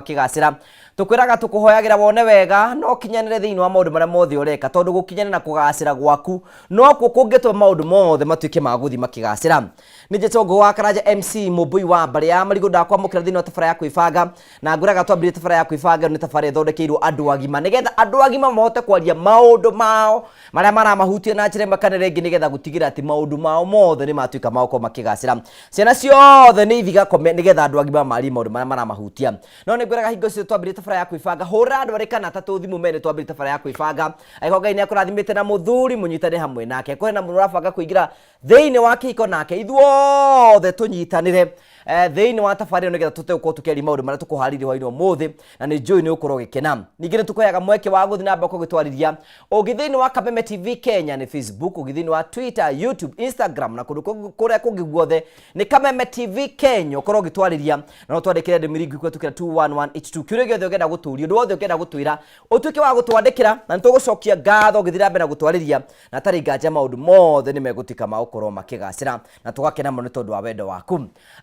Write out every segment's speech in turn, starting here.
Kĩgacĩra. Tũkwĩraga tũkũhoyagĩra wone wega na ũkinyanĩre thĩinĩ wa maũndũ marĩa mothe ũreka tondũ gũkinyanĩra na kũgacĩra gwaku nokuo kũngĩtũma maũndũ mothe matuĩke ma gũthiĩ makĩgacĩra. Nĩ njĩtwo Ngũgũ wa Karanja MC Mũmbũi wa mbarĩ ya Marigũ ndakwamũkĩra thĩinĩ wa tabara ya kwĩbanga na ngwĩraga twambĩrĩrie tabara ya kwĩbanga ĩno nĩ tabara ĩthondekeirwo andũ agima nĩgetha andũ agima mahote kwaria maũndũ mao marĩa maramahutia na njĩra ĩmwe kana ĩrĩa ĩngĩ nĩgetha gũtigĩrĩra atĩ maũndũ mao mothe nĩ matuĩka ma gũkorwo makĩgacĩra. Ciana ciothe nĩ ithiĩ igakome nĩgetha andũ agima marie maũndũ marĩa maramahutia. No nĩ ngwĩraga hingo ciothe twambĩrĩrie tabara ya kwĩbanga, hũrĩra andũ erĩ kana atatũ thimũ mere nĩ twambĩrĩrie tabara ya kwĩbanga. Angĩkorwo Ngai nĩ akũrathimĩte na mũthuri mũnyitane hamwe nake. Angĩkorwo hena mũndũ ũrabanga kũingĩra thĩinĩ wa kĩhiko nake, ithuothe tũnyitanĩre eh, thĩinĩ wa tabarĩra ĩno nĩgetha tũhote gũkorwo tũkĩaria maũndũ marĩa tũkũharĩirie hwainĩ ũmũthĩ na nĩ njũĩ nĩ ũgũkorwo ũgĩkena. Ningĩ nĩ tũkũheaga mweke wa gũthiĩ na mbere gũgĩtwarithia ũngĩ thĩinĩ wa Kameme TV Kenya nĩ Facebook, ũngĩ thĩinĩ wa Twitter, YouTube, Instagram na kũndũ kũrĩa kũngĩ guothe nĩ Kameme TV Kenya ũkorwo ũgĩtwarĩria na no twandĩkĩre ndũmĩrĩri nguhĩ kũhetũkĩra 21182 kĩũria gĩothe ũngĩenda gũtũria ũndũ wothe ũngĩenda gũtwĩra ũtuĩke wa gũtwandĩkĩra na nĩ tũgũcokia ngatho ũgĩthiĩ na mbere na gũtwarĩria na hatarĩ nganja maũndũ mothe nĩ megũtuĩka ma gũkorwo makĩgacĩra na tũgakena mũno nĩ tondũ wa wendo waku.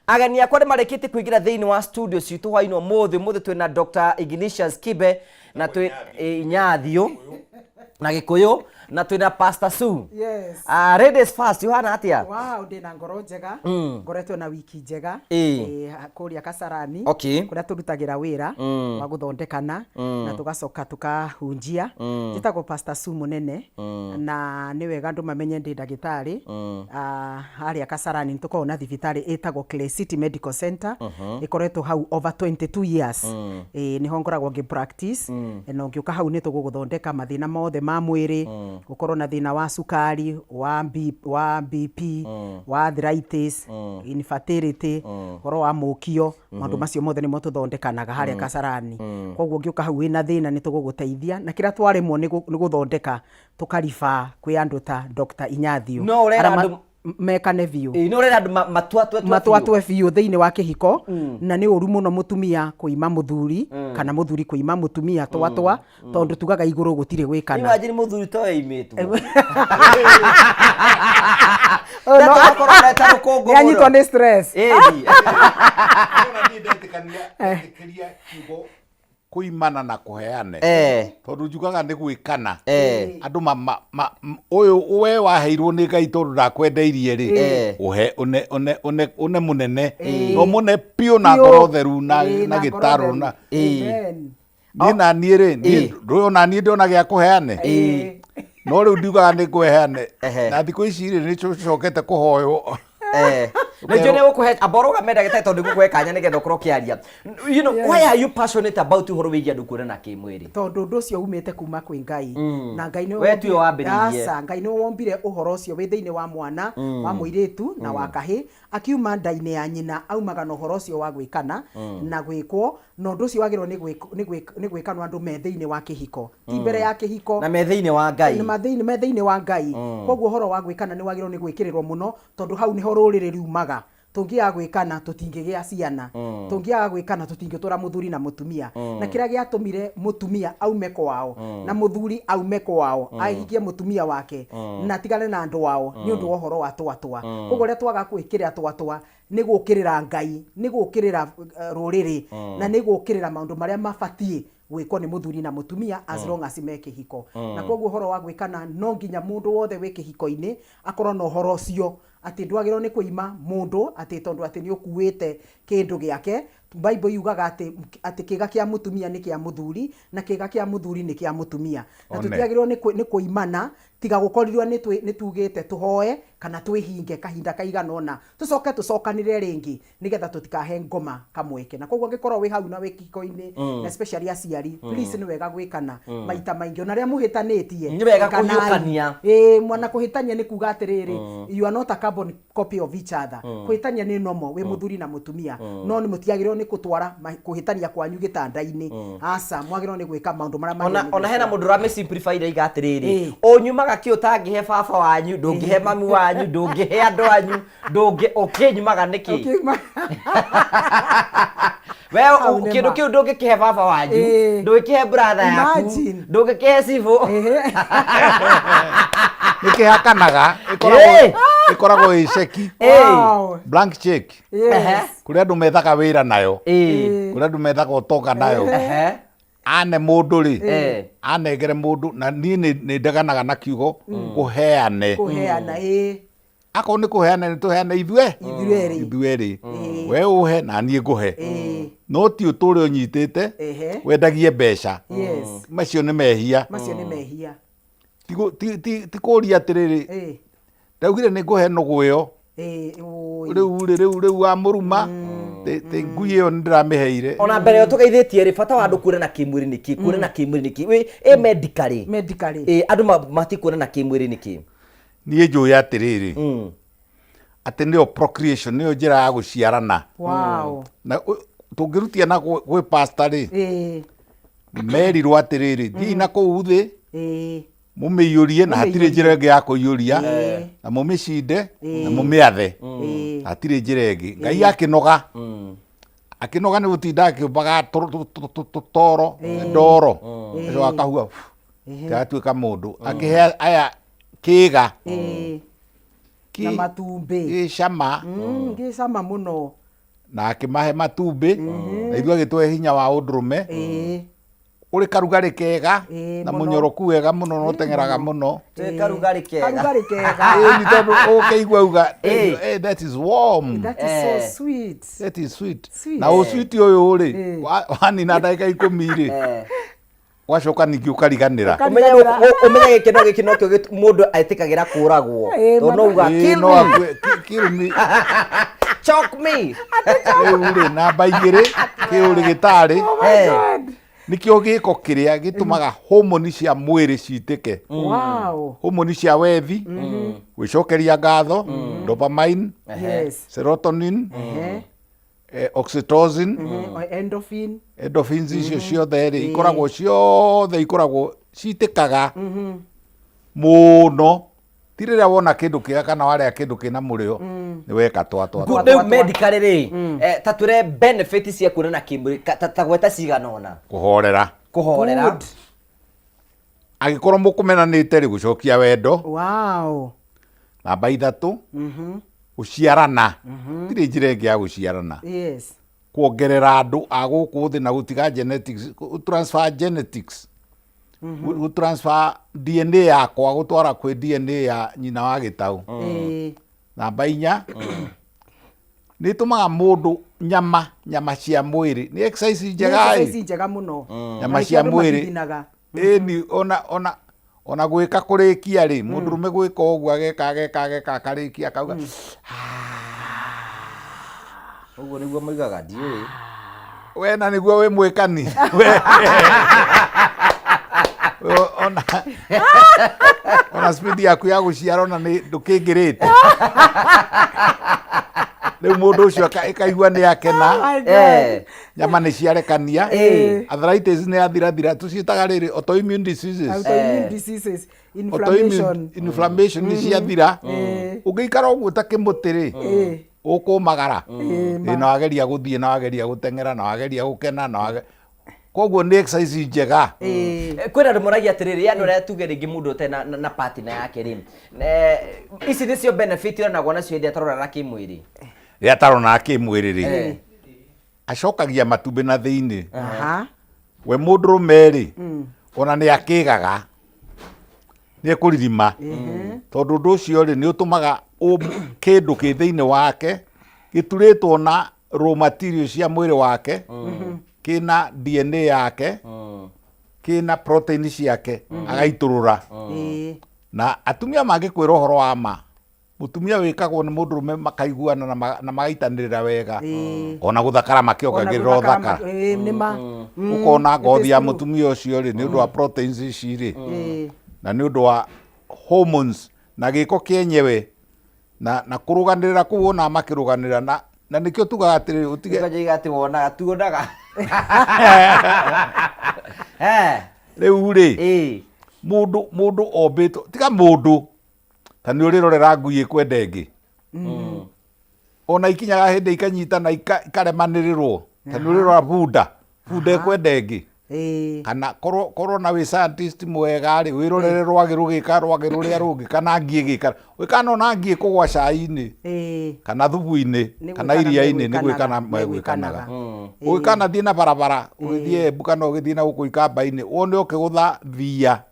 Ageni akwa nĩ marĩkĩtie kũingĩra thĩinĩ wa studio citũ hwainĩ ũmũthĩ. Ũmũthĩ twĩna Dr. Ignatius Kibe na twĩ Inyathiũ na Gĩkũyũ na twĩna Pastor Sue. Yes. Ah, ladies first, ũhana atĩa? Wow, ndĩna ngoro njega ngoretwo na wiki njega kũrĩa Kasarani kũrĩa tũrutagĩra wĩra wa gũthondekana na tũgacoka tũkahunjia. Njĩtagwo Pastor Sue Mũnene na nĩ wega andũ mamenye ndĩ ndagĩtarĩ. Ah, harĩa Kasarani nĩ tũkoragwo na thibitarĩ ĩtagwo Clay City Medical Center ĩkoretwo hau over 22 years. Ĩĩ nĩho ngoragwo ngĩ practice na ũngĩũka hau nĩ tũgũgũthondeka mathĩna mothe ma mwĩrĩ, ũkorwo na thĩna wa cukari, wa B, wa BP, wa arthritis, infertility, ũhoro wa mũkio, maũndũ macio mothe nĩmo tũthondekanaga harĩa Kasarani. Koguo ũngĩũka hau wĩna thĩna nĩ tũgũgũteithia na kĩrĩa twaremwo nĩ gũthondeka tũka refer kwĩ andũ ta Dr. Inyathiũ No ũrera arĩa andũ mekane biũ. Ĩĩ, no ũrera andũ matwatwe biũ. Matwatwe biũ thĩinĩ wa kĩhiko na nĩ ũru mũno mũtumia kũima mũthuri kana mũthuri kũima mũtumia twatwa tondũ tugaga igũrũ gũtirĩ gwĩkana. Imagine mũthuri to ĩimĩtwo. Oh, no. Tũgakorwo areta rũkũngũ Nĩanyitwo mũno. nĩ stress. Ĩni. Ona niĩ ndetĩkania ndetĩkĩria kiugo kũimana na kũheane tondũ njugaga nĩ gwĩkana andũ ma, ma, ma, m- ũyũ we waheirwo nĩ ngai tondũ ndakwendeirie rĩ ũhe une, une, une, une mũnene no mũne piũ na Biũ. ngoro theru na, Ĩĩ, na na ngoro gĩtarũ theru. na Amen. niĩ na niĩ rĩ niĩ ndũĩ ona niĩ ndĩona gĩa kũheane no rĩu ndiugaga nĩ ngũheane na thikũ ici rĩ nĩ cokete kũhoywo Nĩ njũĩ nĩ gũkũhe amba ũrũgame ndagĩtarĩ tondũ nĩngũkũhe kanya nĩgetha ũkorwo ũkĩaria. You know, why are you passionate about ũhoro wĩgiĩ andũ kuonana kĩmwĩrĩ? Tondũ ũndũ ũcio umĩte kuma kwĩ Ngai na Ngai nĩwe We tiwe wambĩrĩirie. Aca, Ngai nĩwe wombire ũhoro ũcio wĩ thĩinĩ wa mwana wa mũirĩtu na wa kahĩ akiuma nda-inĩ ya nyina aumaga na ũhoro ũcio wa gwĩkana na gwĩkwo na ũndũ ũcio wagĩrĩirwo nĩ gwĩk- nĩ gwĩk- nĩ gwĩkanwo andũ me thĩinĩ wa kĩhiko ti mbere ya kĩhiko Na me thĩinĩ wa Ngai. Nĩ ma thĩinĩ me thĩinĩ wa Ngai koguo ũhoro wa gwĩkana nĩ wagĩrĩirwo nĩ gwĩkĩrĩrwo mũno tondũ hau nĩho rũrĩrĩ riumaga tũngĩaga gwĩkana tũtingĩgĩa ciana tũngĩaga gwĩkana tũtingĩtũra mũthuri na mũtumia na kĩrĩa gĩatũmire mũtumia aume kwao na mũthuri aume kwao ahikie mũtumia wake na atigane na andũ ao nĩ ũndũ wa ũhoro wa twatwa koguo ũrĩa twaga gwĩkĩrĩra twatwa nĩ gũkĩrĩra Ngai nĩ gũkĩrĩra rũrĩrĩ na nĩ gũkĩrĩra maũndũ marĩa mabatiĩ gwĩkwo nĩ mũthuri na mũtumia as long as me kĩhiko na koguo ũhoro wa gwĩkana no nginya mũndũ wothe wĩ kĩhiko-inĩ akorwo na ũhoro ũcio atĩ ndwagĩrĩirwo nĩ kũima mũndũ atĩ tondũ atĩ nĩ ũkuĩte kĩndũ gĩake Bible yugaga atĩ atĩ kĩga kĩa mũtumia nĩ kĩa mũthuri na kĩga kĩa mũthuri nĩ kĩa mũtumia na One. tũtiagĩrĩirwo nĩ nĩ kũimana tiga gũkorirwo nĩ nĩ tugĩte tũhoe kana twĩhinge kahinda kaigana ũna tũcoke tũcokanĩrĩre rĩngĩ nĩgetha tũtikahe ngoma kamweke na koguo angĩkorwo wĩ hau na wĩ kĩhiko-inĩ na especially aciari please nĩ wega gwĩkana maita maingĩ ona arĩa mũhĩtanĩtie Nĩ wega ĩkanai. kũhiũkania. Ĩĩ, mwana kũhĩtania nĩ kuga atĩrĩrĩ you are not a carbon copy of each other kũhĩtania nĩ normal wĩ mũthuri na mũtumia no nĩ mũtiagĩrĩirwo nĩ kũtwara kũhĩtania kwanyu gĩtanda-inĩ aca mwagĩrĩirwo nĩ gwĩka maũndũ marĩa ona magĩrĩirwo nĩ ona hena gwĩkwo. mũndũ ũramĩ simplify iga atĩrĩrĩ ũnyumaga kĩ ũtangĩhe baba wanyu ndũngĩhe mami wanyu ndũngĩhe andũ anyu ndũngĩ ũkĩnyumaga nĩkĩ Ũkiuma- we Hau nĩ kĩndũ ma. kĩu ndũngĩkĩhe baba wanyu ndũngĩkĩhe brother yaku Imagine. ndũngĩkĩhe cibũ nĩ kĩhakanaga ĩkoragwo Ĩĩ. Ĩkoragwo ĩ ceki. Wow. Blank check. Yes. Kũrĩ andũ methaga wĩra nayo. Ĩĩ. Kũrĩ andũ methaga ũtonga nayo. Ehe. Ane mũndũ rĩ, anengere mũndũ, na niĩ nĩ ndeganaga na kiugo kũheane. Kũheana, ĩĩ. Akorwo nĩ kũheana, nĩ tũheane ithuĩ Ithuerĩ. Ithuerĩ, we ũhe na niĩ ngũhe, no ti ũtũre ũnyitĩte wendagie mbeca. Macio nĩ mehia. Macio nĩ mehia. Ti kũria atĩrĩrĩ, ndaugire nĩ ngũhe nũgũ ĩyo. Ĩĩ, ũĩ. Rĩu rĩ, rĩu wa mũruma tĩ ngui ĩyo nĩ ndĩramĩheire. Ona mbere ĩyo tũgeithĩtie rĩ, bata wa andũ kuonana kĩmwĩrĩ nĩkĩ? Kuonana kĩmwĩrĩ nĩkĩ? Wĩ ĩ medically? Medically. Ĩ andũ matikuonana kĩmwĩrĩ nĩkĩ? Niĩ njũĩ atĩrĩrĩ, atĩ nĩyo procreation, nĩyo njĩra ya gũciarana. Na tũngĩrutia na gwĩ pastor rĩ, merirwo atĩrĩrĩ, thiĩi na kũu thĩ, mũmĩiyũrie, na hatirĩ njĩra ĩngĩ ya kũiyũria, na mũmĩcinde na mũmĩathe. Hatirĩ njĩra ĩngĩ. Ngai akĩnoga, akĩnoga nĩ gũtinda akĩũmbaga tũtoro ndoro, ũcio akahua agatuĩka mũndũ, akĩhe aya kĩga Na matumbĩ. Gĩcama. Gĩcama mũno. Na akĩmahe matumbĩ, na ithuĩ agĩtũhe hinya wa ũndũrũme ũrĩ karugarĩ kega na mũno. Mũnyoroku wega mũno na ũteng'eraga mũno. Twĩ karugarĩ kega. Karugarĩ kega. Ĩĩ, nĩ tondũ ũkĩigua uga, "Eh, that is warm." That is so sweet. That is sweet. Sweet. Na ũsweet ũyũ rĩ, wanina ndagĩka 10 rĩ, wacoka ningĩ ũkariganĩra. Ũmenye gĩkeno gĩkĩ nokĩo mũndũ etĩkagĩra kũragwo, tondũ no uga, "Kill no me." Kill me. Choke me. Rĩu rĩ, namba 2 kĩũrĩgĩtarĩ nĩkĩo gĩko kĩrĩa gĩtũmaga homoni cia mwĩrĩ citĩke, homoni cia wethi, gwĩcokeria ngatho, dopamine, serotonin, oxytocin, Endorphin. Endorphins, icio ciothe rĩ, ikoragwo ciothe ikoragwo citĩkaga mũno ti rĩrĩa wona kĩndũ kĩega kana warĩa kĩndũ kĩna mũrĩo, nĩ weka twa twa twa. Rĩu medically rĩ, ta twĩre benefit cia kuonana kĩmwĩrĩ, ta gweta cigana ũna. Kũhorera. Kũhorera. Good. Angĩkorwo mũkũmenanĩte rĩ, gũcokia wendo. Namba 3, gũciarana. Tirĩ njĩra ĩngĩ ya gũciarana. Kuongerera andũ a gũkũ thĩ na gũtiga genetics, transfer genetics, gũ transfer DNA yakwa gũtwara kwĩ DNA ya nyina wa gĩtaũ. Namba 4, nĩ ĩtũmaga mũndũ nyama cia mwĩrĩ, nĩ exercise njega. Nĩ ĩ. Exercise njega mũno. Nyama Na nĩkĩo cia andũ mwĩrĩ. mathithinaga. Ĩni ona gwĩka kũrĩkia rĩ, mũndũrũme gwĩka ũguo, ageka ageka ageka akarĩkia, akauga, Ũguo nĩguo moigaga, ndiũĩ. We na nĩguo wĩ mwĩkani. We ona speed yaku ya gũciara ona nĩ ndũkĩngĩrĩte. Rĩu mũndũ ũcio ĩkaigua nĩ akena. My God. Nyama nĩ ciarekania, arthritis nĩ yathirathira, tũciĩtaga rĩrĩ autoimmune diseases. Autoimmune diseases. Autoimmune Inflammation. Inflammation nĩ ciathira. Ũngĩikara ũguo ta kĩmũtĩ rĩ, ũkũmagara. Ĩ, na wageria gũthiĩ, na wageria gũteng'era, na wageria gũkena, na koguo nĩ exercise njega. Kwĩna andũ moragia atĩrĩrĩ, andũ arĩa tuge rĩngĩ mũndũ ũtarĩ na partner yake rĩ, ici nĩcio benefit onagwo nacio hĩndĩ ĩrĩa atarorana kĩmwĩrĩ? Rĩrĩa atarona kĩmwĩrĩ rĩ, acokagia matumbĩ na thĩinĩ. We mũndũrũme rĩ, ona nĩ akĩgaga, nĩ ekũririma, tondũ ũndũ ũcio rĩ, nĩ ũtũmaga kĩndũ kĩ thĩinĩ wake gĩturĩtwo na raw material cia mwĩrĩ wake, kĩna DNA yake, kĩna protein ciake, agaitũrũra. Na atumia mangĩkwĩra ũhoro wa ma, mũtumia wĩkagwo nĩ mũndũrũme makaiguana na magaitanĩrĩra wega, ona gũthakara makĩongagĩrĩra ũthaka. Nĩ ma. Ũkona ngothi It ya is true. mũtumia ũcio rĩ, nĩ ũndũ wa proteins ici rĩ, na nĩ ũndũ wa hormones na gĩko kĩenyewe na kũrũganĩrĩra kũu wonaga makĩrũganĩrĩra, na nĩkĩo tugaga atĩrĩrĩ, ũtige. Ũkanjoiga atĩ wonaga tuonaga. Rĩu rĩ, mũndũ ombĩtwo, tiga mũndũ ta nĩ ũrĩrorera ngui ĩkwenda ĩngĩ, ona ikinyaga hĩndĩ ikanyitana ikaremanĩrĩrwo. Ta nĩ ũrĩrora bunda ĩkwenda ĩngĩ. Kana korwo na wĩ scientist mwega rĩ, wĩrorere rwagĩ rũgĩka rwagĩ rũrĩa rũngĩ kana ngi ĩgĩka. Wĩkana ona ngi ĩkũgwa cai-inĩ kana thubu-inĩ Nĩ kana gwĩkana iria-inĩ nĩ megwĩkanaga, gwĩkana megwĩkanaga. megwĩkanaga. Ũgĩkanathiĩ na barabara ũgĩthiĩ Embu kana ũgĩthiĩ na gũkũ Ikamba-inĩ wone ũkĩgũtha thiia.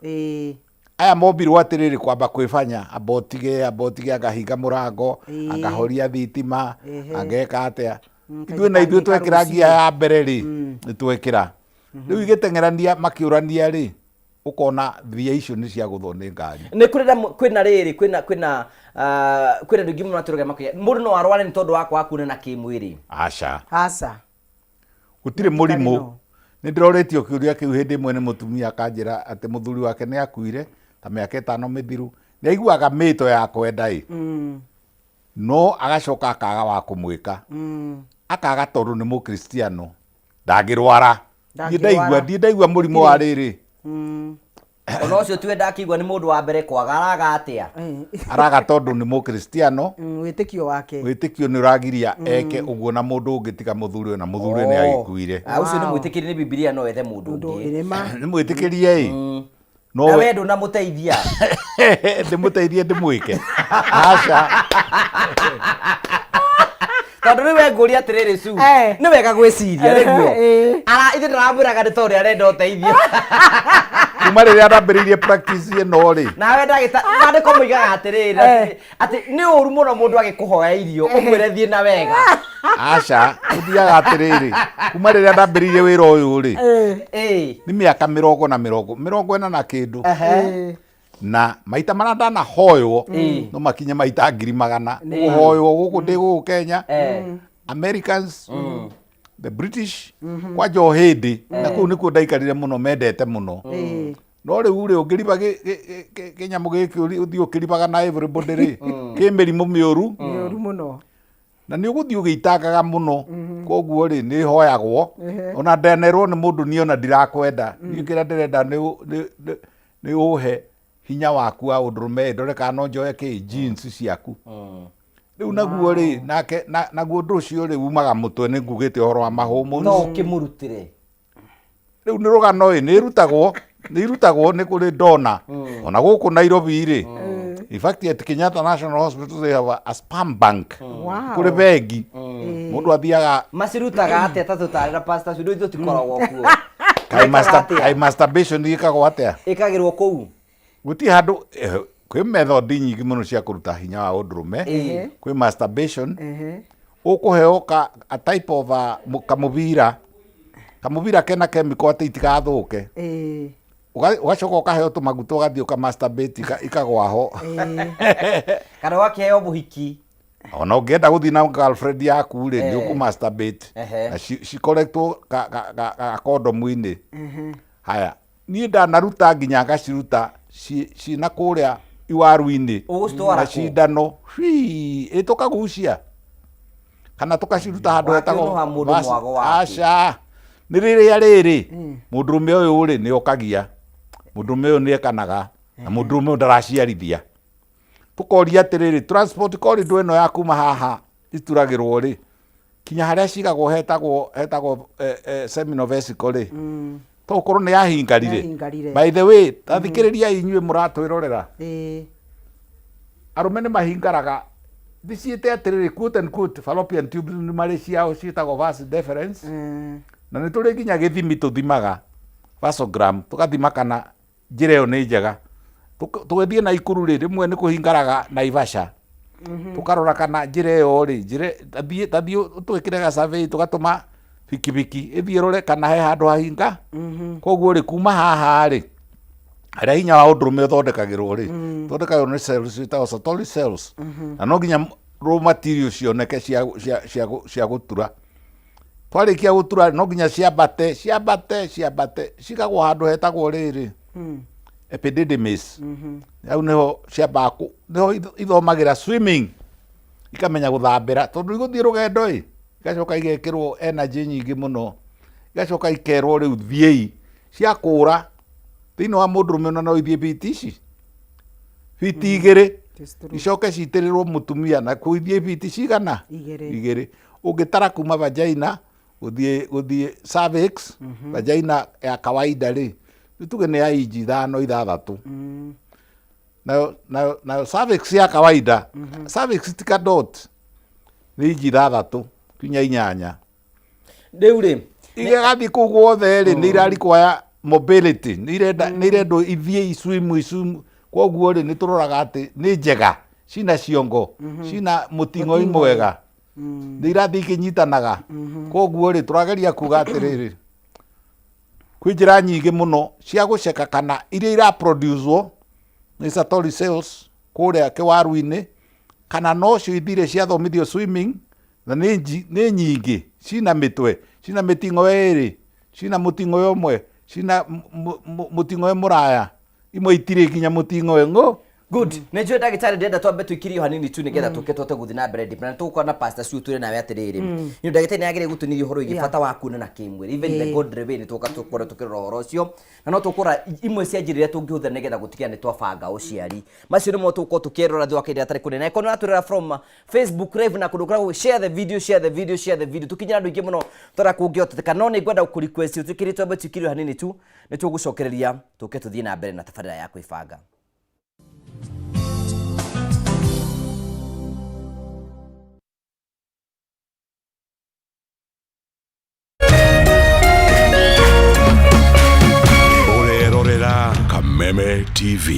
Aya mombirwo atĩrĩrĩ kwamba kwĩbanya, amba ũtige, amba ũtige, angahinga mũrango, angahoria thitima, angeka atĩa. Ithuĩ na ithuĩ Kaingĩ twekĩra rũcinĩ. ngia ya mbere rĩ, nĩ twekĩra. Rĩu igĩteng'erania makĩũrania rĩ, ũkona thia icio nĩ ciagũthwo nĩ ngari. Nĩ kũrĩ na kwĩna rĩrĩ kwĩna kwĩna kwĩna andũ aingĩ mũno matũraga makoiga mũndũ no arware nĩ tondũ wa kwaga kuonana kĩmwĩrĩ. Aca. Aca. Gũtirĩ Ndagĩtarĩ mũrimũ. no. Nĩ ndĩrorĩtio kĩũria kĩu hĩndĩ ĩmwe nĩ mũtumia akanjĩra atĩ mũthuri wake nĩ akuire ta mĩaka ĩtano mĩthiru. Nĩ aiguaga mĩto ya kwenda ĩ, no agacoka akaga wa kũmwĩka. Akaga tondũ nĩ mũkristiano ndangĩrwara. Ndirĩ ndaigua, Ndangĩrwara. ndirĩ ndaigua mũrimũ wa rĩrĩ. Ona ũcio tiwe ndakĩigua nĩ mũndũ wa mbere kwaga araga atĩa? Araga tondũ nĩ mũkristiano. Wĩtĩkio wake. Wĩtĩkio nĩ ũragiria eke ũguo na mũndũ ũngĩ tiga mũthuri ũyũ, na mũthuri ũyũ nĩ agĩkuire. Ũcio nĩ mwĩtĩkĩrie nĩ Bibilia no ethe mũndũ Mũndũ ũngĩ. ĩrĩma. Nĩ mwĩtĩkĩrie ĩ. No Na we we ndũnamũteithia. Ndĩmũteithie ndĩmwĩke. Aca. Tondũ rĩu we ngũria atĩrĩrĩ Sue, nĩ wega gwĩciria nĩguo. Ara ithuĩ ndĩramwĩraga nĩ tondũ arenda ũteithio. Kuma rĩrĩa ndambĩrĩirie practice ĩno rĩ. Nawe ndagĩta maandĩko moigaga atĩrĩrĩ, atĩ nĩ ũru mũno mũndũ agĩkũhoya irio ũmwĩre thiĩ na wega. Aca, ũthiaga atĩrĩrĩ, kuma rĩrĩa ndambĩrĩirie wĩra ũyũ rĩ, nĩ mĩaka mĩrongo na mĩrongo, 40 na kĩndũ. Na maita marĩa ndanahoywo no makinye maita 100,000. Kũhoywo gũkũ ndĩ gũkũ Kenya, Americans, the British, kwanja o hĩndĩ, na kũu nĩkuo ndaikarire mũno, mendete mũno. No rĩu rĩ, ũngĩriba kĩnyamũ gĩkĩ ũthiĩ ũkĩribaga na everybody rĩ, kĩ mĩrimũ mĩũru. Mĩũru mũno. Na nĩ ũgũthiĩ ũgĩitangaga mũno. Koguo rĩ, nĩ hoyagwo. Ona ndenerwo nĩ mũndũ niĩ ona ndirakwenda. Niĩ kĩrĩa ndĩrenda nĩ ũhe hinya waku wa ũndũrũme, ndore kana no njoe kĩ jeans ciaku. Rĩu naguo rĩ, nake, naguo ũndũ ũcio rĩ, umaga mũtwe, nĩ ngugĩte ũhoro wa ma-hormones. No ũkĩmũrutĩre. Rĩu nĩ rũgano ĩ, nĩ ĩrutagwo, nĩ irutagwo nĩ kũrĩ dona. Ona gũkũ Nairobi rĩ, in fact at Kenyatta National Hospital they have a sperm bank. Kũrĩ bengi. Mũndũ athiaga Macirutaga atĩa ta tũtarĩra pastor Sue, ithuĩ tũtikoragwo kuo. Kaĩ Mekaga atĩa? Kaĩ masturbation ĩkagwo atĩa? Ĩkagĩrwo kũu. Gũtirĩ handũ, kwĩ method nyingĩ mũno cia kũruta hinya wa ũndũrũme. Kwĩ masturbation. Ũkũheo ka, a type of a, kamũbira. Kamũbira kena chemical atĩ itigathũke. Ũgacoka ũkaheo tũmaguta ũgathiĩ ũka masturbate ikagwa ho. Kana ũgakĩheo mũhiki. Ona ũngĩenda gũthiĩ na girlfriend yaku rĩ, nĩ ũkũ masturbate. Na cikoretwo ka kondomu-inĩ. Haya, niĩ ndanaruta nginya ngaciruta ciĩna kũrĩa iwaru-inĩ. Ũgũcitwara Na kũ? cindano. Hii, ĩ tũkagucia. Kana tũkaciruta handũ hetagwo Wakĩũnũha mũndũ mwago waku. Aca. Nĩ rĩrĩa rĩrĩ, mũndũrũme ũyũ rĩ, nĩ okagia. Mũndũrũme ũyũ nĩ ekanaga. Na mũndũrũme ũyũ ndaraciarithia. Tũkoria atĩrĩrĩ, transport corridor ĩno ya kuma haha ituragĩrwo rĩ, kinya harĩa cigagwo hetagwo seminal vesicle rĩ, to ũkorwo nĩ yahingarire. Yahingarire. By the way, ta thikĩrĩriai inyuĩ mũratwĩrorera. Arũme nĩ mahingaraga, ndĩciĩte atĩrĩrĩ, quote and quote, fallopian tubes nĩ marĩ ciao ciĩtagwo vas deferens. Na nĩ tũrĩ nginya gĩthimi tũthimaga, vasogram, tũgathima kana njĩra ĩyo nĩ njega. Tũgĩthiĩ Naikuru rĩ, rĩmwe nĩ kũhingaraga Naivasha. Tũkarora kana njĩra ĩyo rĩ, njĩra, ta thiĩ ũtwĩkĩre ga survey, tũgatũma bikibiki ĩthiĩ ĩrore kana he handũ hahinga. Koguo rĩ, kuma haha rĩ, harĩa hinya wa ũndũrũme ũthondekagĩrwo rĩ, ũthondekagĩrwo nĩ cells ciĩtagwo Sertoli cells. Na no nginya raw material cioneke cia gũtura. Twarĩkia gũtura no nginya ciambate, ciambate, ciambate, cigagwo handũ hetagwo rĩrĩ, epididymis. Hau nĩho ciambaga nĩho ithomagĩra swimming, ikamenya gũthambĩra, tondũ igũthiĩ rũgendo ĩ, igacoka igekĩrwo energy nyingĩ mũno, igacoka ikerwo rĩu thiĩi, ciakũra, thĩinĩ wa mũndũrũme ona no ithiĩ biti ici, biti igĩrĩ, It's true. icoke citĩrĩrwo mũtumia, na kũu ithiĩ biti cigana? Igĩrĩ. Igĩrĩ. Ũngĩtara kuma vagina, Gũthiĩ gũthiĩ cervix, vagina ya kawaida rĩ, nĩ tuge nĩ ya inji 5, 6. Nayo cervix ya kawaida, cervix ti ka dot, nĩ inji 6 nginya 8. Rĩu rĩ, Igathiĩ kũu guothe rĩ, nĩ ira require mobility, nĩ irenda, nĩ irendwo ithiĩ iswimu iswimu. Koguo rĩ, nĩ tũroraga atĩ nĩ njega, cina ciongo, cina mũting'oi mwega, nĩ irathiĩ ikĩnyitanaga. Koguo rĩ, tũrageria kuga atĩrĩrĩ, kwĩ njĩra nyingĩ mũno cia gũceka kana iria iraproducwo nĩ Sertoli cells kũrĩa kĩwaru-inĩ, kana nocio ithire ciathomithio swimming, na nĩ nyingĩ, cina mĩtwe, cina mĩting'oe ĩrĩ, cina mũting'oe ũmwe, cina mũting'oe mũraya, imwe itirĩ nginya mũting'oe ng'ũ. Good, nĩ njũĩ ndagĩtarĩ, ndĩrenda twambe tũikirie hanini tu nĩgetha tũke tũhote gũthiĩ na mbere deep. Na tũgũkorwo na pastor Sue twĩre nawe atĩrĩrĩ, nĩ ndagĩtarĩ nĩ agĩrĩire gũtũnithia ũhoro wĩgiĩ bata wa kuonana kĩmwĩrĩ, even the godly way. Nĩ tũka tũkorwo tũkĩrora ũhoro ũcio, na no tũkũrora imwe cia njĩra iria tũngĩhũthĩra nĩgetha gũtigĩrĩra nĩ twabanga ũciari. Macio nĩmo tũgũkorwo tũkĩrora thutha wa kahinda gatarĩ kũnene. Angĩkorwo nĩ ũratwĩrora from Facebook live na kũndũ kũrĩa, share the video, share the video, share the video, tũkinyĩre andũ aingĩ mũno tũrĩa kũngĩhoteteka. No nĩ ngwenda gũkũ request ũtwĩkĩrie, twambe tũikirie hanini tu, nĩ tũgũcokereria tũke tũthiĩ na mbere na tabarĩra ya kwĩbanga. Ũrerorera Kameme TV.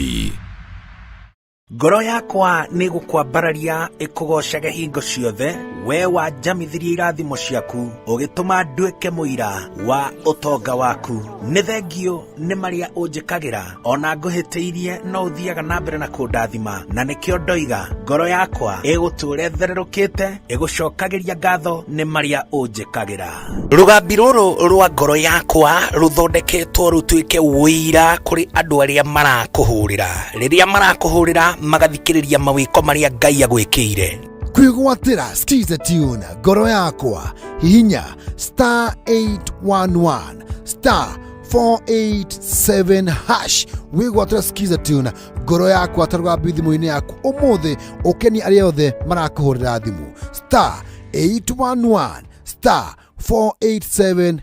Ngoro yakwa nĩ gũkwambararia ĩkũgocage hingo ciothe, we wanjamithirie irathimo ciaku, ũgĩtũma nduĩke mũira wa ũtonga waku. Nĩ thengio nĩ marĩa ũnjĩkagĩra, ona ngũhĩtĩirie no ũthiaga na mbere na kũndathima, na nĩkĩo ndoiga ngoro yakwa ĩgũtũũra ĩthererũkĩte ĩgũcokagĩria ngatho nĩ marĩa ũnjĩkagĩra. Rũgambi rũrũ rwa ngoro yakwa rũthondeketwo rũtuĩke ũira kũrĩ andũ arĩa marakũhũrĩra, rĩrĩa marakũhũrĩra magathikĩrĩria mawĩko marĩa Ngai agwĩkĩire. Kwĩgwatĩra Skiza tune ngoro yakwa, hihinya *811*487# wĩgwatĩra Skiza tune ngoro yakwa ta rũgambi thimũ-inĩ yaku ũmũthĩ, ũkenie arĩa othe marakũhũrĩra thimũ, *811*487.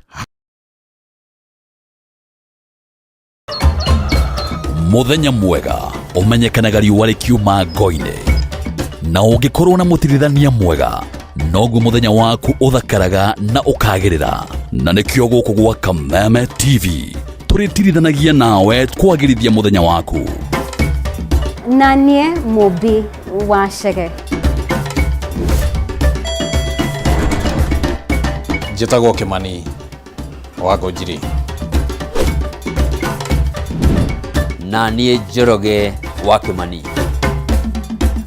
Muthenya mwega ũmenyekanaga riũa rĩkiuma ngo-inĩ, na ũngĩkorwo na mũtirithania mwega noguo mũthenya waku ũthakaraga na ũkagĩrĩra. Na nĩkĩo gũkũ gwa Kameme TV tũrĩtirithanagia nawe kwagĩrithia mũthenya waku. Na niĩ Mũmbi wa Chege. Njĩtagwo Kĩmani wa Ngũnjiri. Na niĩ Njoroge wa Kĩmani.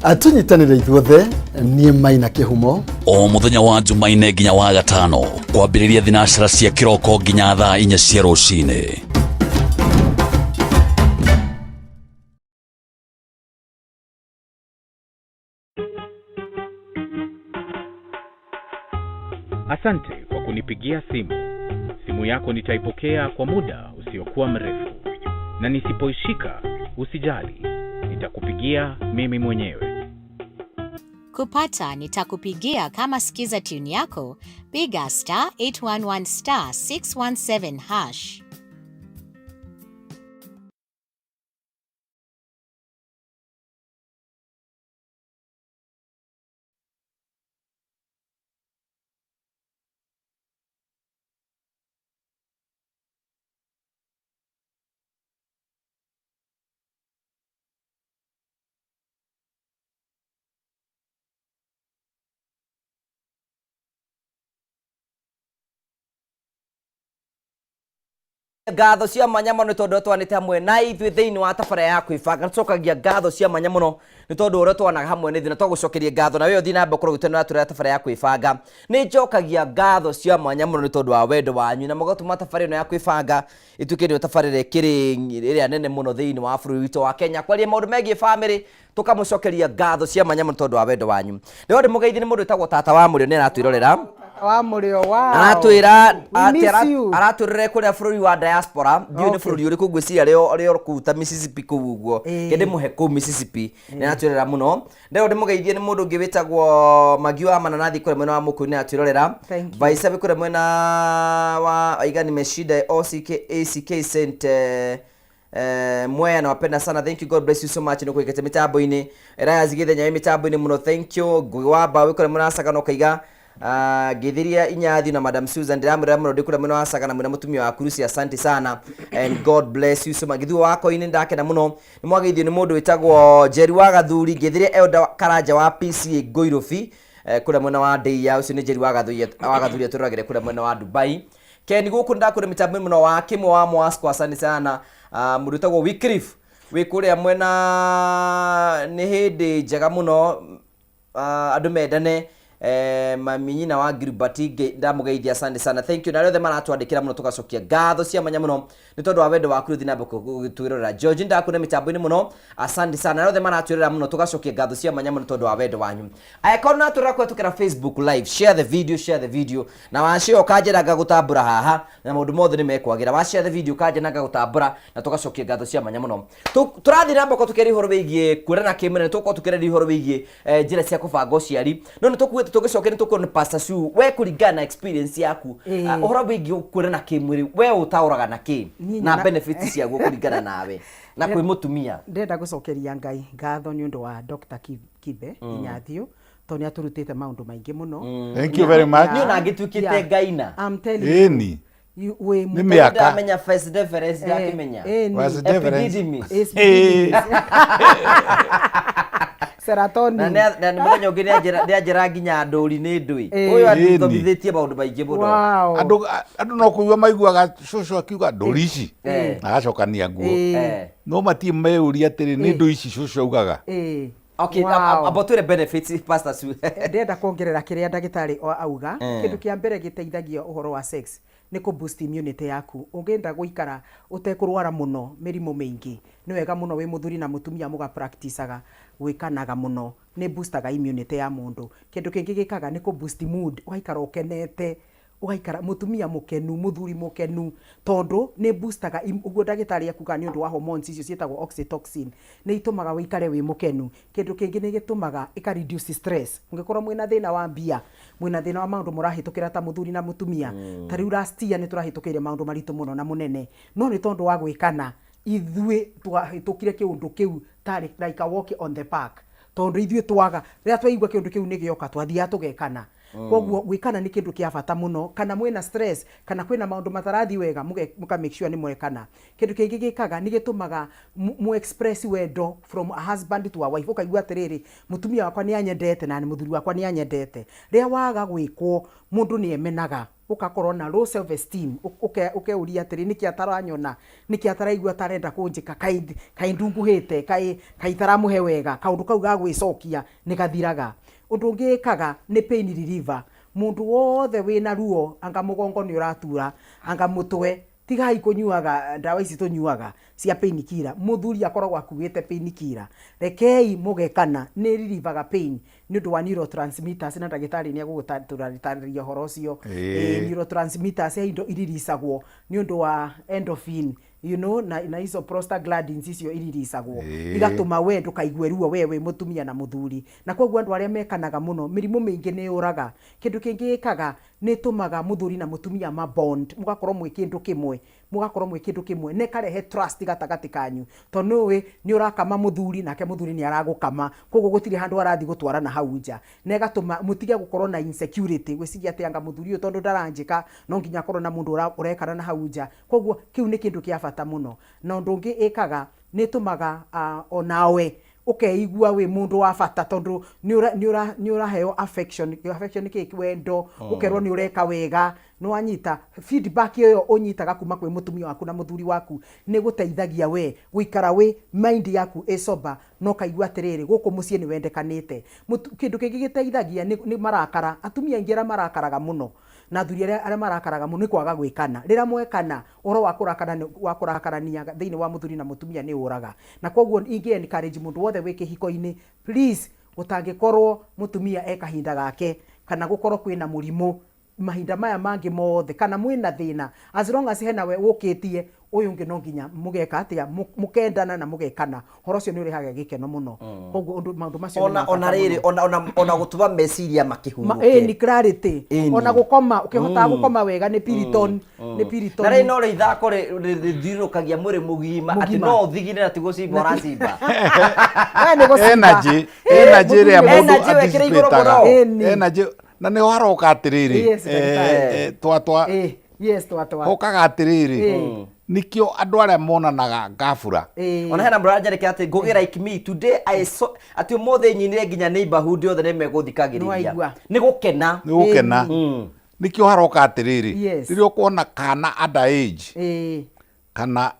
Tũnyitanĩre ithuothe, niĩ Maina Kĩhumo. O mũthenya wa Jumaine nginya wa Gatano, kwambĩrĩria thinacara cia kĩroko nginya thaa 4 cia rũcinĩ. Asante kwa kunipigia simu. Simu yako nitaipokea kwa muda usiokuwa mrefu, na nisipoishika usijali, nitakupigia mimi mwenyewe. Kupata nitakupigia kama skiza tune yako, piga *811*617#. Ngatho cia mwanya mũno nĩ tondũ twanĩte hamwe na ithuĩ thĩinĩ wa tabarĩra ya kwĩbanga. Nĩ tũcokagia ngatho cia mwanya mũno nĩ tondũ ũrĩa twanaga hamwe nĩ ithuĩ, na twagũcokeria ngatho na wewe ũthiĩ na mbere ũkorwo ũgĩtũnera tũrĩa tabarĩra ya kwĩbanga. Nĩ njokagia ngatho cia mwanya mũno nĩ tondũ wa wendo wanyu na mũgatũma tabarĩra ĩno ya kwĩbanga ĩtuĩke nĩyo tabarĩra ĩkĩrĩ ĩrĩa nene mũno thĩinĩ wa bũrũri witũ wa Kenya kwaria maũndũ megiĩ famĩlĩ. Tũkamũcokeria ngatho cia mwanya mũno tondũ wa wendo wanyu. Rĩo ndĩ mũgeithi nĩ mũndũ wĩtagwo Tata wa Mũrĩo, nĩ aratwĩrorera. Wa mũrĩo, wow. Aratwĩra We atĩ miss you. aratwĩrĩre kũrĩa bũrũri wa diaspora, ndiũĩ nĩ bũrũri ũrĩkũ, ngwĩciria rĩo kũu ta Mississippi kũu ũguo. Kĩndĩ mũhe kũu Mississippi nĩ aratwĩrĩra mũno. Ndĩrwo ndĩmũgeithie nĩ mũndũ ũngĩ wĩtagwo Magi wa Mananathi kũrĩa mwena wa Mũkũyũ nĩ aratwĩrorera. Thank you. Vaisa wĩ kũrĩa mwena wa aiga nimeshinda OCK ACK Saint Mwea nawapenda sana, thank you, God bless you so much. Nĩ kũigĩte mĩtambo-inĩ Elias Gĩthenya wĩ mĩtambo-inĩ mũno, thank you. Ngũgĩ wa Mbaũ wĩ kũrĩa mwena wa Sagana ũkaiga ngĩthiria Inyathi na Madam Susan, ndĩramwĩra mũno ndĩ kũrĩa mwena wa Sagana mwĩna mũtumia waku Lucy, asante sana and God bless you so much. Gĩthuo wa Koinĩ ndakena mũno nĩ mwageithio nĩ mũndũ wĩtagwo Njeri wa Gathuri, ngĩthiria Elder Karanja wa PCA Ngũirũbi kũrĩa mwena wa Ndĩia, ũcio nĩ Njeri wa Gathuri, wa Gathuri atũroragĩre kũrĩa mwena wa Dubai. Ken gũkũ ndakũrĩ mĩtambo mũno wa kĩmwe wa Mwasco, asante sana. Mũndũ wĩtagwo Wycliffe wĩ kũrĩa mwena, nĩ hĩndĩ njega mũno, andũ mendane. Mami nyina wa Gilbert ndamũgeithia, asante sana, thank you. Na arĩa othe maratwandĩkĩra mũno tũgacokia ngatho cia mwanya mũno nĩ tondũ wa wendo waku ũthiĩ na mbere gũtwĩrorera. George ndakuona mĩtambo-inĩ mũno, asante sana. Arĩa othe maratwĩrorera mũno tũgacokia ngatho cia mwanya mũno tondũ wa wendo wanyu. Angĩkorwo nĩ kũhetũkĩra Facebook live, share the video, share the video, na washare ũkanjĩra ngagũtambũra haha na maũndũ mothe nĩ mekwagĩra. Wa share the video ũkanjĩra ngagũtambũra na tũgacokia ngatho cia mwanya mũno. Tũrathiĩ na mbere tũkĩaria ũhoro wĩgiĩ kuonana kĩmwĩrĩ, nĩ tũgũkorwo tũkĩarĩria ũhoro wĩgiĩ njĩra cia kũbanga ũciari, no nĩ tũkuĩte tũgĩcokia nĩ tũkuona nĩ Pastor Sue, we kũringana na experience yaku, ũhoro wĩgiĩ kuonana kĩmwĩrĩ, we ũtaũraga na kĩ Niĩ na benefits ciaguo kũringana nawe na kwĩ mũtumia? Ndĩrenda gũcokeria Ngai ngatho nĩ ũndũ wa Dr. Kibe Inyathio, tondũ nĩ atũrutĩte maũndũ maingĩ mũno. Thank you very much. Niĩ ona ngĩtuĩkĩte ngaina. I'm telling you. Ĩni. Wĩ Nĩ mĩaka. Ndamenya first difference, ndakĩmenya ĩni. Vas deferens. Epididymis. Epididymis. Serotonin. Na nĩ mũthenya ũngĩ nĩanjĩra nginya ndũri nĩ ndũi ũyũ andũthomithĩtie maũndũ maingĩ mũno. Wow. Andũ no kũigua maiguaga cũcũ akiuga ndũri ici agacokania nguo, no matirĩ meyũria atĩrĩ, nĩ ndũ ici cũcũ augaga? Okay, amba twĩre benefits, Pastor Sue. Ndĩrenda kuongerera kĩrĩa ndagĩtarĩ auga. Kĩndũ kĩa mbere gĩteithagia ũhoro wa sex nĩ kũ boost immunity yaku. Ũngĩenda gũikara ũtekũrwara mũno mĩrimũ mĩingĩ, nĩ wega mũno wĩ mũthuri na mũtumia mũga practiceaga gwĩkanaga mũno, nĩ boostaga immunity ya mũndũ. Kĩndũ kĩngĩ gĩkaga nĩ kũ boost mood, ũgaikara ũkenete, ũgaikara mũtumia mũkenu, mũthuri mũkenu, tondũ nĩ boostaga ũguo ndagĩtarĩ akuga nĩ ũndũ wa hormones icio ciĩtagwo oxytocin, nĩ itũmaga ũikare wĩ mũkenu. Kĩndũ kĩngĩ nĩ gĩtũmaga ĩka reduce stress. Ũngĩkorwo mwĩna thĩna wa mbia, mwĩna thĩna wa maũndũ mũrahĩtũkĩra ta mũthuri na mũtumia, ta rĩu last year nĩ tũrahĩtũkĩire maũndũ maritũ mũno na mũnene, no nĩ tondũ wa gwĩkana ithuĩ twahĩtũkire kĩũndũ kĩu tarĩ like a walk on the park, tondũ ithuĩ twaga rĩrĩa twaigua kĩũndũ kĩu nĩ gĩoka twathiaga tũgekana. Koguo gwĩkana nĩ kĩndũ kĩa bata mũno, kana mwĩna stress, kana kwĩna maũndũ matarathiĩ wega, mũka make sure nĩ mwekana. Kĩndũ kĩngĩ gĩkaga nĩ gĩtũmaga mu express wendo from a husband to a wife, ũkaigua atĩrĩrĩ, mũtumia wakwa nĩ anyendete na mũthuri wakwa nĩ anyendete. Rĩrĩa waga gwĩkwo, mũndũ nĩ emenaga, ũgakorwo na low self esteem, ũkeuria atĩrĩ, nĩkĩ ataranyona, nĩkĩ ataraigua atarenda kũnjĩka, kaĩ ndunguhĩte, kaĩ itaramũhe wega. Kaũndũ kau ga gwĩcokia nĩ gathiraga. Ũndũ ũngĩ ĩkaga nĩ pain reliever. Mũndũ wothe wĩna ruo, anga mũgongo nĩ ũratura, anga mũtwe, tigai kũnyuaga ndawa ici tũnyuaga cia pain killer. Mũthuri akoragwo akuĩte pain killer, rekei mũgekana, nĩ relievaga pain nĩ ũndũ wa neurotransmitters, na ndagĩtarĩ nĩ egũgũtarĩria ũhoro ũcio. Neurotransmitters he indo iririsagwo nĩ ũndũ wa endorphin, na icio prostaglandins icio iririsagwo igatũma we ndũkaigue ruo we wĩ mũtumia na mũthuri. Na koguo andũ arĩa mekanaga mũno, mĩrimũ mĩingĩ nĩ yũraga. Kĩndũ kĩngĩ ĩkaga nĩ ĩtũmaga mũthuri na mũtumia ma bond, mũgakorwo mwĩ kĩndũ kĩmwe, mũgakorwo mwĩ kĩndũ kĩmwe, na ĩkarehe trust gatagatĩ kanyu, tondũ nĩ ũĩ nĩ ũrakama mũthuri nake mũthuri nĩ aragũkama, koguo gũtirĩ handũ arathiĩ gũtwarana hau nja, na ĩgatũma mũtige gũkorwo na insecurity, gwĩciria atĩ anga mũthuri ũyũ tondũ ndaranjĩka no nginya akorwo na mũndũ ũrekana na hau nja. Koguo kĩu nĩ kĩndũ kĩa bata mũno. Na ũndũ ũngĩ ĩkaga nĩ ĩtũmaga onawe ũkeigua wĩ mũndũ wa bata, tondũ nĩ ũraheo affection. Affection nĩ kĩĩ? Wendo. Ũkerwo nĩ ũreka wega, nĩ wanyita feedback ĩyo ũnyitaga kuma kwĩ mũtumia waku na mũthuri waku, nĩ gũteithagia we gũikara wĩ mind yaku ĩ sober, na ũkaigua atĩrĩrĩ, gũkũ mũciĩ nĩ wendekanĩte. Kĩndũ kĩngĩ gĩteithagia nĩ marakara. Atumia aingĩ arĩa marakaraga mũno na athuri arĩa marakaraga mũno nĩ kwaga gwĩkana. Rĩrĩa mwekana, ũhoro wa kũrakara wa kũrakarania thĩinĩ wa mũthuri na mũtumia nĩ ũraga. Na koguo ingĩ encourage mũndũ wothe wĩ kĩhiko-inĩ, please, gũtangĩkorwo mũtumia e kahinda gake kana gũkorwo kwĩna mũrimũ. Mahinda maya mangĩ mothe kana mwĩna thĩna, as long as hena we ũkĩtie ũyũ ũngĩ, no nginya mũgeka atĩa? Mũkendana na mũgekana. Ũhoro ũcio nĩ ũrehaga gĩkeno mũno. Koguo ũndũ maũndũ macio nĩ Ona ma bata ona rĩrĩ mũno. Ona gũtũma meciria makĩhurũke. Ĩni, clarity. Ona gũkoma, ũkĩhotaga gũkoma wega nĩ Piriton, nĩ Piriton. Na rĩrĩ no rĩ ithako rĩthiũrũrũkagia mwĩrĩ mũgima atĩ Mũgima. no ũthigine na ti gũcimba ũracimba. We nĩ gũcimba. Energy, energy ĩrĩa mũndũ Energy wekĩra igũrũ anticipataga. mũno. Ĩni. Energy na nĩho haroka atĩrĩrĩ, Yes, ndagĩtarĩ. Twatwa. Yes, twatwa. Hokaga atĩrĩrĩ, nĩkĩo andũ arĩa monanaga ngabura. Ona hena mũndũ aranjandĩkĩra atĩ Ngũgĩ like me today I saw atĩ ũmũthĩ nyinire nginya neighborhood yothe nĩ megũthikagĩrĩria. Nĩwaigua. Nĩ gũkena. Nĩ gũkena. Nĩkĩo haroka atĩrĩrĩ, rĩrĩa ũkona kana under age,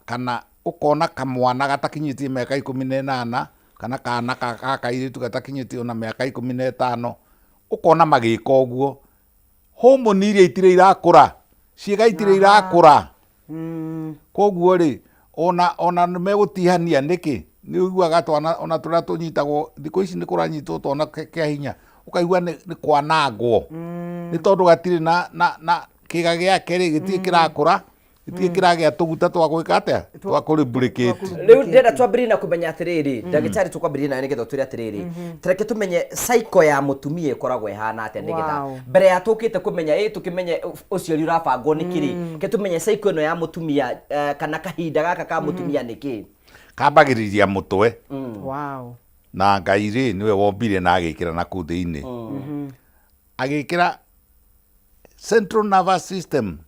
kana ũkona kamwana gatakinyĩtie mĩaka 18, kana kana ga kairĩtu gatakinyĩtie ona mĩaka 15, ũkona magĩka ũguo, homoni iria itirĩ irakũra, ciĩga itirĩ irakũra. Koguo rĩ, ona nĩ megũtihania nĩkĩ? Nĩ ũiguaga twana ona tũrĩa tũnyitagwo thikũ ici, nĩ kũranyitwo twana kĩa hinya, ũkaigua nĩ kwanangwo, nĩ tondũ gatirĩ na kĩga gĩake rĩ, gĩtirĩ kĩrakũra, gĩtirĩ kĩragĩa tũguta twa gwĩka atĩa, twa kũlubricate. Rĩu ndĩrenda twambĩrĩrie na kũmenya atĩrĩrĩ, ndagĩtarĩ, tũkwambĩrĩria nawe nĩgetha ũtwĩre atĩrĩrĩ, tareke tũmenye cycle ya mũtumia ĩkoragwo ĩhana atĩa, nĩgetha mbere ya tũkĩte kũmenya ĩ tũkĩmenye ũciari ũrabangwo nĩ kĩrĩ, ke tũmenye cycle ĩno ya mũtumia, kana kahinda gaka ka mũtumia nĩ kĩ. Kambagĩrĩria mũtwe. Na Ngai rĩ, nĩwe wombire na agĩkĩra na kũu thĩinĩ, agĩkĩra central nervous system,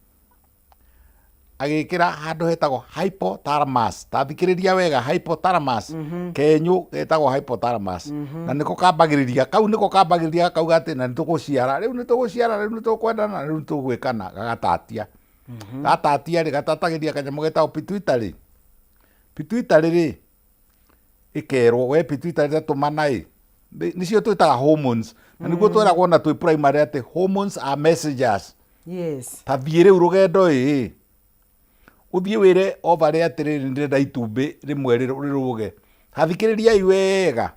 agĩkĩra handũ hetagwo hypothalamus. Ta thikĩrĩria wega, hypothalamus, kenyũ getagwo hypothalamus, na nĩko kambagĩrĩria, kau nĩko kambagĩrĩria gakauga atĩ na nĩtũgũciara rĩu, nĩtũgũciara rĩu, nĩtũkwendana rĩu, nĩtũgwĩkana. Gagatatia, gatatia rĩ, gatatagĩria kanyamũ getagwo pituitary. Pituitary rĩ, ĩkerwo we pituitary tatũmana ĩ. Nĩcio twĩtaga hormones, na nĩguo tweragwo na twĩ primary atĩ hormones are messengers. Ta thiĩ rĩu rũgendo ĩĩ, ũthiĩ wĩre ovary atĩrĩrĩ, ndĩrenda itumbĩ rĩmwe rĩrũge. Tathikĩrĩriai wega,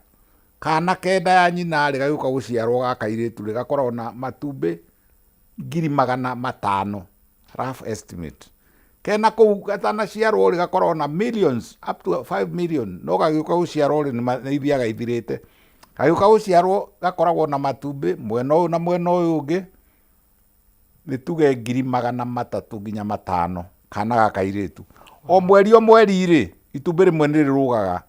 kana kenda ya nyina rĩ, gagĩũka gũciarwo ga kairĩtu rĩ, gakoragwo na matumbĩ 500,000, rough estimate. Kena kũu gatanaciarwo rĩ, gakoragwo na millions, up to 5 million, no gagĩũka gũciarwo rĩ, nĩ ithiaga ithirĩte. Gagĩũka gũciarwo gakoragwo na matumbĩ mwena ũyũ na mwena ũyũ ũngĩ, nĩ tuge 300,000 nginya 500, kana ga kairĩtu. O mweri o mweri rĩ, itumbĩ rĩmwe nĩ rĩrũgaga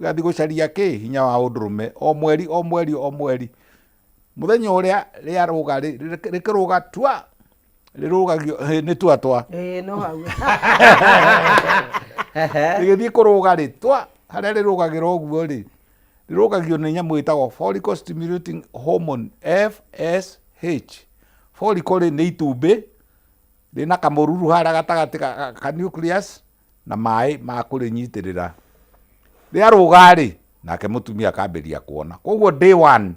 rĩgathiĩ gũcaria kĩ hinya wa ũndũrũme, o mweri o mweri o mweri. Mũthenya ũrĩa rĩarũga rĩ, rĩkĩrũga tua, rĩrũgagio nĩ tua twa. Ĩĩ, no hau. Rĩgĩthiĩ kũrũga rĩ, twa harĩa rĩrũgagĩra ũguo rĩ, rĩrũgagio nĩ nyamũ ĩtagwo follicle stimulating hormone, FSH. Follicle rĩ, nĩ itumbĩ rĩna kamũruru harĩa gatagatĩ ka nucleus na maĩ ma kũrĩnyitĩrĩra. Rĩarũga rĩ, nake mũtumia akambĩrĩria kuona. Koguo day one,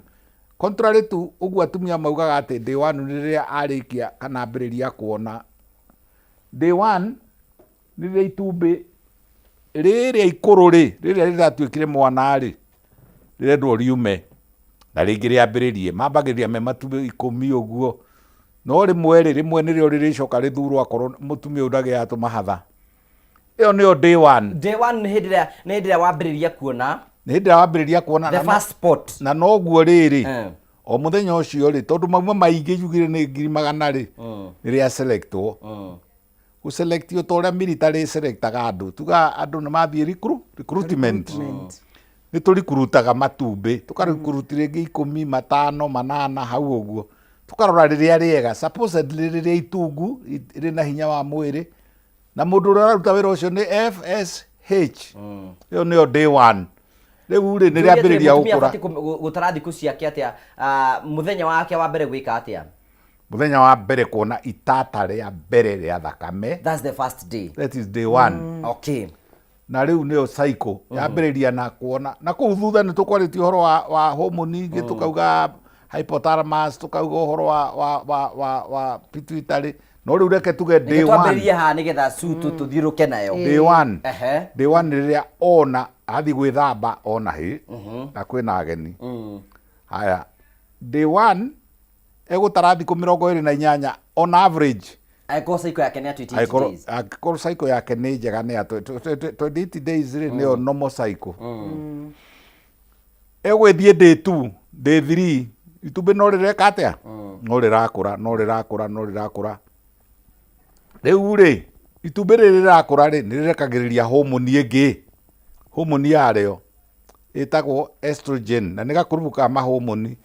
contrary to ũguo atumia maugaga atĩ day one nĩ rĩrĩa arĩkia kana ambĩrĩria kuona, day one nĩ rĩrĩa itumbĩ rĩrĩa ikũrũ rĩ, rĩrĩa rĩratuĩkire mwana rĩ, rĩrendwo riume na rĩngĩ rĩambĩrĩrie. Mambagĩrĩria me matumbĩ 10 ũguo, no rĩmwe rĩ, rĩmwe nĩrĩo rĩrĩcoka rĩthurwo akorwo mũtumia ũyũ ndagĩaga tũmahatha. Ĩyo nĩyo day one. Day one nĩ hĩndĩ ĩrĩa wambĩrĩria kuona. Nĩ hĩndĩ ĩrĩa wambĩrĩria kuona. The first spot. Na noguo rĩrĩ, o mũthenya ũcio rĩ, tondũ mauma maingĩ njugire nĩ ngiri magana rĩ, nĩ rĩa selectwo, gũselectio ta ũrĩa military selectaga andũ. Tuga andũ nĩ mathiĩ recruitment, nĩ tũrikurutaga matumbĩ, tũkarikuruti rĩngĩ 10, 5, 8 hau ũguo, tũkarora rĩrĩa rĩega, supposedly rĩrĩa itungu rĩna hinya wa mwĩrĩ, na mũndũ ũrĩa ũraruta wĩra ũcio nĩ FSH. Ĩyo nĩyo day one. Rĩu rĩ, nĩ rĩambĩrĩria Mũtumia gũkũra. abatiĩ gũtara thikũ ciake atĩa, mũthenya wake wa mbere gwĩka atĩa? Mũthenya wa mbere kuona itata rĩa mbere rĩa thakame. That's the first day. That is day one. Na rĩu nĩyo cycle yambĩrĩria na kuona. Na kũu thutha nĩ tũkwarĩtie ũhoro wa hormone ingĩ, tũkauga hypothalamus, tũkauga ũhoro wa pituitary, no rĩu reke tuge Reke day one. Twambĩrĩrie haha nĩgetha cu tũthiũrũke nayo. Day one. Day one nĩ rĩrĩa ona athiĩ gwĩthamba, ona hĩ na kwĩna ageni. Haya, day one. Egũtara thikũ 28 on average. Angĩkorwo cycle yake nĩ ya 28 Angĩkorwo days. Angĩkorwo cycle yake nĩ njega nĩ ya 28 days rĩ, nĩyo normal cycle. Ĩgwĩthiĩ day 2, day 3, itumbĩ no rĩreka atĩa? No rĩrakũra, no rĩrakũra, no rĩrakũra. Rĩu rĩ, itumbĩ rĩrĩ rĩrakũra rĩ, nĩ rĩrekagĩrĩria homoni ĩngĩ, homoni yarĩo ĩtagwo estrogen, na nĩ gakurubu ka mahomoni.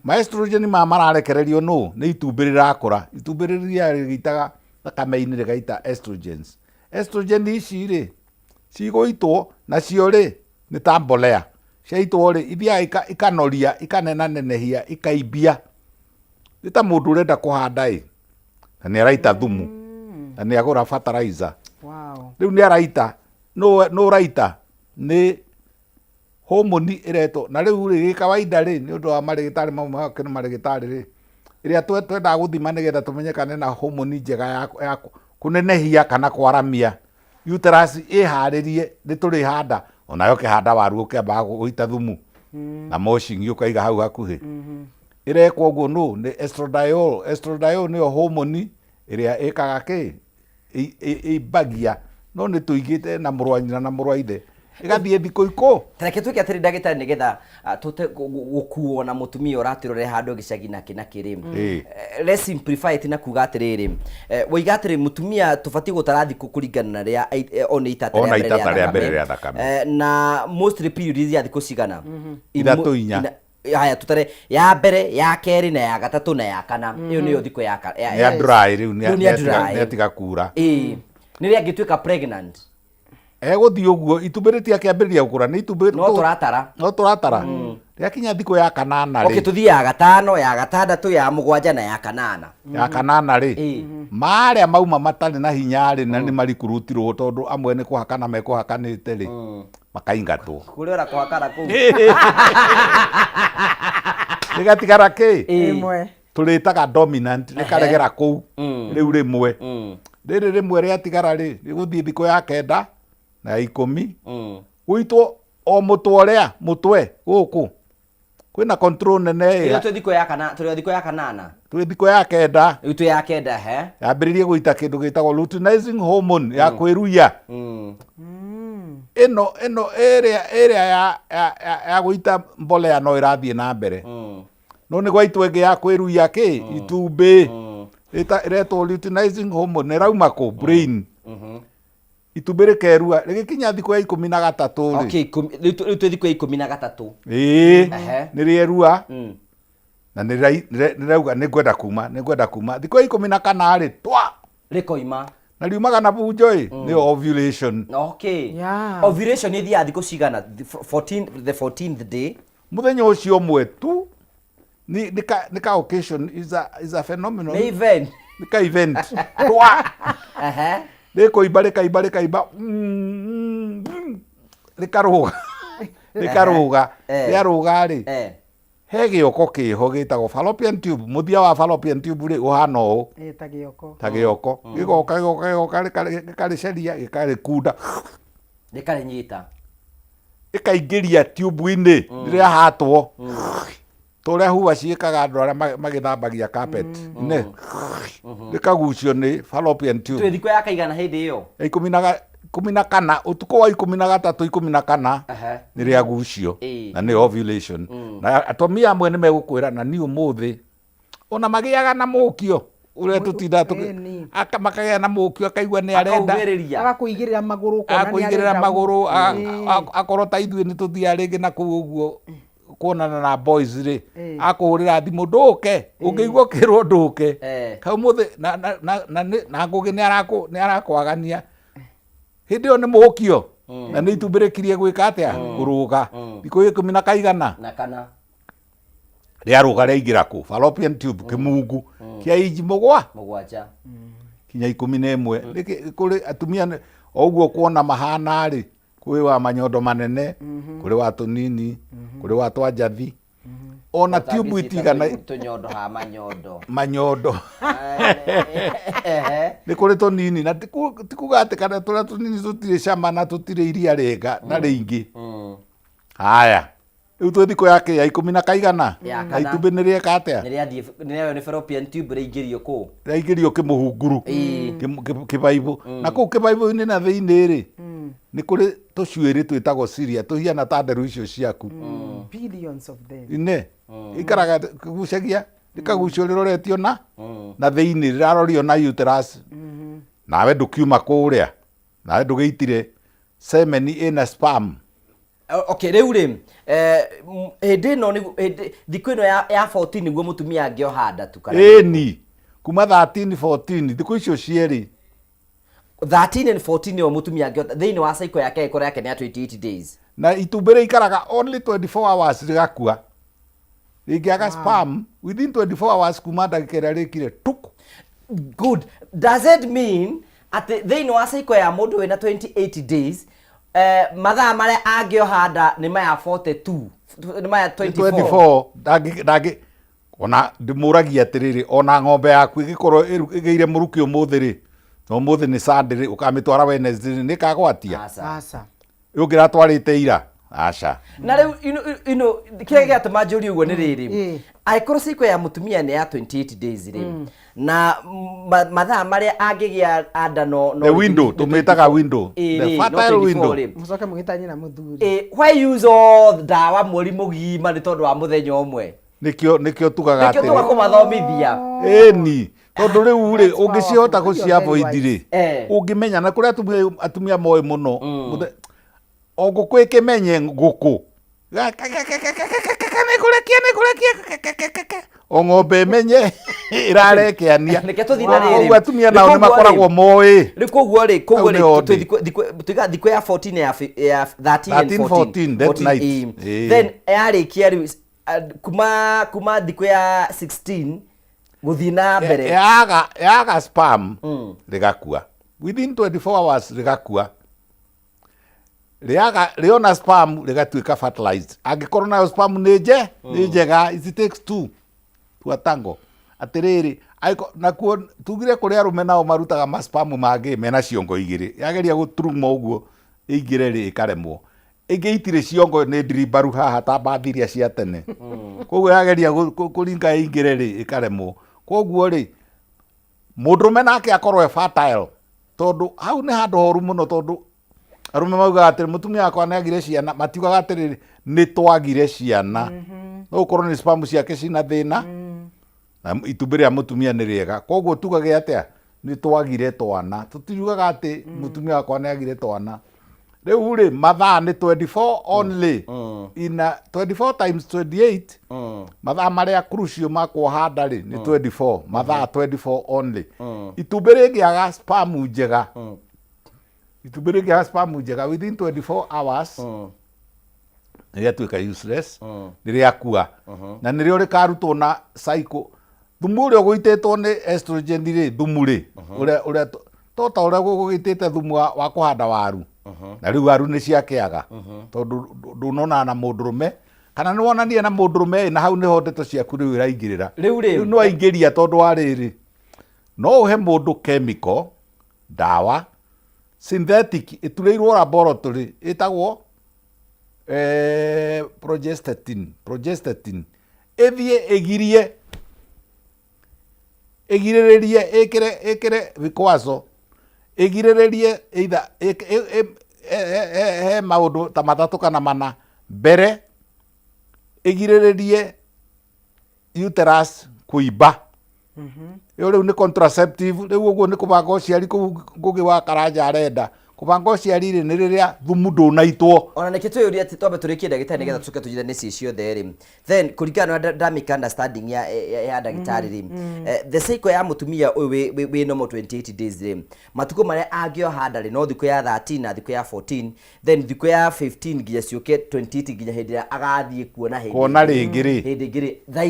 Ma estrogen maya mararekererio nũ? Nĩ itumbĩ rĩrakũra. Itumbĩ rĩrĩa rĩgĩitaga thakame-inĩ rĩgaita estrogens. Estrogen ici rĩ, cigũitwo nacio rĩ, nĩ ta mbolea. Ciaitwo rĩ, ithiaga ikanoria, ikanenanenehia, ikaimbia. Nĩ ta mũndũ ũrenda kũhanda ĩ, na nĩ araita thumu, na nĩ agũra fertilizer. Rĩu nĩ araita, nũ ũraita? Nĩ homoni ĩretwo. Na rĩu rĩ, gĩ kawaida rĩ, nĩ ũndũ wa marĩgĩtarĩ mamwe make nĩ marĩgĩtarĩ rĩ, ĩrĩa twendaga gũthima nĩgetha tũmenye kana ĩna homoni njega ya kũnenehia kana kwaramia uterus ĩharĩrie nĩ tũrĩhanda. Onawe ũkĩhanda waru ũkĩambaga gũita thumu na mulching ũkaiga hau hakuhĩ. Ĩrekwo ũguo nũ? Nĩ estradiol. Estradiol nĩyo homoni ĩrĩa ĩkaga kĩ? Ĩimbagia, no nĩ tũigĩte na mũrũ wa nyina na mũrũ wa ithe, ĩgathiĩ thikũ ikũ. Tareke twĩke atĩrĩ ndagĩtarĩ, nĩgetha tũte gũkuo na mũtumia ũratwĩrorera handũ gĩcagi nakĩ nakĩ rĩ. Let's simplify it na kuga atĩrĩrĩ, woiga atĩrĩ mũtumia tũbatiĩ gũtara thikũ kũringana na rĩa ona itata Ona rĩa mbere itata rĩa rĩa mbere rĩa thakame. Thakame. Na mostly periods ya thikũ cigana? 3, 4. Haya, tutare ya mbere, ya kerĩ, na ya gatatũ, na ya kana. Ĩyo nĩyo thikũ ya Nĩ ya dry rĩu, Rĩu nĩ ya dry. Nĩ atiga kura. Ĩĩ. Nĩ rĩa angĩtuĩka pregnant. Egũthiĩ ũguo itumbĩ rĩtiakĩambĩrĩria gũkũra, nĩ itumbĩ. No tũratara. No tũratara. Rĩakinya thikũ ya kanana rĩ. Okay, tũthiĩ ya gatano, ya gatandatũ, ya mũgwanja na ya kanana. Ya kanana rĩ, marĩa mauma matarĩ na hinya rĩ, na nĩ marikurutirwo tondũ amwe nĩ kũhakana mekũhakanĩte rĩ, makaingatwo. Kũrĩ ona kũhakana kũu. Rĩgatigara kĩ? Ĩmwe. Tũrĩtaga dominant, rĩkaregera kũu. Rĩu rĩmwe. Rĩrĩ rĩmwe rĩatigara rĩ, rĩgũthiĩ thikũ ya 9 na ya 10. Gũitwo o mũtwe ũrĩa, mũtwe gũkũ. Kwĩna control nene ĩ. Rĩu twĩ thikũ ya kana, tũrĩ o thikũ ya kanana. Twĩ thikũ ya 9. Rĩu twĩ ya 9, he. Yambĩrĩrie gũita kĩndũ gĩtagwo luteinizing hormone ya kwĩruia. Ĩno, ĩno ĩrĩa, ĩrĩa ya gũita mbolea no ĩrathiĩ na mbere. No nĩ gwaitwo ĩngĩ ya kwĩruia kĩ? Itumbĩ. Ĩretwo luteinizing hormone, ĩrauma kũ? Brain. Itumbĩ rĩkerua, rĩgĩkinya thikũ ya 13 rĩ. Okay, rĩu twĩ thikũ ya 13. Ĩĩ, nĩ rĩerua. Na nĩ rĩrauga nĩ ngwenda kuma, nĩ ngwenda kuma. Thikũ ya 14 rĩ, twa! Rĩkoima. Na riumaga na bunjo ĩ, nĩyo ovulation. Okay. Ovulation ĩthiaga thikũ cigana? The 14, the 14th day. Mũthenya ũcio ũmwe tu, nĩ ka occasion, is a phenomenon. Nĩ event. Nĩ ka event. Twa! Rĩkoimba, rĩkaimba, rĩkaimba. Rĩkarũga. Rĩkarũga. Rĩarũga rĩ, he gĩoko kĩho gĩtagwo fallopian tube. Mũthia wa fallopian tube rĩ, ũhana ũũ. Ta gĩoko. Ta gĩoko. Gĩgoka, gĩgoka, gĩgoka, gĩkarĩceria, gĩkarĩkunda. Rĩkarĩnyita. Ĩkaingĩria tube-inĩ, rĩrĩa hatwo. Ta ũrĩa huwa ciĩkaga andũ arĩa magĩthambagia carpet. Nĩ. Rĩkagucio nĩ fallopian tube. Twĩ thikũ ya kaigana hĩndĩ ĩyo? Ya 14, ũtukũ wa 13, 14, nĩ rĩagucio. Na nĩ ovulation. Na atumia amwe nĩ megũkwĩra, na niĩ ũmũthĩ, ona magĩaga na mũkio, ũrĩa tũtindaga tũkĩ- makagĩa na mũkio, akaigua nĩ arenda. Akaugĩrĩria. Agakũigĩrĩra magũrũ, ũkona nĩ Akũigĩrĩra arenda. magũrũ, akorwo ta ithuĩ nĩ tũthiaga rĩngĩ na kũu ũguo kuonana na boys rĩ, akũhũrĩra thimũ ndũke, ũngĩigua ũkĩrwo ndũke. Kau mũthĩ, na Ngũgĩ nĩ arakwagania. Hĩndĩ ĩyo nĩ mũkio, na nĩ itumbĩ rĩkirie gwĩka atĩa? Kũrũga. Thikũ ikũmi na kaigana? Na kana. Rĩarũga rĩaingĩra kũ? Fallopian tube, kĩmungu kĩa inji 7. Kinya 11. Nĩkĩ kũrĩ atumia o ũguo kuona mahana rĩ, kũrĩ wa manyondo manene, kũrĩ wa tũnini, kũrĩ wa twa njathi. Ona Tũtangĩciĩta tube itigana tũnyondo ha manyondo. Manyondo. Nĩ kũrĩ tũnini, na ti kuga atĩ kana tũrĩa tũnini tũtirĩ cama na tũtirĩ iria rĩega na rĩingĩ. Haya. Rĩu twĩ thikũ ya kĩ ya ikũmi na kaigana Ya na kana. itumbĩ nĩ rĩeka atĩa? Nĩ rĩathiĩ, nĩ nĩ fallopian tube rĩingĩrio kũu. Rĩaingĩrio kĩmũhunguru. Ĩĩ. Kĩbaibũ. Na kũu kĩbaibũ-inĩ na thĩinĩ rĩ, nĩ kũrĩ tũcuĩrĩ twĩtagwo cilia tũhiana ta nderu icio ciaku. Billions of them. Ine. Ikaraga kĩgucagia, rĩkagucio rĩroretio na thĩinĩ, rĩrarorio na uterus. Nawe ndũkiuma kũrĩa, nawe ndũgĩitire semen ĩna sperm. Okay, rĩu rĩ, hĩndĩ ĩno nĩguo hĩndĩ thikũ ĩno ya 14 nĩguo mũtumia angĩoha nda tu kana? Ĩni, kuma 13 14 thikũ icio cierĩ. 13 and 14 nĩyo mũtumia angĩoha thĩinĩ wa cycle yake ĩkorwo yake nĩ ya 28 days. Na itumbĩ rĩikaraga only 24 hours rĩgakua. Rĩngĩaga sperm within 24 hours kuma ndagĩka ĩrĩa rĩkire tuk. Good. Does it mean atĩ thĩinĩ wa cycle ya mũndũ wĩna 28 days, mathaa marĩa angĩoha nda nĩ maya 42, nĩ maya 24? 24 ndangĩ ona ndĩmũragia atĩrĩrĩ, ona ng'ombe yaku ĩgĩkorwo ĩgĩire mũrukĩ ũmũthĩ rĩ, na ũmũthĩ nĩ Sunday rĩ, ũkamĩtwara Wednesday rĩ, nĩ ĩkagwatia? Aca. Aca. Ũngĩratwarĩte ira? Aca. Na rĩu ino kĩrĩa gĩatũma njũrie ũguo nĩ rĩrĩ, angĩkorwo cycle ya mũtumia nĩ ya 28 days rĩ, na mathaa marĩa angĩgĩa nda no The window, nĩ tũmĩtaga 24. Window. Ĩĩ The rĩ, no fertile 24 window. rĩ. Mũcoke mũgĩtanye na mũthuri. Why use all ndawa mweri mũgima nĩ tondũ wa mũthenya ũmwe? Nĩkĩo tugaga Nĩkĩo tuga atĩrĩ. kũmathomithia. Ĩni, tondũ rĩu rĩ, That's ũngĩcihota powerful. gũci avoid rĩ, Eh. ũngĩmenya, na kũrĩa atumia moĩ mũno, o ngũkũ ĩkĩmenye ngũkũ. Nĩngũrekia, nĩngũrekia. O ng'ombe ĩmenye ĩrarekeania. Reke tũthiĩ na rĩrĩ. Koguo atumia nao Rĩu nĩ makoragwo moĩ. Rĩu koguo rĩ, koguo Hau rĩ, nĩho twĩ ndĩ. tuiga thikũ ya 14 ya 13 and 13, 14. 14, that 14, night. ĩĩ. Ĩĩ. Then yarĩkia rĩu, kuma thikũ ya 16 gũthiĩ na mbere. Yaga sperm rĩgakua. Within 24 hours rĩgakua. Rĩaga rĩona sperm rĩgatuĩka fertilized. Angĩkorwo nayo sperm nĩ njega, it takes two to a tango. Atĩrĩrĩ, nakuo tugire kũrĩ arũme nao marutaga ma sperm mangĩ mena ciongo igĩrĩ. Yageria gũturuma ũguo ĩingĩre rĩ ĩkaremwo. Ĩngĩ itirĩ ciongo nĩ ndirimbaru haha ta mbathi iria cia tene. Koguo yageria kũringa ĩingĩre rĩ ĩkaremwo. Koguo rĩ, mũndũrũme nake akorwo e fertile, tondũ hau nĩ handũ horu mũno, tondũ arũme maugaga atĩrĩ mũtumia wakwa nĩ agire ciana, matiugaga atĩrĩrĩ nĩ twagire ciana. No ũkorwo nĩ sperm ciake cina thĩna, na itumbĩ rĩa mũtumia nĩ rĩega. Koguo tugage atĩa? Nĩ twagire twana. Tũtiugaga atĩ mũtumia wakwa nĩ agire twana. Rĩu rĩ, mathaa nĩ 24 only. In a 24 times 28, mathaa marĩa crucial ma kuoha nda rĩ, nĩ 24. Mathaa 24 only. Itumbĩ rĩngĩaga sperm njega, itumbĩ rĩngĩaga sperm njega within 24 hours, nĩ rĩatuĩka useless, nĩ rĩakua. Na nĩrĩo rĩkarutwo na cycle. Thumu ũrĩa ũgũitĩtwo nĩ estrogen rĩ, thumu rĩ, ũrĩa to ta ũrĩa gũgĩitĩte thumu wa kũhanda waru. Na rĩu waru nĩ ciakĩaga. Tondũ ndũnonana na mũndũrũme, kana nĩ wonanire na mũndũrũme, na hau nĩho ndeto ciaku rĩu ĩraingĩrĩra. Rĩu rĩ. Rĩu nĩ waingĩria tondũ wa rĩrĩ. No ũhe mũndũ chemical, ndawa, synthetic, ĩturĩirwo laboratory, ĩtagwo progestatin. Ĩthiĩ ĩgirie, ĩgirĩrĩrie, ĩkĩre vikwazo, ĩgirĩrĩrie either, he maũndũ ta matatũ kana mana mbere, ĩgirĩrĩrie uterus kũimba. Ĩyo rĩu nĩ contraceptive. Rĩu ũguo nĩ kũbanga ũciari kũu Ngũgĩ wa Karanja arenda. Kũbanga ũciari rĩ, nĩ rĩrĩa thumu ndũnaitwo. Ona nĩkĩ twĩyũria atĩ twambe tũrĩkie ndagĩtarĩ nĩgetha tũcoke tũnyitane ciĩ ciothe rĩ. Then kũringana na ũrĩa ndamĩka understanding ya ndagĩtarĩ rĩ, the cycle ya mũtumia ũyũ wĩ normal 28 days rĩ, matukũ marĩa angĩoha nda rĩ, no thikũ ya 13 na thikũ ya 14, then thikũ ya 15 nginya ciũke 28 nginya hĩndĩ ĩrĩa agathiĩ kuona hĩndĩ Kuona ĩngĩ. rĩngĩ rĩ. Hĩndĩ ĩngĩ rĩ, thaa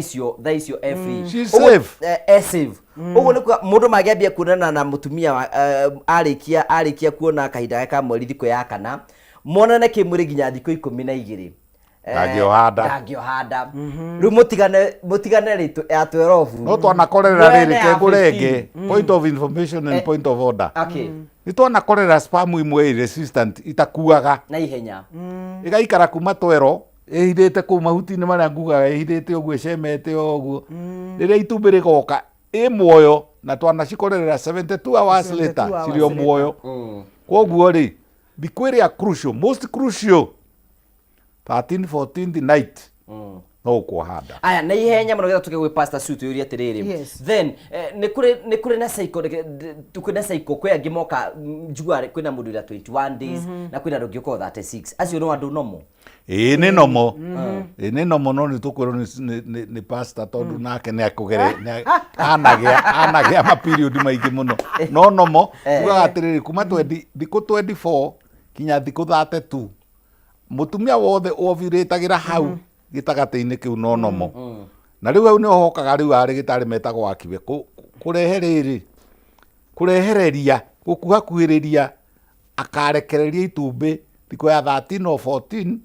icio e free. She's Ũguo, safe. e safe. Ũguo nĩ kuga mũndũ mangĩambia kuonana na mũtumia wa arĩkia kuona kahinda gake ka mweri thikũ ya kana, monane kĩmwĩrĩ nginya thikũ ikũmi na igĩrĩ. Ndangĩoha nda. Ndangĩoha nda. Rĩu mũtigane rĩ, ya 12. No twanakorerera Mwene rĩrĩ, ya kengũrenge, 15. point of information and point of order. Nĩ twanakorerera sperm imwe ĩ resistant itakuaga. Na ihenya. Ĩgaikara kuma 12 Ĩhithĩte kũu mahuti-inĩ marĩa ngugaga ĩhithĩte ũguo ĩcemete ũguo. Rĩrĩa itumbĩ rĩgoka ĩ muoyo na twanacikorerera 72 hours 72 later hours cirĩ o later. muoyo. Koguo rĩ thikũ ĩrĩa crucial, most crucial 13 14th night no ũkuoha nda. Aya na ihenya mũno getha tũke gwĩ pastor Sue twĩyũrie atĩrĩrĩ. Yes. Then nĩ kũrĩ nĩ kũrĩ na cycle kwĩ na cycle kwĩ angĩ moka njiguaga kwĩna mũndũ wĩna 21 days na kwĩna andũ angĩ ũkorwo 36 acio no andũ nomo. Ĩĩ nĩ nomo. Ĩĩ nĩ nomo no nĩ tũkwĩrwo nĩ pastor tondũ nake nĩ akũgere nĩ anagĩa anagĩa ma period maingĩ mũno. No nomo tugaga atĩrĩrĩ kuma 20 thikũ 24 kinya thikũ 32 mũtumia wothe ovulĩtagĩra hau gĩtagatĩ-inĩ kĩu no nomo. Na rĩu hau nĩho hokaga rĩu arĩgĩtarĩ metagwo akiwe kũrehe rĩrĩ kũrehereria gũkuhakuhĩrĩria akarekereria itumbĩ thikũ ya 13 or 14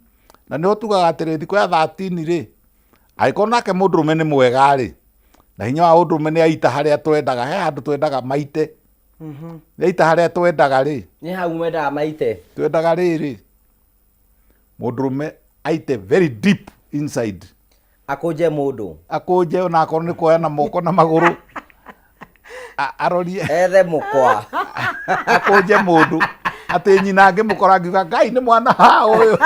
na nĩho tugaga atĩrĩ thikũ ya 13 rĩ angĩkorwo nake mũndũrũme nĩ mwega rĩ na hinya wa ũndũrũme nĩ aita harĩa twendaga he handũ twendaga maite nĩ aita harĩa twendaga rĩ Nĩ hau mwendaga maite. Twendaga rĩrĩ mũndũrũme aite very deep inside Akũnje mũndũ. Akũnje ona akorwo nĩ kuoya na moko na magũrũ arorie ethe mũkwa akũnje mũndũ atĩ nyina angĩmũkora angiuga Ngai nĩ mwana ha ũyũ.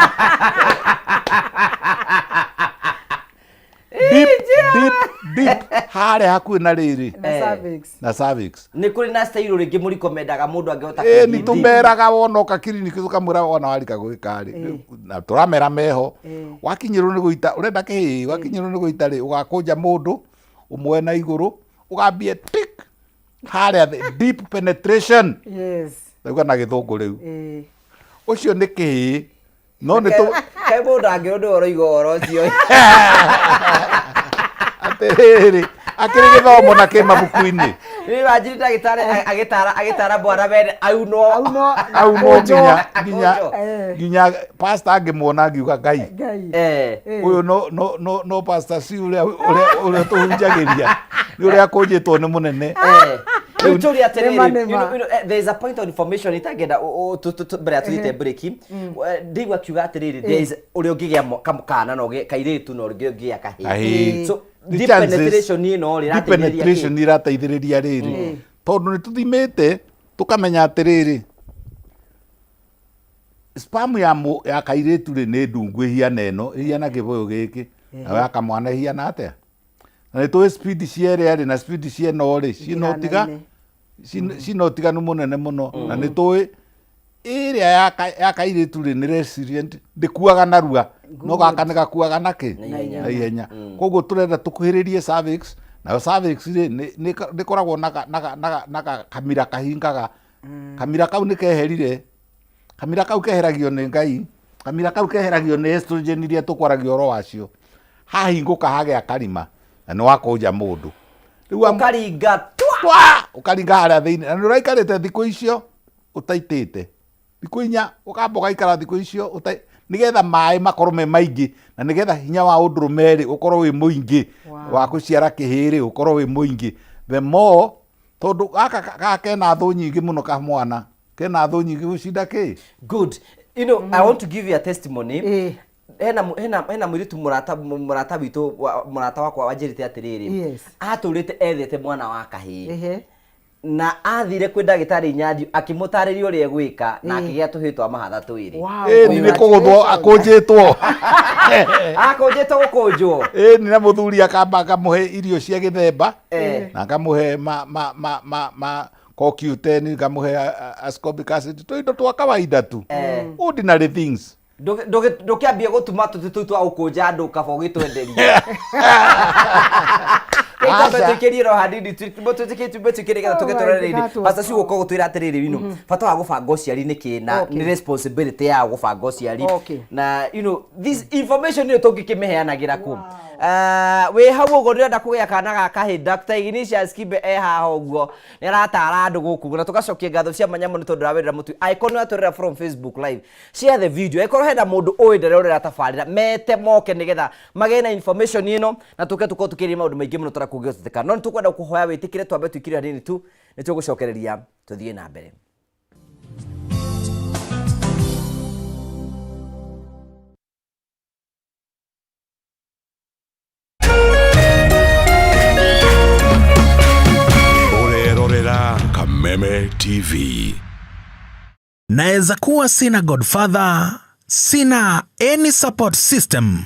Deep, deep, deep harĩa hakuhĩ na rĩrĩ Na cervix. Na cervix. Nĩ kũrĩ na style rĩngĩ mũrikomendaga mũndũ angĩhota ĩ kũthiĩ nĩ deep. Tũmeraga wona ũka kiriniki tũkamwĩra wona warika gwĩka rĩ na tũramera meho wakinyĩrwo nĩ gũita ũrenda kĩhĩĩ wakinyĩrwo nĩ gũita rĩ ũgakũnja mũndũ ũmwe na igũrũ ũgambie tik harĩa thĩ deep penetration. Yes. Ndauga na gĩthũngũ rĩu. Ũcio nĩ kĩhĩĩ no nĩ tũ Kaĩ mũndũ angĩrwo nĩwe ũroiga ũhoro ũcio. Atĩrĩrĩ akĩrĩ gĩthomo na kĩ mabuku-inĩ. Nĩ wanjiri ndagĩtarĩ agĩtara agĩtara mwana wene aunwo Aunwo. Aunwo nginya nginya Akũnjwo. Nginya pastor angĩmuona angiuga Ngai Ngai. Ũyũ no pastor si ũrĩa ũrĩa ũrĩa tũhunjagĩria nĩ ũrĩa akũnjĩtwo nĩ mũnene. Rĩu tũrie atĩrĩrĩ, Nĩma, nĩma. there is a point of information itangĩenda mbere ya tũthiĩte break. Ndĩigua akiuga atĩrĩrĩ, there is ũrĩa ũngĩgĩa kana na ũgĩe kairĩtu na ũrĩa ũngĩgĩa kahĩĩ. Kahĩĩ. So The deep chances- penetration ĩno rĩ deep ĩrateithĩrĩria kĩ? penetration irateithĩrĩria rĩrĩ tondũ nĩ tũthimĩte tũkamenya atĩrĩrĩ sperm ya kairĩtu rĩ nĩ ndungu ĩhiana ĩno ĩhiana kĩbũyũ gĩkĩ nayo ya kamwana ĩhiana atĩa na nĩ tũĩ speed cia ĩrĩa rĩ na speed cia ĩno rĩ ciĩna ũtiga Itihanaine. Cina ũtiganu mũnene mũno na nĩ tũĩ ĩrĩa ya kairĩtu rĩ nĩ resilient ndĩkuaga narua no gaka nĩ gakuaga nakĩ na ihenya koguo tũrenda tũkuhĩrĩrie cervix nayo cervix rĩ nĩ ĩkoragwo na kamira kahingaga kamira kau nĩ keherire kamira kau keheragio nĩ Ngai kamira kau keheragio nĩ estrogen iria tũkwaragia ũhoro wacio hahingũka hagĩa karima na nĩ wakũnja mũndũ rĩu Ũkaringa twa twa ũkaringa harĩa thĩinĩ na nĩ ũraikarĩte thikũ icio ũtaitĩte thikũ 4 ũkamba ũgaikara thikũ icio nĩgetha maĩ makorwo me maingĩ na nĩgetha hinya wa ũndũrũme rĩ ũkorwo wĩ mũingĩ wa gũciara kĩhĩĩ rĩ ũkorwo wĩ mũingĩ the more tondũ gaka gaka kena thũ nyingĩ mũno kamwana kena thũ nyingĩ gũcinda kĩ. Good. I want to give you a testimony. Hena mũirĩtu mũrata witũ mũrata wakwa wanjĩrĩte atĩrĩrĩ atũrĩte ethete mwana wa kahĩĩ na athire kwĩ ndagĩtarĩ Inyathiũ akĩmũtarĩria ũrĩa egwĩka na akĩgĩa tũhĩĩ twa mahatha twĩrĩ. Wow, Ĩni nĩ kũgũthwo akũnjĩtwo. Akũnjĩtwo gũkũnjwo. Ĩni na mũthuri akamba akamũhe irio cia gĩthemba na akamũhe ma CoQ10 ngamũhe ascorbic acid tũindo twa kawaida tu ordinary things. Ndũkĩambie gũtuma tũtĩ tũu twa gũkũnja andũ kaba ũgĩtwenderie. Aca. Twĩkĩrie ro hanini twĩkĩrie nĩgetha Oh my tũgĩtũrere God. Pastor Sue ũka gũtwĩra atĩrĩrĩ bata wa gũbanga ũciari nĩ kĩ na nĩ responsibility ya gũbanga ũciari na this information ĩyo tũngĩkĩmĩheanagĩra kũ. Wĩ hau ũguo ndĩrenda kũgĩa kana ga kahĩĩ Dr. Ignatius Kibe e haha ũguo nĩ aratara andũ gũkũ na tũgacokia ngatho cia mwanya mũno tondũ ndawĩrĩra mũtui angĩkorwo nĩ watũrĩra from Facebook live share the video angĩkorwo hena mũndũ ũĩ ndarerorera tabarĩra mete moke nĩgetha magĩe na information ĩno na tũke tũkorwo tũkĩaria maũndũ maingĩ mũno tũrakũngĩhoteka no nĩ tũkwenda kũhoya wĩtĩkĩre twambe tũikire hanini tu nĩ tũgũcokereria tũthiĩ na mbere. TV. Naweza kuwa sina godfather, sina any support system,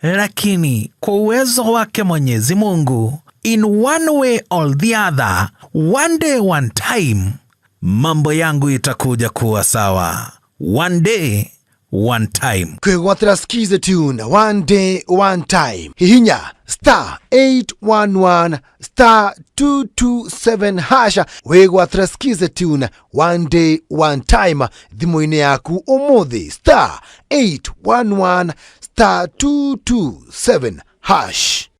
lakini kwa uwezo wake Mwenyezi Mungu, in one way or the other, one day one time, mambo yangu itakuja kuwa sawa. One day one time. Kwĩgwatĩra Skiza Tune one day one time. Hihinya star 811 star 227 hasha wĩgwatĩre Skiza Tune one day one time thimũ-inĩ yaku ũmũthĩ star 811 star 227 hash.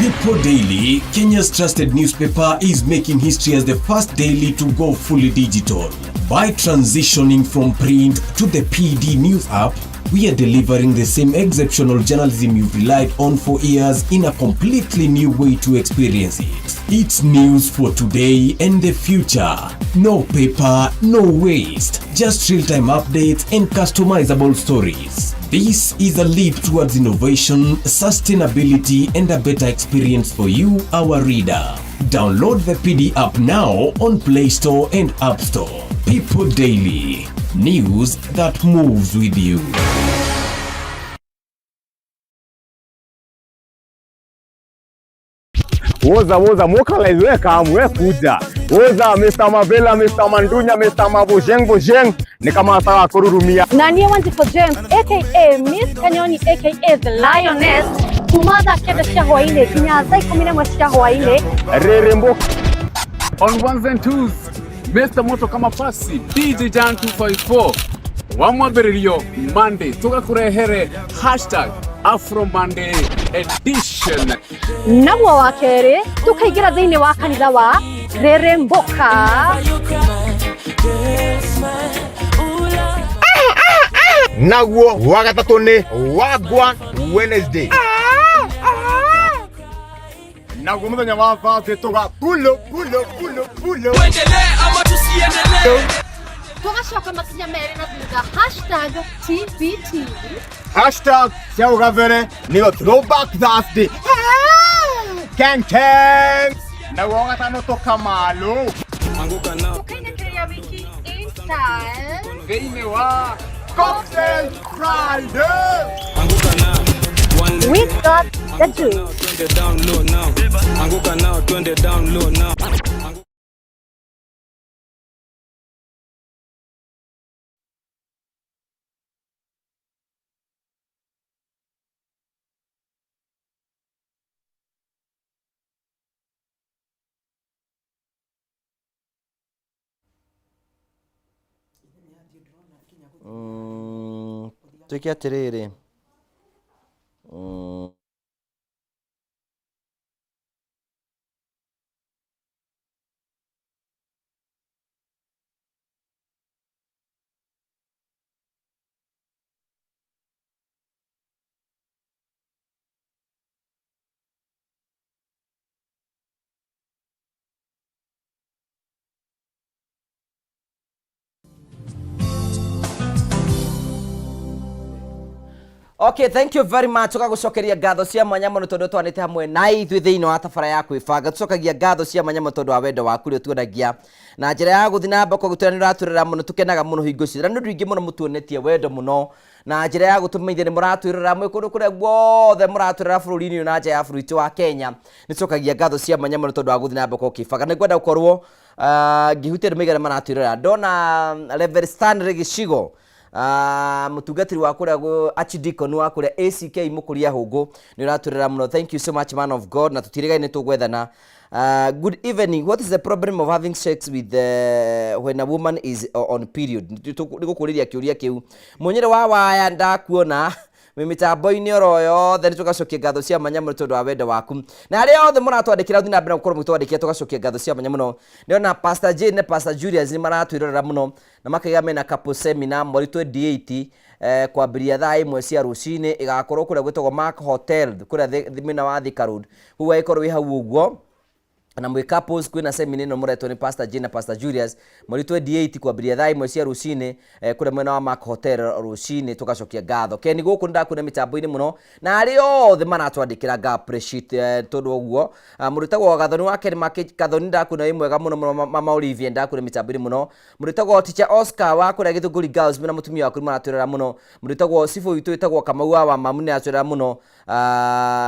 People Daily, Kenya's trusted newspaper, is making history as the first daily to go fully digital. By transitioning from print to the PD News app, we are delivering the same exceptional journalism you've relied on for years in a completely new way to experience it. It's news for today and the future. No paper, no waste. Just real-time updates and customizable stories. This is a leap towards innovation, sustainability, and a better experience for you, our reader. Download the PD app now on Play Store and App Store. People Daily, news that moves with you. Woza woza mokalize we kam we kuja. Woza Mr. Mavela, Mr. Mandunya, Mr. Mabojeng Bojeng ni kama nataka kururumia. Na niĩ Wanjikũ James aka Miss Kanyoni aka The Lioness kuma thaa kenda cia hwainĩ nginya thaa 11 cia hwainĩ. Rerembo On ones and twos, Mr. Moto kama pasi DJ Jan 254 wa mwambĩrĩrio Monday tũgakũrehere hashtag Afro Monday edition. Naguo wa kerĩ tũkaingĩra thĩinĩ wa kanitha wa Reremboka. Naguo wa gatatũ nĩ Wagwan Wednesday. Naguo mũthenya wa Thursday tũga pulo pulo pulo pulo. Tuendelee ama tusiendelee? Tũgacoka makinya merĩ na thutha hashtag TBT. Hashtag cia ũgabere nĩyo Throwback Thursday. Ken Ken. Naguo wa gatano tũkamalo. Tũkainĩkĩria wiki in style thĩinĩ wa Cocktail Friday. We got the juice. Twende down low now. Anguka nao, twende down low now. Twĩke atĩrĩrĩ. Okay, thank you very much. Tũgagũcokeria ngatho cia mwanya mũno tondũ twanĩte hamwe na ithuĩ thĩinĩ wa tabara ya kwĩbanga. Tũcokagia ngatho cia mwanya mũno tondũ wa wendo waku ũrĩa ũtuonagia na njĩra ya gũthiĩ na mbere gũtwĩra nĩ ũratwĩrora mũno, tũkenaga mũno hingo ciothe. Na nĩ ũndũ ingĩ mũno mũtuonetie wendo mũno na njĩra ya gũtũmenyithia nĩ mũratwĩrora mwĩ kũndũ kũrĩa guothe mũratwĩrora bũrũri-inĩ ũyũ na nja ya bũrũri witũ wa Kenya. Nĩ tũcokagia ngatho cia mwanya mũno tondũ wa gũthiĩ na mbere ũkĩbanga. Nĩ ngwenda gũkorwo ngĩhutia andũ maigana maratwĩrora. Ndona Reverend Stanley Gĩcigo, mũtungatĩri wa kũrĩa Archdeacon wa kũrĩa ACK Mũkũria Hũngũ nĩ ũratwĩrora mũno. Thank you so much man of God, na tũtirĩgaine tũgwethana. Good evening. What is the problem of having sex with when a woman is on period? Nĩ gũkũrĩria kĩũria kĩu. Mũnyĩrĩ wa waya ndakuona mĩtambo-inĩ oro yothe. Nĩ tũgacokia ngatho cia mwanya mũno tondũ wa wendo waku na arĩa othe mũratwandĩkĩra, thiĩ na mbere na gũkorwo mũgĩtwandĩkĩra, tũgacokia ngatho cia mwanya mũno. Nĩona Pastor Jane na Pastor Julius nĩ maratwĩrorera mũno na makaiga mena couple seminar mweri 28 kwambĩrĩria thaa 1 cia rũcinĩ, ĩgakorwo kũrĩa gwĩtagwo Mark Hotel kũrĩa mwena wa Thika Road. Koguo agĩkorwo wĩ hau ũguo Na mwĩ couples kwĩna seminar ĩno mũretwo nĩ Pastor Jane na Pastor Julius mweri 28 kwambĩrĩria thaa 1 cia rũcinĩ kũrĩa mwena wa Mark Hotel rũcinĩ. Tũgacokia ngatho Ken gũkũ nĩndakuona mĩtambo-inĩ mũno na arĩa othe maratwandĩkĩra nga appreciate tondũ ũguo. Mũndũ wĩtagwo Gathoni wa Ken Mark Gathoni, ndakuona wĩ mwega mũno mũno. Mama Olivia, ndakuona mĩtambo-inĩ mũno. Mũndũ wĩtagwo Teacher Oscar wa kũrĩa Gĩthũngũri Girls mena mũtumia waku nĩmaratwĩrora mũno. Mũndũ wĩtagwo Cibũ witũ wĩtagwo Kamau wa Wamamu nĩaratwĩrora mũno.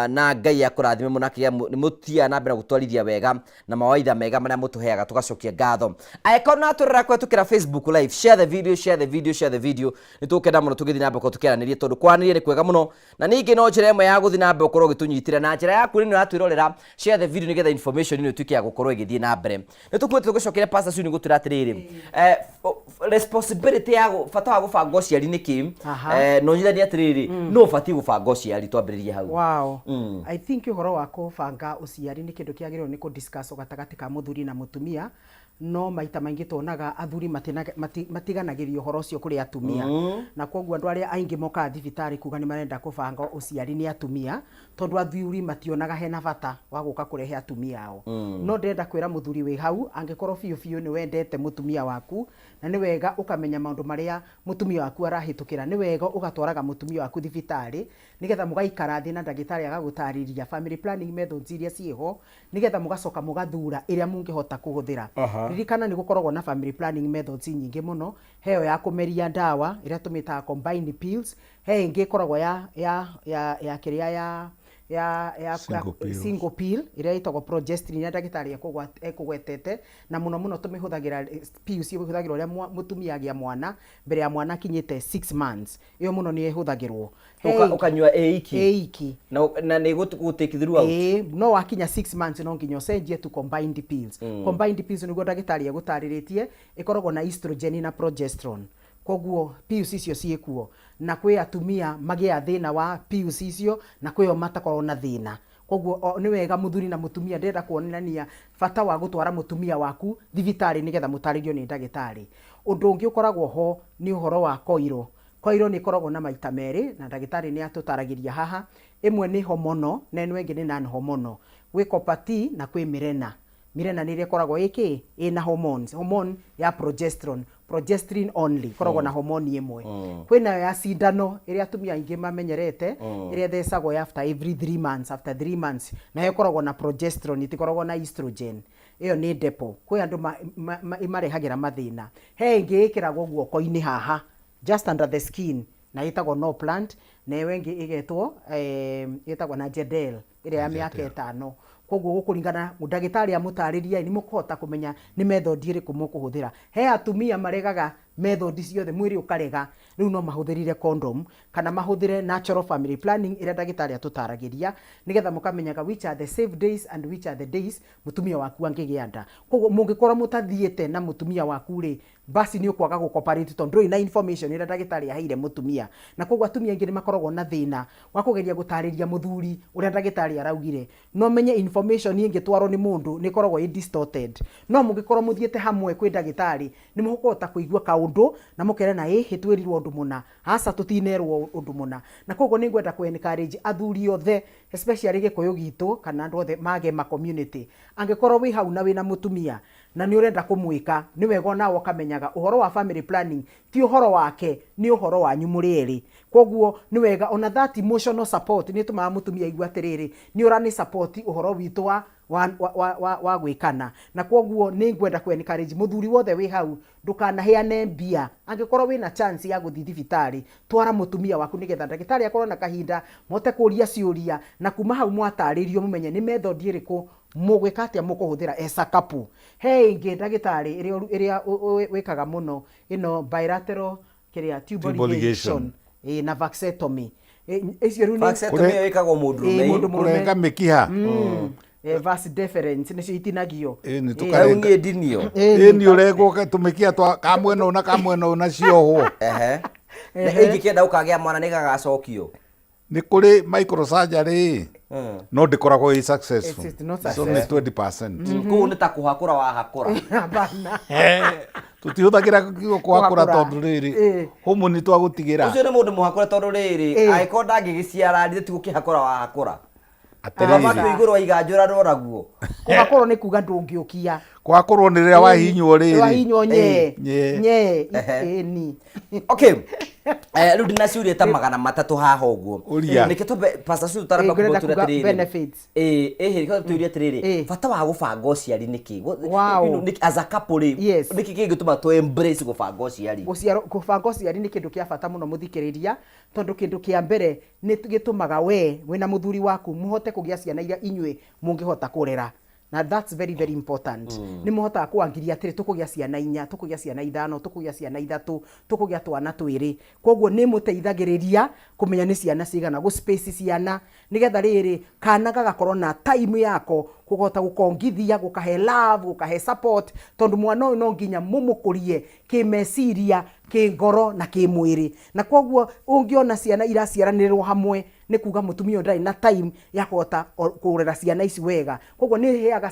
Na Ngai akũrathime mũno akĩgĩa nĩ mũthiaga na mbere gũtwarithia wega na mawaitha mega marĩa mũtũheaga, tũgacokia ngatho. Angĩkorwo nĩ ũratũrora kũhetũkĩra Facebook live, share the video, share the video, share the video. Nĩ tũgũkena mũno tũgĩthiĩ na mbere gũkorwo tũkĩaranĩria, tondũ kwaranĩria nĩ kwega mũno na ningĩ no njĩra ĩmwe ya gũthiĩ na mbere gũkorwo ũgĩtũnyitĩra na njĩra yaku. Nĩ ũratwĩrorera, share the video nĩgetha information ĩno ĩtuĩke ya gũkorwo ĩgĩthiĩ na mbere. Nĩ tũkuĩte tũgĩcokere Pastor Sue nĩ gũtwĩra atĩrĩrĩ, responsibility ya bata wa gũbanga ũciari nĩ kĩ? Na ũnyithanie atĩrĩrĩ, no ũbatiĩ gũbanga ũciari, twambĩrĩrie hau. Wow. I think ũhoro wa kũbanga ũciari nĩ kĩndũ kĩagĩrĩirwo nĩ kũ-discuss gatagatĩ ka mũthuri na mũtumia, no maita maingĩ tuonaga athuri matiganagĩria ũhoro ũcio kũrĩ atumia. Na koguo andũ arĩa aingĩ mokaga thibitarĩ kuga nĩ marenda kũbanga ũciari nĩ atumia, tondũ athuri mationaga hena bata wa gũka kũrehe atumia ao. No ndĩrenda kwĩra mũthuri wĩ hau, angĩkorwo biũ biũ nĩ wendete mũtumia waku, na nĩ wega ũkamenya maũndũ marĩa mũtumia waku arahĩtũkĩra, nĩ wega ũgatwaraga mũtumia waku thibitarĩ, nĩgetha mũgaikara thĩ na ndagĩtarĩ agagũtarĩria family planning methods iria ciĩho, nĩgetha mũgacoka mũgathura ĩrĩa mũngĩhota kũhũthĩra. Ririkana nĩ gũkoragwo na family planning methods nyingĩ mũno. He ĩyo ya kũmeria ndawa ĩrĩa tũmĩtaga combined pills, he ĩngĩ ĩkoragwo ya ya ya ya kĩrĩa ya ya ya Single pills. Single pill ĩrĩa ĩtagwo progestin, ĩrĩa ndagĩtarĩ ekũgwetete, na mũno mũno tũmĩhũthagĩra, pills ĩhũthagĩrwo ũrĩa mũtumia agĩa mwana, mbere ya mwana akinyĩte 6 months, ĩyo mũno nĩ ĩhũthagĩrwo. He Ũkanyua ĩ iki. Ĩ iki. Na nĩ gũtake throughout. Ĩĩ, no wakinya 6 months no nginya ũcenjie to combined pills. Combined pills nĩguo ndagĩtarĩ egũtarĩrĩtie, ĩkoragwo na estrogen na progesterone. Koguo pills icio ciĩkuo, na kwĩ atumia magĩaga thĩna wa pills icio na kwĩo matakoragwo na thĩna. Koguo nĩ wega mũthuri na mũtumia, ndĩrenda kuonania bata wa gũtwara mũtumia waku thibitarĩ nĩgetha mũtarĩrio nĩ ndagĩtarĩ. Ũndũ ũngĩ ũkoragwo ho nĩ ũhoro wa koiro. Koiro nĩ ĩkoragwo na maita merĩ na ndagĩtarĩ nĩ atũtaragĩria haha. Ĩmwe nĩ hormonal na ĩno ĩngĩ nĩ non hormonal. Gwĩ Copper T na kwĩ Mirena. Mirena nĩ ĩrĩa ĩkoragwo ĩkĩ ĩna hormones, hormone ya progesterone, progestin only, ĩkoragwo na hormone ĩmwe. Kwĩnayo ya cindano ĩrĩa atumia aingĩ mamenyerete, ĩrĩa ĩthecagwo ya after every 3 months, after 3 months, nayo ĩkoragwo na progesterone, ĩtikoragwo na estrogen. Ĩyo nĩ depo. Kwĩ andũ ĩmarehagĩra mathĩna. He ĩngĩ ĩkĩragwo guoko-inĩ haha, just under the skin, na ĩtagwo no plant, na ĩyo ĩngĩ ĩgetwo ĩtagwo na Jadelle, ĩrĩa ya mĩaka 5. Koguo gũkũringana ndagĩtarĩ amũtarĩria, nĩ mũkũhota kũmenya nĩ method ĩrĩkũ mũkũhũthĩra. He atumia maregaga method ciothe, mwĩrĩ ũkarega, rĩu no mahũthĩrire condom kana mahũthĩre natural family planning ĩrĩa ndagĩtarĩ atũtaragĩria, nĩgetha mũkamenyaga which are the safe days and which are the days mũtumia waku angĩgĩa nda. Koguo mũngĩkorwo mũtathiĩte na mũtumia waku rĩ, basi nĩ ũkwaga gũ cooperate tondũ ndũrĩ na information ĩrĩa ndagĩtarĩ aheire mũtumia. Na koguo atumia aingĩ nĩ makoragwo na thĩna wa kũgeria gũtarĩria mũthuri ũrĩa ndagĩtarĩ araugire. No menye information ĩngĩtwarwo nĩ mũndũ nĩ ĩkoragwo ĩ distorted. No mũngĩkorwo mũthiĩte hamwe kwĩ ndagĩtarĩ, nĩ mũkũhota kũigua kaũndũ na mũkerana, ĩhĩ twĩrirwo ũndũ mũna, aca tũtinerwo ũndũ mũna. Na koguo nĩ ngwenda kũ encourage athuri othe, especially Gĩkũyũ gitũ kana andũ othe magema community, angĩkorwo wĩ hau na wĩna mũtumia na nĩ ũrenda kũmwĩka, nĩ wega onawe ũkamenyaga ũhoro wa family planning ti ũhoro wake, nĩ ũhoro wanyu mũrĩ erĩ. Koguo nĩ wega ona that emotional support nĩ ĩtũmaga mũtumia aigue atĩrĩrĩ, nĩ ũrani support ũhoro witũ wa gwĩkana. Na koguo nĩ ngwenda kũ encourage mũthuri wothe wĩ hau, ndũkanaheane mbia. Angĩkorwo wĩna chance ya gũthiĩ thibitarĩ, twara mũtumia waku nĩgetha ndagĩtarĩ akorwo na kahinda mote kũria ciũria, na kuma hau mwatarĩrio mũmenye nĩ method ĩrĩkũ mũgwĩka atĩa mũkũhũthĩra as a couple. He ĩngĩ ndagĩtarĩ ĩrĩa wĩkaga mũno, ĩno bilateral kĩrĩa tubal Tubal ligation. Ligation. Ĩ, na vasectomy. Icio rĩu nĩ Vasectomy ĩyo ĩkagwo mũndũrũme. Ĩ, mũndũ mũrũme. Kũrenga mĩkiha. Vas deferens nĩcio itinagio. Ĩ, nĩ Ĩ. tũkarenga. Rĩu niĩ ndinio. Ĩ, nĩ ũrengwo tũmĩkiha twa kamwena ũyũ na kamwena ũyũ na ciohwo. Na ĩngĩkĩenda ũkagĩa mwana nĩ gagacokio. Nĩ kũrĩ microsurgery no ndĩkoragwo ĩ successful. It's not It's only successful. 20%. Kũu nĩ ta kũhakũra wahakũra. Hapana. Tũtihũthagĩra kiugo kũhakũra Kũhakũra. tondũ rĩrĩ homoni twagũtigĩra. Ũcio nĩ mũndũ mũhakũre tondũ rĩrĩ, angĩkorwo ndangĩgĩciara, githĩ ti gũkĩhakũra wahakũra. Atĩrĩrĩ. Mũthamaki wa igũrũ aiganjũra rworaguo. Kũhakũrwo nĩ kuga ndũngĩũkia. Kũhakũrwo nĩ rĩrĩa wahihinywo rĩrĩ. Wahihinywo nye. Nye. Nye. Ehe. Ĩni. Okay. Rĩu ndina ciũria ta 300 haha ũguo. Ũria. Nĩkĩ twambe Pastor Sue tũtaramba Ĩ, ngwenda kũmũtũria kuga atĩrĩrĩ. benefits. Ĩ, ĩhĩ, reke tũrie atĩrĩrĩ. Bata wa gũbanga ũciari nĩkĩ? Wow. As a couple rĩ, nĩkĩ kĩngĩtũma tũ embrace gũbanga ũciari? Gũciarwo, gũbanga ũciari nĩ kĩndũ kĩa bata mũno mũthikĩrĩria, tondũ kĩndũ kĩa mbere nĩ gĩtũmaga we wĩna mũthuri waku mũhote kũgĩa ciana iria inyuĩ mũngĩhota kũrera. Na that's very very important. Nĩ mũhotaga kũangiria atĩrĩ, tũkũgĩa ciana inya, tũkũgĩa ciana ithano, tũkũgĩa ciana ithatũ, tũkũgĩa twana twĩrĩ. Koguo nĩ ĩmũteithagĩrĩria kũmenya nĩ ciana cigana, gũ space ciana, nĩgetha rĩrĩ, kana gagakorwo na time yako, kũhota gũkongithia, gũkahe love, gũkahe support, tondũ mwana ũyũ no nginya mũmũkũrie kĩmeciria, kĩngoro na kĩmwĩrĩ. Na koguo ũngĩona ciana iraciaranĩrwo hamwe, nĩ kuga mũtumia ũyũ ndarĩ na time ya kũhota kũrera ciana ici wega. Koguo nĩ ĩheaga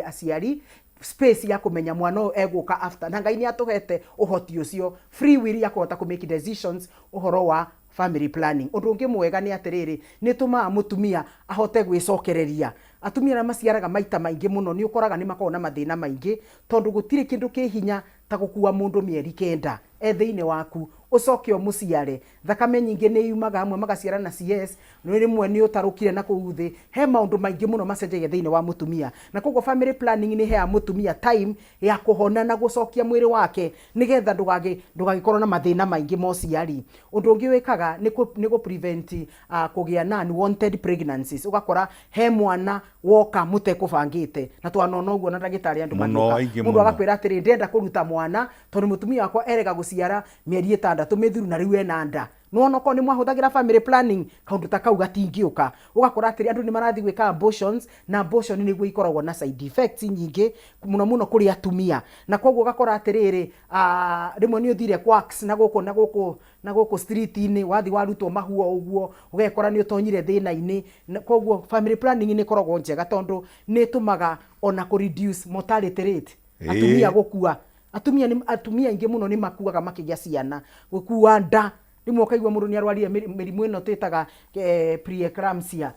aciari space ya kũmenya mwana ũyũ egũka after. Na Ngai nĩ atũhete ũhoti ũcio, free will ya kũhota kũ make decisions ũhoro wa family planning. Ũndũ ũngĩ mwega nĩ atĩrĩrĩ, nĩ ĩtũmaga mũtumia ahote gwĩcokereria. Atumia arĩa maciaraga maita maingĩ mũno nĩ ũkoraga nĩ makoragwo na mathĩna maingĩ, tondũ gũtirĩ kĩndũ kĩ hinya ta gũkua mũndũ mĩeri 9 e thĩinĩ waku, ũcoke ũmũciare. Thakame nyingĩ nĩ yumaga, amwe magaciara na CS, rĩmwe nĩ ũtarũkire na kũu thĩ. He maũndũ maingĩ mũno macenjagia thĩinĩ wa mũtumia. Na koguo family planning nĩ ĩheaga mũtumia time ya kũhona na gũcokia mwĩrĩ wake, nĩgetha ndũgagĩkorwo na mathĩna maingĩ ma ũciari. Ũndũ ũngĩ wĩkaga nĩ kũ prevent kũgĩa na unwanted pregnancies. Ũgakora he mwana woka mũtekũbangĩte, na twanona ũguo na ndagĩtarĩ andũ Mũno, magĩũka. aingĩ Mũndũ mũno. agakwĩra atĩrĩ, ndĩrenda kũruta mwana tondũ mũtumia wakwa erega gũciara mĩeri 6 mĩthiru na rĩu ena nda. Nĩwona okorwo nĩ mwahũthagĩra family planning, kaũndũ ta kau gatingĩũka. Ũgakora atĩrĩ, andũ nĩ marathiĩ gwĩka abortions, na abortion nĩguo ikoragwo na side effects nyingĩ mũno mũno kũrĩ atumia. Na koguo ũgakora atĩrĩrĩ, rĩmwe nĩ ũthire quacks na gũkũ na gũkũ na gũkũ street-inĩ, wathiĩ warutwo mahu o ũguo, ũgekora nĩ ũtonyire thĩna-inĩ. Na koguo family planning nĩ ĩkoragwo njega tondũ nĩ ĩtũmaga ona kũ reduce mortality rate. Atumia gũkua. Atumia nĩ, atumia aingĩ mũno nĩ makuaga makĩgĩa ciana. Gũkua nda, rĩmwe ũkaigua mũndũ nĩ arwarire mĩrimũ ĩno twĩtaga pre-eclampsia.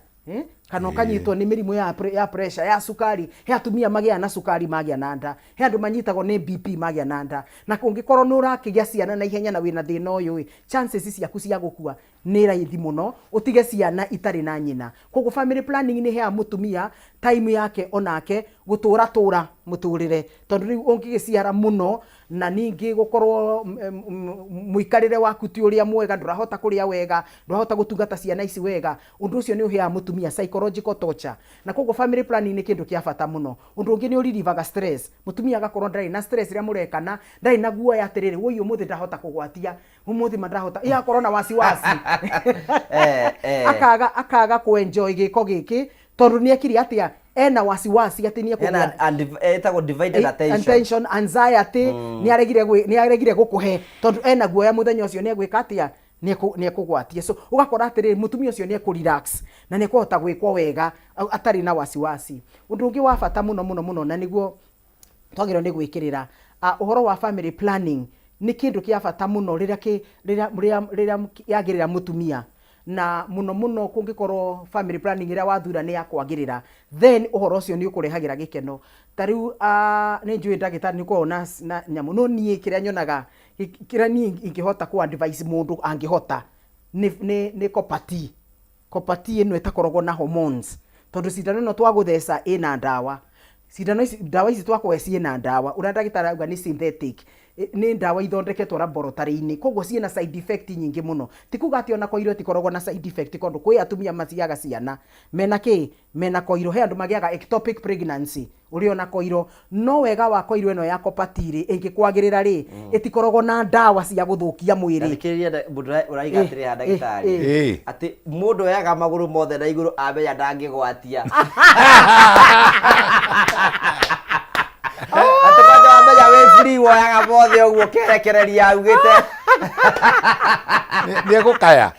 Kana ũkanyitwo nĩ mĩrimũ ya pressure, ya cukari. He atumia magĩaga na cukari magĩa na nda. He andũ manyitagwo nĩ BP magĩa na nda. Na kũngĩkorwo nĩ ũrakĩgĩa ciana na ihenya na wĩna thĩna ũyũ ĩ, chances ciaku cia gũkua nĩ raithi mũno, ũtige ciana itarĩ na nyina. Koguo family planning nĩ ĩheaga mũtumia time yake onake gũtũra tũra mũtũrĩre, tondũ rĩu ũngĩgĩciara mũno na ningĩ gũkorwo mũikarĩre waku ti ũrĩa mwega, ndũrahota kũrĩa wega, ndũrahota gũtungata ciana ici wega, ũndũ ũcio nĩ ũheaga mũtumia psychological torture. Na koguo family planning nĩ kĩndũ kĩa bata mũno. Ũndũ ũngĩ nĩ ũririvaga stress, mũtumia agakorwo ndarĩ na stress rĩrĩa mũrekana, ndarĩ na guoya atĩrĩrĩ, woi ũmũthĩ ndahota kũgwatia, ũmũthĩ ma ndahota, ĩ akorwo na wasiwasi. Akaga kũ enjoy gĩko gĩkĩ, tondũ nĩ ekire atĩa, ena wasiwasi atĩ nĩ ekũgĩa Ena etagwo divided attention. Attention, anxiety, nĩ aregire gũkũhe, tondũ ena guoya mũthenya ũcio nĩ egwĩka atĩa, nĩ ekũgwatia. So ũgakora atĩrĩrĩ, mũtumia ũcio nĩ ekũ relax na nĩ ekũhota gwĩkwo wega atarĩ na wasiwasi. Ũndũ ũngĩ wa bata mũno mũno mũno, na nĩguo twagĩrĩirwo nĩ gwĩkĩrĩra, ũhoro wa family planning nĩ kĩndũ kĩa bata mũno rĩrĩa yagĩrĩra mũtumia. Na mũno mũno kũngĩkorwo family planning ĩrĩa wathura nĩ ya kwagĩrĩra, then ũhoro ũcio nĩ ũkũrehagĩra gĩkeno. Ta rĩu, nĩ njũĩ ndagĩtarĩ nĩ ũkoragwo na nyamũ, no niĩ kĩrĩa nyonaga, kĩrĩa niĩ ingĩhota kũ advise mũndũ angĩhota, nĩ Copper T. Copper T ĩno ĩtakoragwo na hormones, tondũ cindano ĩno twagũtheca ĩna ndawa. Cindano ici, ndawa ici twakũhe ciĩna ndawa, ũrĩa ndagĩtarĩ arauga nĩ synthetic, nĩ ndawa ithondeketwo laboratory-inĩ, koguo ciĩna side effect nyingĩ mũno. Ti kuga atĩ ona koiro ĩtikoragwo na side effect, tondũ kwĩ atumia maciaga ciana mena kĩ? Mena koiro. He andũ magĩaga ectopic pregnancy ũrĩ ona koiro. No wega wa koiro ĩno ya Copper T rĩ, ĩngĩkwagĩrĩra rĩ, ĩtikoragwo na ndawa cia gũthũkia mwĩrĩ. Thikĩrĩria mũndũ ũraiga atĩrĩ haha ndagĩtarĩ. Atĩ mũndũ oyaga magũrũ mothe na igũrũ amenya ndangĩgwatia. Atĩ kwanja wamenya wĩ free woyaga mothe ũguo ũkerekereria augĩte. Nĩ egũkaya.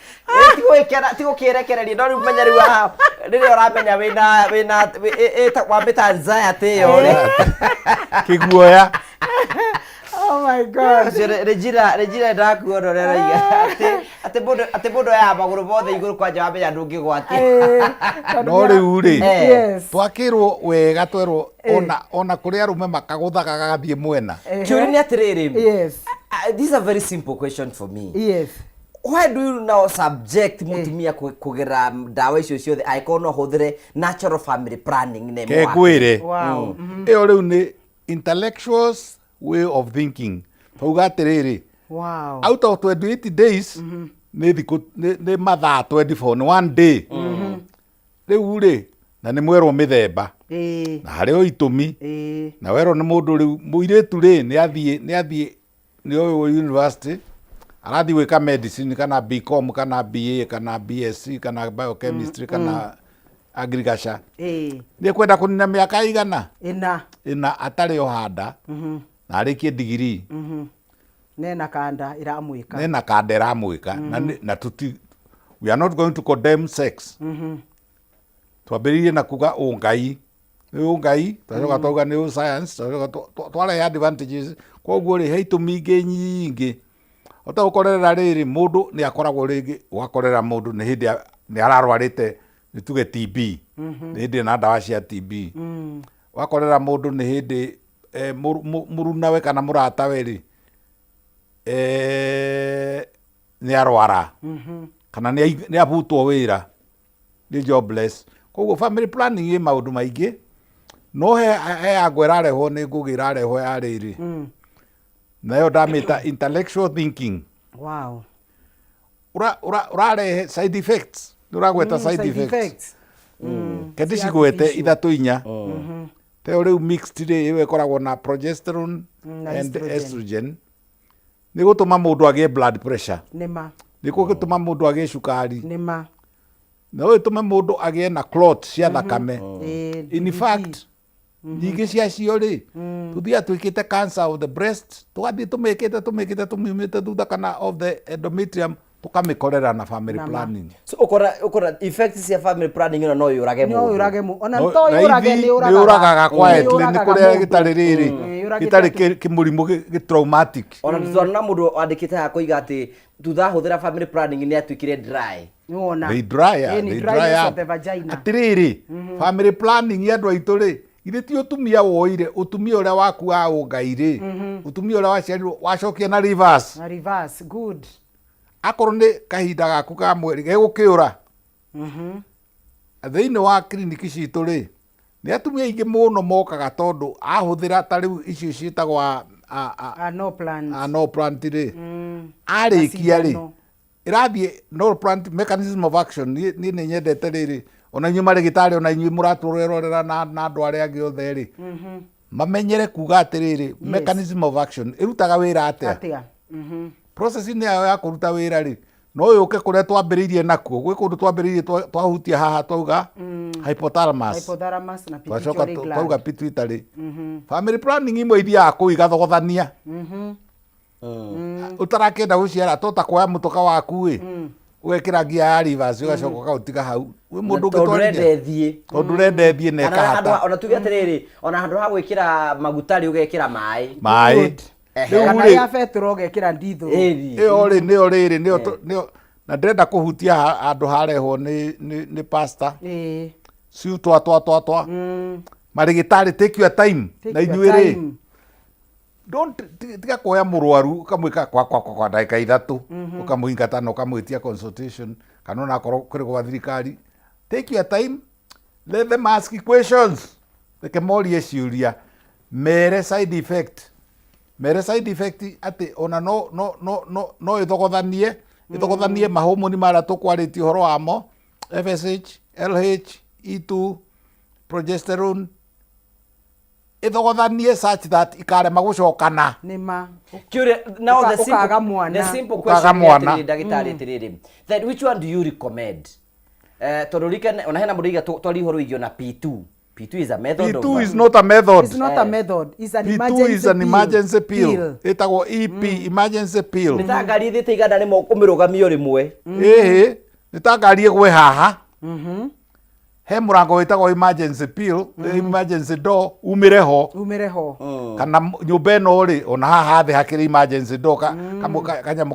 Ti gũkĩrekereria, no rĩu menya rĩu haha, rĩrĩa ũramenya wĩna, wĩna, wĩ, ĩ, ĩ, ta, wambĩta anxiety ĩyo rĩ. Kĩguoya. Oh my God. Ũcio Regina, Regina ndakuona ũrĩa ũroiga. Atĩ, Atĩ mũndũ, atĩ mũndũ oyaga magũrũ mothe igũrũ kwanja wamenya ndũngĩgwatia. No rĩu rĩ, Yes. twakĩrwo wega twerwo ona ona kũrĩ arũme makagũthaga gagathiĩ mwena. Kĩũria nĩ atĩrĩrĩ. Yes. This is a very simple question for me. Yes. Why do you now subject mũtumia kũgera ndawa icio ciothe angĩkorwo no ahũthĩre natural family planning na Ke ĩmwe ngwĩre. Wow. Ĩyo rĩu nĩ intellectuals way of thinking. Twauga atĩrĩrĩ, Wow. out of 28 days nĩ thikũ nĩ mathaa 24 nĩ one day. Rĩu rĩ, na nĩ mwerwo mĩthemba na harĩ o itũmi na werwo nĩ mũndũ rĩu mũirĩtu rĩ nĩ athiĩ nĩ athiĩ nĩ ũyũ university arathiĩ gwĩka medicine kana BCom kana BA kana BSc kana biochemistry kana agriculture nĩ ekwenda kũnina mĩaka igana Ĩna. Ĩna atarĩ ohanda na arĩkie digirii. Nena kanda ĩramwĩka. Nena kanda ĩramwĩka na na tuti we are not going to condemn sex. Twambĩrĩirie na kuga ũngai nĩ ũngai, twacoka twauga nĩ ũ science, twacoka twarehe advantages. Koguo rĩ, he itũmi ingĩ nyingĩ ũtagũkorerera rĩrĩ mũndũ nĩ akoragwo rĩngĩ ũgakorera mũndũ nĩ hĩndĩ nĩ ararwarĩte nĩ tuge TB, nĩ hĩndĩ ena ndawa cia TB. Ũgakorera mũndũ nĩ hĩndĩ mũrunawe kana mũratawe rĩ nĩ arwara kana nĩ abutwo wĩra, nĩ jobless. Koguo family planning ĩ maũndũ maingĩ, no he ango ĩrarehwo nĩ Ngũgĩ, ĩrarehwo ya rĩrĩ nayo ndamĩta intellectual thinking. Wow. Ũrarehe side effects, nĩ ũragweta side Side effects. Effects. Ke ndĩcigwete ithatũ inya. Teo rĩu mixed rĩ, ĩyo ĩkoragwo na progesterone Na and estrogen. Estrogen nĩ gũtũma mũndũ agĩe blood pressure, Nĩma. nĩ gũtũma mũndũ agĩe cukari, Nĩma. no ĩtũme mũndũ agĩe na clot cia thakame. In fact, nyingĩ ciacio rĩ, tũthiaga twĩkĩte cancer of the breast, tũgathiĩ tũmĩkĩte tũmĩkĩte tũmiumĩte thutha kana of the endometrium, tũkamĩkorera na family Nama. planning. So ũkora effects cia family planning ĩno no yũrage No mũndũ. yũrage ona No, to na yũrage ithi nĩ nĩ ũragaga quietly, nĩ Nĩ kũrĩa yũragaga gĩtarĩ rĩrĩ mũndũ. Yũragĩte gĩtarĩ andũ. kĩmũrimũ gĩ traumatic. Ona tũtwana mũndũ wandĩkĩte haha koiga atĩ thutha ahũthĩra family planning nĩ atuĩkire dry. Nĩwona. They dry up, Ĩĩ, nĩ they dryness dry of up. the vagina. Atĩrĩrĩ, family planning ya andũ aitũ rĩ, githĩ ti ũtumia woire ũtumia ũrĩa waku wa ũngai rĩ, ũtumia ũrĩa waciarirwo wacokia na reverse. Na reverse, good. Akorwo nĩ kahinda gaku ka mweri gegũkĩũra thĩinĩ wa kiriniki citũ rĩ, nĩ atumia aingĩ mũno mokaga tondũ ahũthĩra ta rĩu icio ciĩtagwo No plant. A no plant rĩ, arĩkia rĩ, Macindano. Ĩrathiĩ no plant mechanism of action. Niĩ nĩ nyendete rĩrĩ, ona inyuĩ marĩgĩtarĩ, ona inyuĩ mũratũrerorera na andũ arĩa angĩ othe rĩ, mamenyere kuga atĩrĩrĩ, mechanism of action ĩrutaga wĩra atĩa? Atĩa? Process-inĩ yayo ya kũruta wĩra rĩ, no yũke kũrĩa twambĩrĩirie nakuo, gwĩ kũndũ twambĩrĩirie twahutia haha twauga hypothalamus. Hypothalamus na twacoka pituitary gland. Twauga pituitary. Family planning imwe ithiaga kũu igathogothania ũtarakĩenda gũciara, tota kuoya mũtoka waku ĩ, ũgekĩra ngia ya reverse, ũgacoka ũkaũtiga hau wĩ mũndũ Tondũ ũrenda ũngĩtwarithia ĩthiĩ. Tondũ ũrenda ĩthiĩ na Kana handũ ĩkahata. Ona tuge atĩrĩrĩ, ona handũ ha gwĩkĩra maguta rĩ, ũgekĩra maĩ. Maĩ. Good. Ehe. Rĩu Kana rĩ, ya betũrũ ũgekĩra ndithũrũ. Ĩyo rĩ nĩyo rĩrĩ nĩyo nĩyo na ndĩrenda kũhutia handũ harehwo nĩ pastor ciu twa twa twa twa marĩgĩtarĩ, take your time. Take Na your inyuĩ rĩ, time. Don't tiga kuoya mũrwaru ũkamwĩka kwa kwa kwa kwa ndagĩka 3, ũkamũingata na ũkamwĩtia consultation kana ona akorwo kũrĩ gwa thirikari. Take your time, let them ask questions, reke morie ciũria, mere side effect, mere side effect atĩ ona no ĩthogothanie ĩthogothanie mahomoni marĩa tũkwarĩtie ũhoro wamo, FSH, LH, E2, progesterone, ĩthogothanie such that ikarema gũcokana. Nĩma. Kĩũria now, the Ũkaga simple, mwana. the simple Ũkaga question nĩ mwana. atĩrĩrĩ, ndagĩtarĩ, atĩrĩrĩ, then which one do you recommend? Tondũ ririkane ona hena mũndũ iga twaria ũhoro wĩgiĩ ona P2. P2 is a method of P2 is not a method. It's not a method. It's an P2 emergency is an pill. Emergency pill. Ĩtagwo EP, emergency pill. Nĩ ta ngari ĩthiĩte 100 ũmĩrũgamie o rĩmwe. Ĩhĩ, nĩ ta ngari ĩgwe haha. He mũrango wĩtagwo emergency pill, emergency door, umĩre ho. Umĩre ho. Kana nyũmba ĩno rĩ, ona haha thĩ hakĩrĩ emergency door, kanyamũ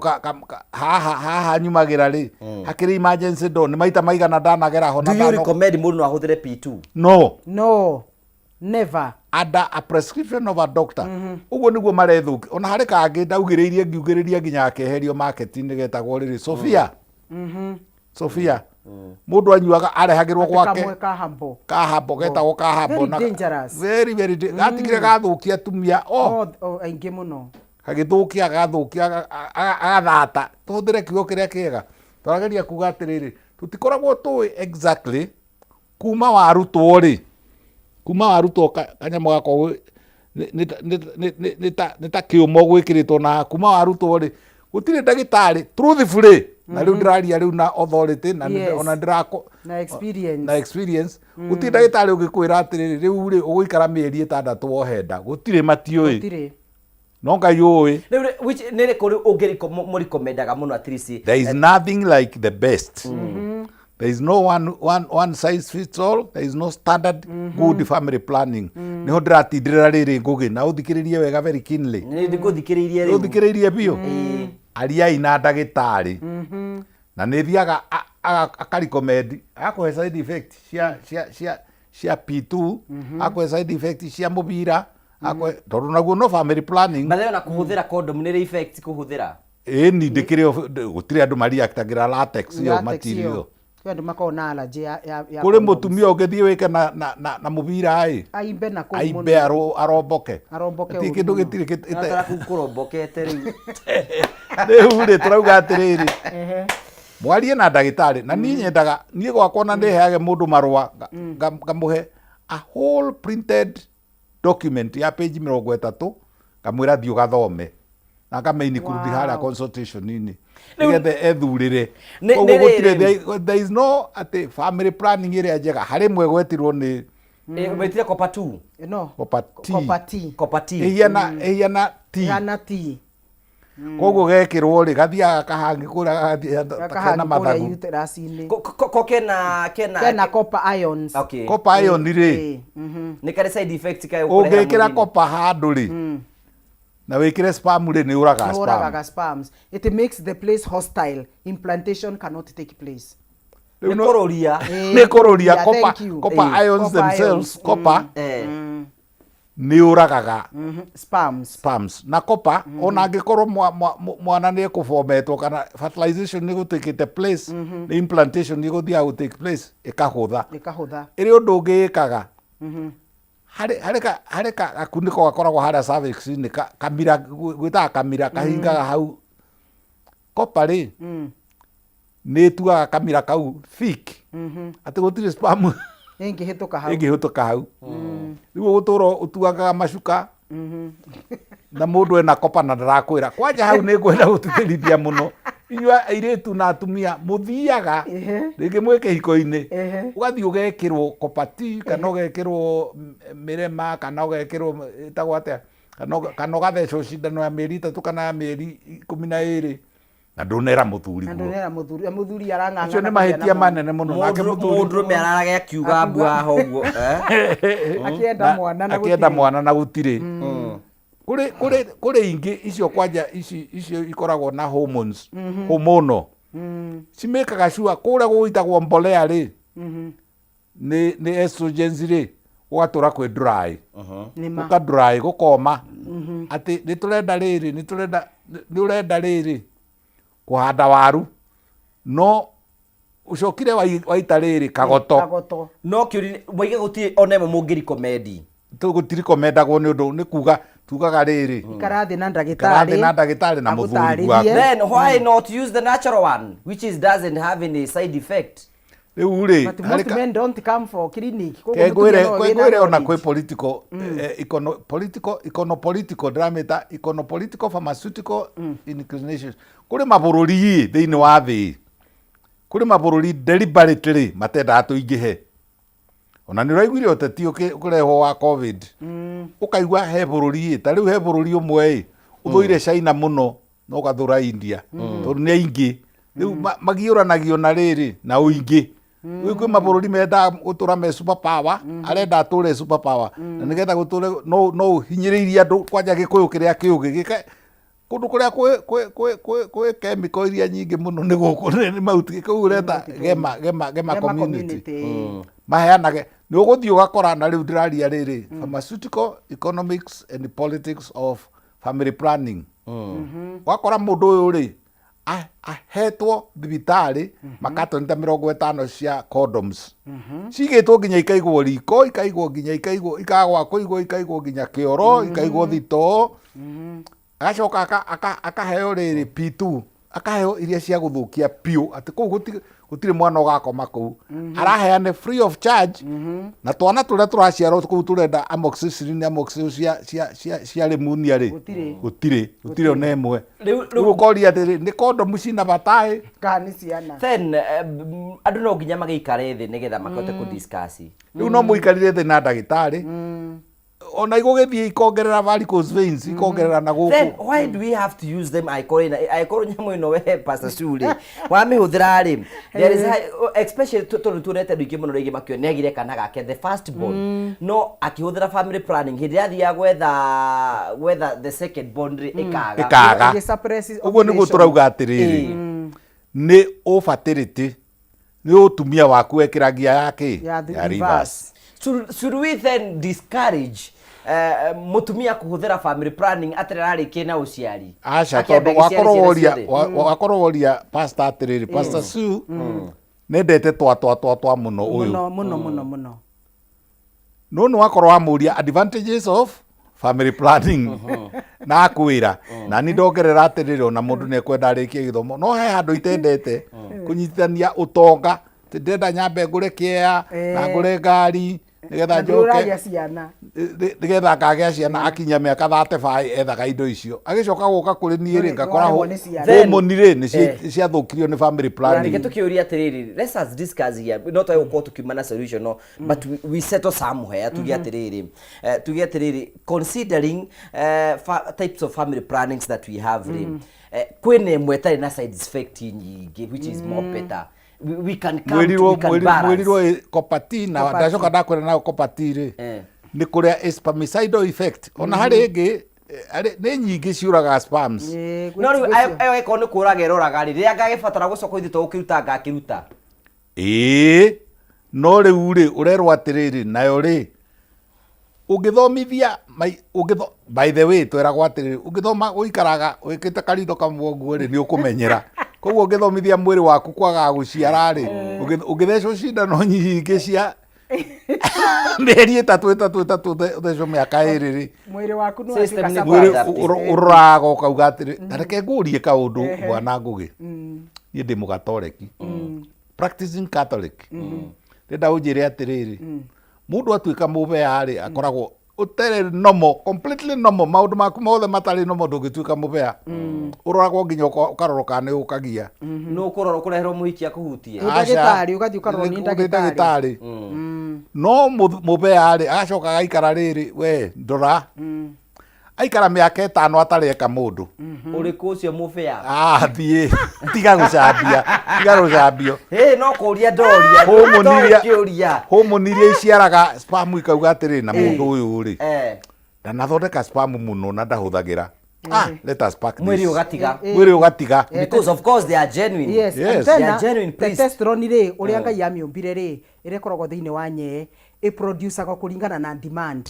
haha haha nyumagĩra rĩ, hakĩrĩ emergency door, nĩ maita maigana ndanagera ho na Do you recommend mũndũ no ahũthĩre P2? No. No. Never. Under a prescription of a doctor. Ũguo nĩguo marethũki. Ona harĩ kangĩ ndaugĩrĩirie ngiugĩrĩria nginya akeherio market-inĩ getagwo rĩrĩ Sofia. Sofia. Mũndũ anyuaga arehagĩrwo gwake. Kamwe ka hambo. Kahambo getagwo kahambo. Very dangerous. Very very gatigire gathũkia atumia. Oh. Oh, aingĩ mũno. Gagĩthũkia agathũkia agathata. Tũhũthĩre kiugo kĩrĩa kĩega. Tũrageria kuga atĩrĩrĩ, tũtikoragwo tũĩ exactly kuma warutwo rĩ, kuma warutwo kanyamũ gakwa nĩ ta kĩũma gwĩkĩrĩtwo na kuma warutwo rĩ, gũtirĩ ndagĩtarĩ truthfully, na rĩu ndĩraria rĩu na authority na ona ndĩrakũ na experience, na experience, gũtirĩ ndagĩtarĩ ũngĩkwĩra atĩrĩrĩ, rĩu rĩ ũgũikara mĩeri 6 wohe nda, gũtirĩ, matiũĩ. Gũtirĩ. No Ngai ũĩ. Rĩu rĩ, which nĩ rĩkũ rĩu mũrikomendaga mũno at least? There is nothing like the best. There is no one size fits all. There is no standard good family planning. Niho ndĩratindĩrĩra rĩrĩ ngũgĩ na ũthikĩrĩrie wega very keenly. Nĩ ndĩgũthikĩrĩirie rĩu. Ũthikĩrĩirie biũ. Ariai na ndagĩtarĩ. Na nĩ thiaga akarecommend, akũhe side effect cia P2, akũhe side effect cia mũbira, akũhe tondũ naguo no family planning. Mathayo na kũhũthĩra condom nĩ rĩ effect kũhũthĩra? Ĩni ndĩkĩrĩ gũtirĩ andũ mariactagĩra latex ĩyo Latex material. ĩyo. Kwĩ andũ makoragwo na allergy ya Kũrĩ condoms. mũtumia ũngĩthiĩ wĩke na mũbira ĩ. Aimbe na kũu Aimbe mũno. aromboke. Aromboke Gũtirĩ ũru kĩndũ mũno. gĩtirĩ Natara kũu kũrombokete rĩu. Rĩu rĩ tũrauga atĩrĩrĩ. Mwarie na ndagĩtarĩ na niĩ nyendaga niĩ gwakwa na nĩheage mũndũ marũa ngamũhe a whole printed document ya page 30 ngamwĩra thiĩ ũgathome na ngame include harĩa consultation-inĩ nĩgetha ethurĩre. Koguo gũtirĩ there is no atĩ family planning ĩrĩa njega harĩ ĩmwe gwetirwo nĩ Wetire Copper 2? No. Copper T. Copper T. Copper T. Ĩhiana T. Ĩhana T. Koguo gekĩrwo rĩ gathiaga kahangi kũrĩa gathiĩ kena Gakahangi kũrĩa mathagu. uterus-inĩ. Ko kena Kena copper ions. Okay. Copper ion rĩ. Nĩ karĩ side effect kaĩ ũkũrehe Ũngĩkĩra mwĩrĩ-inĩ? copper handũ rĩ na wĩkĩre sperm rĩ nĩ ũragaga Nĩ sperm. ũragaga sperms. It makes the place hostile. Implantation cannot take place. Nĩ kũrũria. Nĩ kũrũria Yeah, copper, thank you. copper ions Copper themselves, ions. copper nĩ ũragaga Sperms. Sperms. Na copper ona angĩkorwo mwana nĩ ekũbometwo kana fertilization nĩ gũtĩkĩte place, nĩ implantation nĩ gũthiaga gũ take place ĩkahũtha. Ĩkahũtha. Ĩrĩ ũndũ ũngĩ ĩkaga. Harĩ gakunĩko gakoragwo harĩa cervix-inĩ kamira, gwĩtaga kamira kahingaga hau. Copper rĩ, nĩ ĩtuaga kamira kau thick. Atĩ gũtirĩ sperm ĩngĩhĩtũka hau. Ĩngĩhĩtũka hau. Rĩu ũgũtũra ũtuangaga macuka na mũndũ ena kopa na ndarakwĩra. Kwanja hau nĩ ngwenda gũtĩtĩrithia mũno. Inyuĩ airĩtu na atumia mũthiaga rĩngĩ mwĩ kĩhiko-inĩ, ũgathiĩ ũgekĩrwo kopa T kana ũgekĩrwo mĩrema kana ũgekĩrwo ĩtagwo atĩa, kana ũgathecwo cindano ya mĩeri 3 kana ya mĩeri 12 na ndũnera mũthuri Na guo. ndũnera mũthuri, mũthuri arang'ang'ana Acio nĩ kũgĩa na mahĩtia mwana. manene mũno. Nake mũthuri Mũndũrũme ararage akiuga mbu haha ũguo, eh? Akĩenda mwana na Akĩenda gũtirĩ. mwana na gũtirĩ. Kũrĩ ingĩ icio kwanja icio ikoragwo na hormones, hormonal. Cimĩkaga sure kũrĩa gũitagwo mbolea rĩ, nĩ estrogens rĩ, gũgatũra kwĩ dry. Nĩ ma. Gũka dry, gũkoma. Atĩ nĩ tũrenda rĩrĩ, nĩ tũrenda, nĩ ũrenda rĩrĩ kũhanda waru, no ũcokire waita rĩrĩ kagoto. Kagoto. No kĩũria, moiga gũtirĩ ona ĩmwe mũngĩrecommend. Gũtirecommendagwo nĩ ũndũ nĩ kuga tugaga rĩrĩ. Ikara thĩ na ndagĩtarĩ. Ikara thĩ na ndagĩtarĩ na mũthuri Agũtarĩrie. waku. Then why not use the natural one which is doesn't have any side effect? Rĩu rĩ, But harĩ most ka- men don't come for clinic. Koguo Ke mũtumia no wĩna ngwĩre ona knowledge. kwĩ political, econo, political, econo political, ndĩramĩta econo political pharmaceutical inclinations. Kũrĩ mabũrũri thĩinĩ wa thĩ, kũrĩ mabũrũri deliberately matendaga tũingĩhe. Ona nĩ ũraiguire ũteti ũkĩrehwo wa COVID. Ũkaigua he bũrũri, ta rĩu he bũrũri ũmwe ũthũire China mũno na ũgathũra India. Tondũ nĩ aingĩ. Rĩu magiũranagio na rĩrĩ na ũingĩ. Rĩu kwĩ mabũrũri mendaga gũtũra me super power, arenda atũre super power, na nĩgetha gũtũre no ũhinyĩrĩirie andũ, kwanja gĩkũyũ kĩrĩa kĩũgĩ gĩke kũndũ kũrĩa kwĩ chemical iria nyingĩ mũno nĩ gũkũ nĩ Mount kũu ũreta Gema Gema community. Community. Maheanage nĩ ũgũthiĩ ũgakora na rĩu ndĩraria rĩrĩ pharmaceutical economics and politics of family planning. Wakora mũndũ ũyũ rĩ ahetwo thibitarĩ makatoni ta 50 cia condoms cigĩtwo nginya ikaigwo riko, ikaigwo nginya ikaigwo ikagwa kũigwo, ikaigwo nginya kĩoro, ikaigwo thitoo, agacoka akaheo rĩrĩ P2, akaheo iria cia gũthũkia piũ atĩ kũu gũtirĩ mwana ũgakoma kũu, araheane free of charge, na twana tũrĩa tũraciarwo kũu tũrenda amoxicillin, amoxicillin cia pneumonia rĩ, Gũtirĩ. gũtirĩ ona ĩmwe. Rĩu Rĩu ũkoria atĩrĩ, nĩ kondomu cina bata ĩ Kana nĩ ciana? Then andũ no nginya magĩikare thĩ nĩgetha mahote kũ discuss. Rĩu no mũikarire thĩ na ndagĩtarĩ, ona igũgĩthiĩ ikongerera varicose veins, ikongerera na gũkũ. Then why do we have to use them angĩkorwo nyamũ ĩno we Pastor Sue rĩ wamĩhũthĩra rĩ, there is high, especially tondũ tuonete andũ aingĩ mũno rĩngĩ makiuga nĩagire kana gake the first born, no akĩhũthĩra family planning hĩndĩ ĩrĩa athiaga gwetha the second born rĩ, ĩkaga. Ĩkaga. Ĩgĩ-suppress Ũguo nĩguo ovulation. Tũrauga atĩrĩrĩ, nĩ ũfertility, nĩ ũtumia waku wekĩra ngia ya kĩ Ya ya reverse. Should we then discourage mutumia kũhũthĩra family planning atĩrĩ ararĩkia na ũciari? Aca. Akĩambe Tondũ agĩciare wakorwo ciana woria ciothe? wakorwo woria pastor atĩrĩrĩ, Pastor Sue nendete twa twa twa twa mũno ũyũ. Mũno mũno mũno mũno. No nĩ wakorwo wamũria advantages of family planning na akwĩra, na ni ndongerera atĩrĩrĩ, ona mũndũ nĩ ekwenda arĩkie gĩthomo, no he handũ itendete kũnyitithania ũtonga. Atĩ ndĩrenda nyambe ngũre kĩea na ngũre ngari nĩgetha Na njoke ndũragĩa ciana. Nĩgetha ngagĩa ciana. Akinya mĩaka 35 ethaga indo icio, agĩcoka gũka kũrĩ niĩ rĩ, ngakora Nĩwaremwo nĩ ciana. Hormone rĩ nĩ ciathũkirio nĩ family planning. Reke tũkĩũria atĩrĩrĩ, let us discuss here, no twage gũkorwo tũkiuma na solution, no but we settle somewhere. Tuge atĩrĩrĩ, tuge atĩrĩrĩ, considering types of family plannings that we have rĩ, kwĩna ĩmwe ĩtarĩ na side effect nyingĩ, which is more better, we can come to, Mwĩrirwo we can balance. Mwĩrirwo Copper T na Copper T. Ndacoka ndakwĩra nayo Copper T rĩ, nĩ kũrĩa ĩ spermicidal effect ona harĩ ĩngĩ, nĩ nyingĩ ciũragaga sperms. No rĩu ĩyo ĩkorwo nĩ kũraga ĩroraga rĩ, rĩrĩa ngagĩbatara gũcoka ithuĩ tũgũkĩruta ngakĩruta. Ĩĩ, no rĩu rĩ ũrerwo atĩrĩrĩ, nayo rĩ ũngĩthomithia by the way, tweragwo atĩrĩrĩ, ũngĩthoma ũikaraga wĩkĩte karitho kamwe ũguo rĩ, nĩ ũkũmenyera. Koguo ũngĩthomithia mwĩrĩ waku kwagaga gũciara rĩ, ũngĩthecwo cindano nyingĩ cia mĩeri 3 3 3, ũthecwo mĩaka 2 rĩ, Mwĩrĩ waku nĩ System watuĩka nĩ mwĩrĩ Adapt. ũroraga ũkauga atĩrĩ, ta reke ngũrie kaũndũ bwana Ngũgĩ. Niĩ ndĩ mũgatoreki, practicing Catholic. Ndĩrenda ũnjĩre atĩrĩrĩ, mũndũ atuĩka mũbea rĩ, akoragwo ũtarĩ normal, completely normal, maũndũ maku mothe matarĩ normal, ndũngĩtuĩka mũbea? Ũroragwo nginya ũkarorwo kana nĩ ũkagia. Nũ ũkũrorwo kũreherwo mũhiki akũhutie? Nĩ ndagĩtarĩ, ũgathiĩ ũkarorwo nĩ Nĩ ndagĩtarĩ. Ndagĩtarĩ. No mũbea rĩ, agacoka agaikara rĩrĩ, we ndora, aikara mĩaka 5 atarĩ eka mũndũ. Ũrĩkũ ũcio mũbea? Ah, thiĩ tiga gũcambia, tiga gũcambio. Ĩ no kũria ndoria. Hormone iria- kĩũria. Hormone iria iciaraga sperm ikauga atĩrĩ, na mũndũ ũyũ rĩ, ndanathondeka sperm mũno na ndahũthagĩra, ah, let us pack this. Mwĩrĩ ũgatiga. Mwĩrĩ ũgatiga. Because of course they are genuine. Yes, Yes. and They tena are genuine priests. Testosterone rĩ, ũrĩa Ngai amĩũmbire rĩ, ĩrĩa ĩkoragwo thĩinĩ wa nyee, ĩproducagwo kũringana na demand.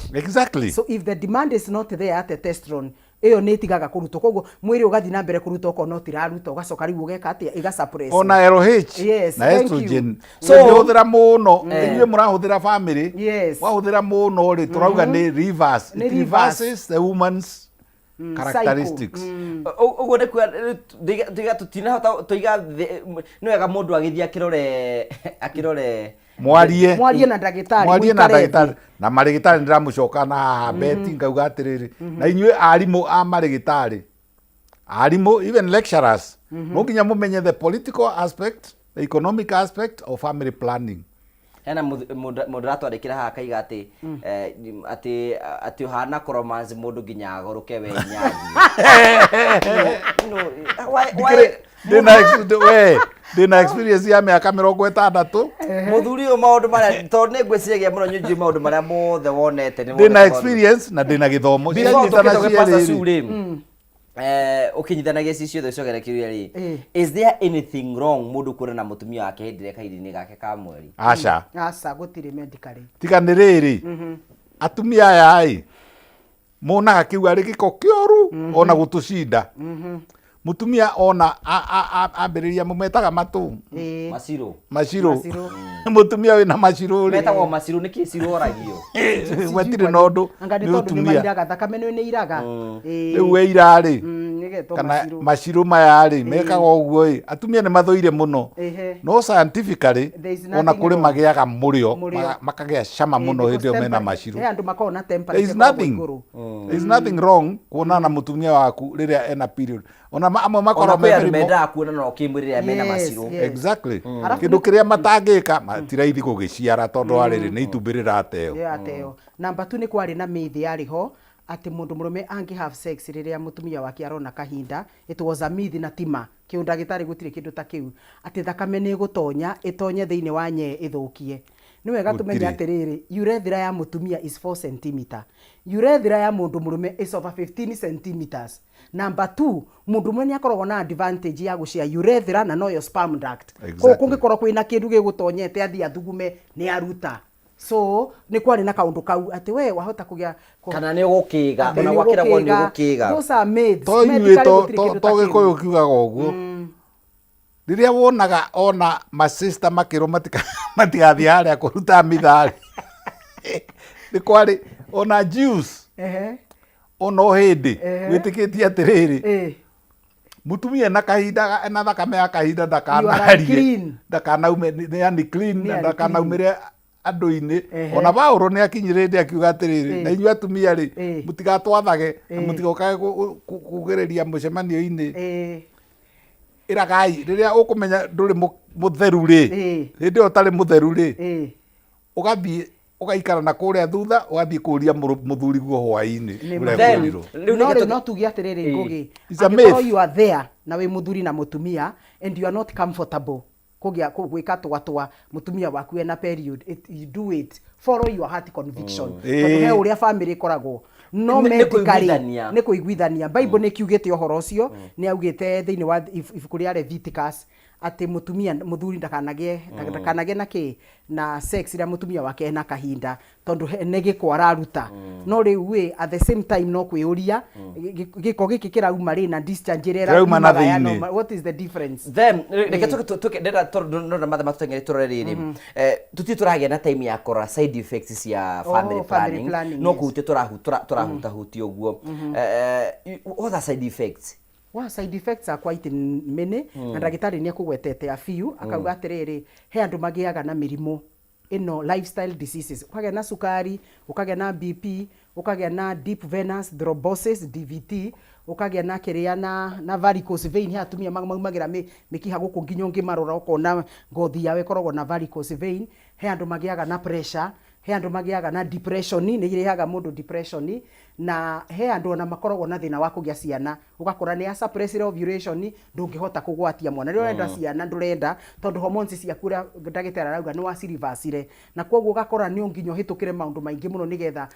So if the demand is not there, testosterone ĩyo nĩ ĩtigaga kũrutwo, koguo mwĩrĩ ũgathiĩ na mbere kũruta okorwo no tiraruta, ũgacoka rĩu ũgeka atĩa? Ĩga suppress. Ona LH Yes, na thank you. estrogen. So- ũngĩhũthĩra mũno, inyuĩ mũrahũthĩra family, Yes. wahũthĩra mũno rĩ, tũrauga nĩ reverse. Nĩ It reverse. reverses the woman's characteristics. Ũguo nĩ kuga tiga tũtinahota tũiga nĩ wega mũndũ agĩthiĩ akĩrore. Mwarie. Mwarie na ndagĩtarĩ, Mwarie na mũikare thĩ. ndagĩtarĩ na marĩgĩtarĩ. Ndĩramũcoka na haha beti ngauga atĩrĩrĩ, na inyuĩ arimũ a marĩgĩtarĩ, arimũ, even lecturers, no nginya mũmenye the political aspect, the economic aspect of family planning. Hena mũndũ ũratwandĩkĩra haha akaiga atĩ atĩ ũhana kũromance mũndũ nginya agũrũke we nyathi. No, Ndikĩrĩ- ndĩna we Ndĩna experience ya mĩaka 60. Mũthuri ũyũ maũndũ marĩa tondũ nĩ ngwĩciragia mũno nyũnjũĩ maũndũ marĩa mothe wonete nĩ Ndĩna wonete maũndũ. experience na ndĩna gĩthomo. Before Cianyitana tũkĩte gwĩ Pastor cierĩ Sue rĩ. rĩ, ũkĩnyitanagia ci ciothe ũcokere kĩũria rĩ, is there anything wrong mũndũ kuona na mũtumia wake hĩndĩ ĩrĩa kahinda-inĩ gake ka mweri? Aca. Aca, gũtirĩ medically. Tiga nĩ rĩrĩ, atumia aya ĩ monaga kĩu arĩ gĩko kĩoru ona gũtũcinda. Mũtumia ona ambĩrĩria mũmetaga matũ Macirũ. Macirũ. Mũtumia wĩna macirũ rĩ, Metagwo macirũ nĩkĩ cirũ oragio? Matirĩ na ũndũ. Anga nĩ nĩ tondũ nĩ ũtumia. mairaga thakame nĩ iraga. Rĩu weira rĩ, Nĩgetwo kana macirũ. macirũ maya rĩ mekaga ũguo ĩ, atumia nĩ mathũire mũno. No scientifically There is ona nothing kũrĩ wrong. magĩaga mũrĩo, Mũrĩo. makagĩa cama mũno Because hĩndĩ ĩyo mena macirũ. He andũ makoragwo na There temperature is ĩkoragwo nothing igũrũ. There is nothing wrong kuonana na mũtumia waku rĩrĩa ena period. Ona amwe Ona makoragwo kwĩ me andũ mĩrimũ. mendaga kuonana kĩmwĩrĩ rĩrĩa mena macirũ. Exactly. Kĩndũ kĩrĩa matangĩka ti raithi gũgĩciara tondũ wa rĩrĩ nĩ itumbĩ rĩrateo. Rĩrateo. Namba tu nĩ kwarĩ na myth yarĩ ho atĩ mũndũ mũrũme angĩ have sex rĩrĩa mũtumia wake arona kahinda, it was a myth na tima kĩũndagĩtarĩ gũtirĩ kĩndũ ta kĩu, atĩ thakame nĩ ĩgũtonya ĩtonye thĩinĩ wa nyee ĩthũkie. Nĩ wega tũmenye Gũtirĩ. atĩrĩrĩ, urethra ya mũtumia is 4 centimeter, urethra ya mũndũ mũrũme is over 15 centimeters. Number 2, mũndũ mũrũme nĩ akoragwo na advantage ya gũcea urethra na noyo sperm duct. Koguo kũngĩkorwo kwĩna kĩndũ gĩgũtonyete athiĩ athugume nĩ aruta. So nĩ kwarĩ na kaũndũ kau atĩ we wahota kũgĩa Kana nĩ ũgũkĩga, Atĩ ona nĩ gwakĩragwo nĩ ũgũkĩga. ũgũkĩga. Those are myths. To ithuĩ Medically gũtirĩ kĩndũ to ta kĩu. gĩkũyũ kiugaga ũguo. Rĩrĩa wonaga ona masista makĩrwo matigathiĩ harĩa kũruta mitharĩ, nĩ kwarĩ ona Jews ona o hĩndĩ wĩtĩkĩtie atĩrĩrĩ, mũtumia ena kahinda ena thakame ya kahinda You are ndakanarie unclean. ndakanaume nĩ unclean Nĩ na unclean. ndakanaumĩre andũ-inĩ. Ona Paũlũ nĩ akinyire hĩndĩ akiuga atĩrĩrĩ, na inyuĩ atumia rĩ, mũtigatwathage na mũtigokage kugĩrĩria mũcemanio-inĩ. Ĩragai rĩrĩa ũkũmenya ndũrĩ mũtheru rĩ, hĩndĩ ĩyo ũtarĩ mũtheru rĩ, ũgathiĩ ũgaikara na kũrĩa thutha, ũgathiĩ kũria mũthuri guo hwaĩ-inĩ ũrĩa kwĩrirwo. No rĩu no tuge atĩrĩrĩ, Ngũgĩ, It's a angĩkorwo myth. you are there na wĩ mũthuri na mũtumia and you are not comfortable kũgĩa gwĩka twatwa mũtumia waku ena period, you do it, follow your heart conviction. Tondũ he ũrĩa family ĩkoragwo no Nĩ medically kũiguithania. nĩ kũiguithania. Bible nĩ kiugĩte ũhoro ũcio, nĩ augĩte thĩinĩ wa ibuku rĩa Leviticus atĩ mũtumia mũthuri ndakanagĩe ndakanagĩe na kĩ na sex rĩrĩa mũtumia wake ena kahinda, tondũ nĩ gĩko araruta. No rĩu ĩ at the same time no kwĩũria gĩko gĩkĩ kĩrauma rĩ na discharge ĩrĩa Kĩrauma na ĩraumaga ya thĩinĩ. normal, what is the difference? Then reke tũke ndĩrenda tondũ ndona mathaa matũteng'erie tũrore rĩrĩ, tũtirĩ tũragĩa na time ya kũrora side effects cia Oh, family family planning, planning, no yes. kũhutia tũrahutahutia ũguo. What are side effects? Wa side effects are quite many, na ndagĩtarĩ nĩ akũgwetete a few, akauga atĩrĩrĩ, he andũ magĩaga na mĩrimũ ĩno lifestyle diseases, ũkagĩa na cukari, ũkagĩa na BP, ũkagĩa na deep venous thrombosis DVT, ũkagĩa na kĩrĩa na varicose vein. He atumia maumagĩra mĩkiha gũkũ nginya ũngĩmarora ũkona ngothi yao ĩkoragwo na varicose vein. He andũ magĩaga na pressure, he andũ magĩaga na depression, nĩ irehaga mũndũ depression, na he andũ ona makoragwo na thĩna wa kũgĩa ciana, ũgakora nĩ ya suppress ovulation, ndũngĩhota kũgwatia mwana rĩrĩa ũrenda ciana, ndũrenda tondũ hormones ciaku ũrĩa ndagĩtarĩ arauga nĩ wacirivacire, na koguo ũgakora nĩ nginya ũhĩtũkĩre maũndũ maingĩ mũno nĩgetha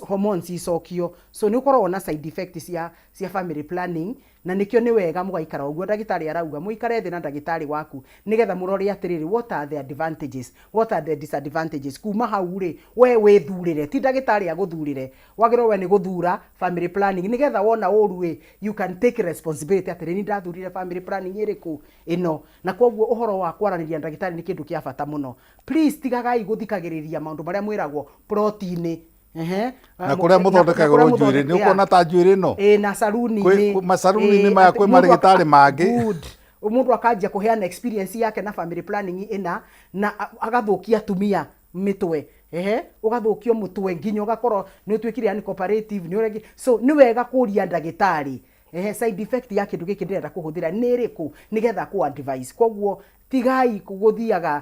hormones icokio. So nĩ ũkoragwo na side effect cia family planning, na nĩkĩo nĩ wega mũgaikara ũguo ndagĩtarĩ arauga, mũikare thĩ na ndagĩtarĩ waku nĩgetha mũrore atĩrĩrĩ, what are the advantages, what are the disadvantages. Kuma hau rĩ, we wĩthurĩre, ti ndagĩtarĩ agũthurĩre, wagĩrĩirwo we nĩ gũthura family planning nĩgetha wona ũru ĩ, you can take responsibility atĩrĩ, ni ndathurire family planning ĩrĩkũ ĩno. Na koguo ũhoro wa kwaranĩria na ndagĩtarĩ nĩ kĩndũ kĩa bata mũno. Please tigagai gũthikagĩrĩria maũndũ marĩa mwĩragwo plot-inĩ. Na kũrĩa mũthondekagĩrwo njuĩrĩ, nĩ ũkuona ta njuĩrĩ ĩno? Ĩ, na saruni-inĩ. Macaruni-inĩ maya Atĩ kwĩ mũndũ marĩgĩtarĩ mangĩ. Good. Mũndũ akanjia kũheana experience yake na family planning ĩna, na agathũkia atumia mĩtwe. Ũgathũkio mũtwe nginya ũgakorwo nĩ ũtuĩkire yani cooperative, nĩ ũregi. So nĩ wega kũria ndagĩtarĩ, side effect ya kĩndũ gĩkĩ ndĩrenda kũhũthĩra nĩ ĩrĩkũ, nĩgetha kũ advise. Koguo tigai gũthiaga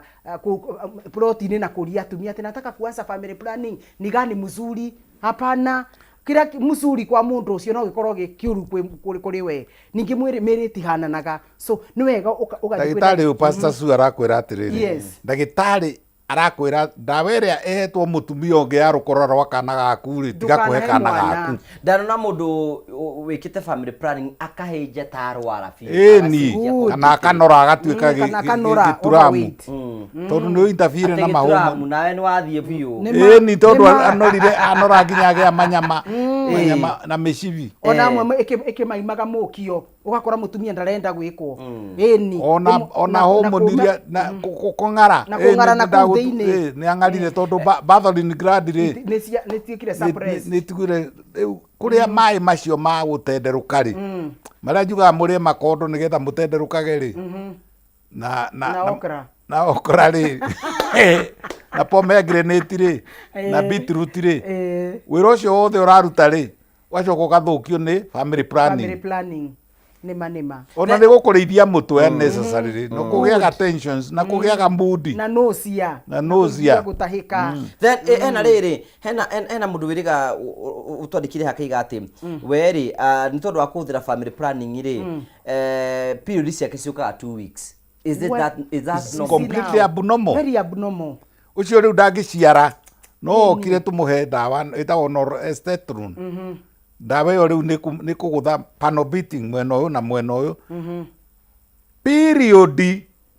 plot-inĩ na kũria atumia atĩ nataka kuanza family planning, ni gani mzuri? Hapana. Kĩrĩa mzuri kwa mũndũ ũcio no gĩkorwo gĩ kĩũru kũrĩ we. Ningĩ mwĩrĩ, mĩĩrĩ ĩtihananaga. So nĩ wega ũgathiĩ kwĩ Ndagĩtarĩ ũyũ Pastor Sue arakwĩra atĩrĩrĩ, Yes. ndagĩtarĩ arakwĩra ndawa ĩrĩa ĩhetwo mũtumia ũngĩ ya rũkũra rwa kana gaku rĩ, tiga kũhe Ndũkanahe kana mwana. gaku. Ndanona mũndũ wĩkĩte family planning akahĩnja ta arwara biũ. Ĩni, Agacenjia kana akanora agatuĩka Kana akanora, gĩturamu. overweight. Tondũ nĩ interfere Atĩ na gĩturamu, mahũma. nawe nĩ wathiĩ biũ. Ĩni, tondũ anorire anora nginya agĩa manyama, manyama na mĩcibi. Ona amwe ĩkĩmaimaga mũkio, ũgakora mũtumia ndarenda gwĩkwo. Ĩni. Ona ona hormone iria na kũng'ara. Na kũng'ara na kũu thĩinĩ. Nĩ ang'arire tondũ Bartholin gland rĩ, Nĩ ciĩkire suppress. Nĩ tigire rĩu kũrĩa maĩ macio ma gũtenderũka rĩ, marĩa njugaga mũrĩe makondo nĩgetha mũtenderũkage rĩ, na Na okra. Na okra rĩ, na pomegranate rĩ, na beetroot rĩ, wĩra ũcio wothe ũraruta rĩ, ũgacoka ũgathũkio nĩ family planning. Family planning. Nĩma nĩma. Ona nĩ gũkũrĩithia mũtwe unnecessarily, na kũgĩaga tensions, na kũgĩaga mood. Na nausea. Na nausea. Gũtahĩka. Then hena rĩrĩ, hena mũndũ wĩrĩga ũtwandĩkire hakaiga atĩ we rĩ, nĩ tondũ wa kũhũthĩra family planning rĩ, period ciake ciũkaga 2 weeks. Is it What? that, is that It's normal? completely abnormal. Very abnormal. Ũcio rĩu ndangĩciara, no okire tũmũhe ndawa ĩtagwo norestetrone. Ndawa ĩyo rĩu nĩ kũgũtha panel beating mwena ũyũ na mwena ũyũ. Period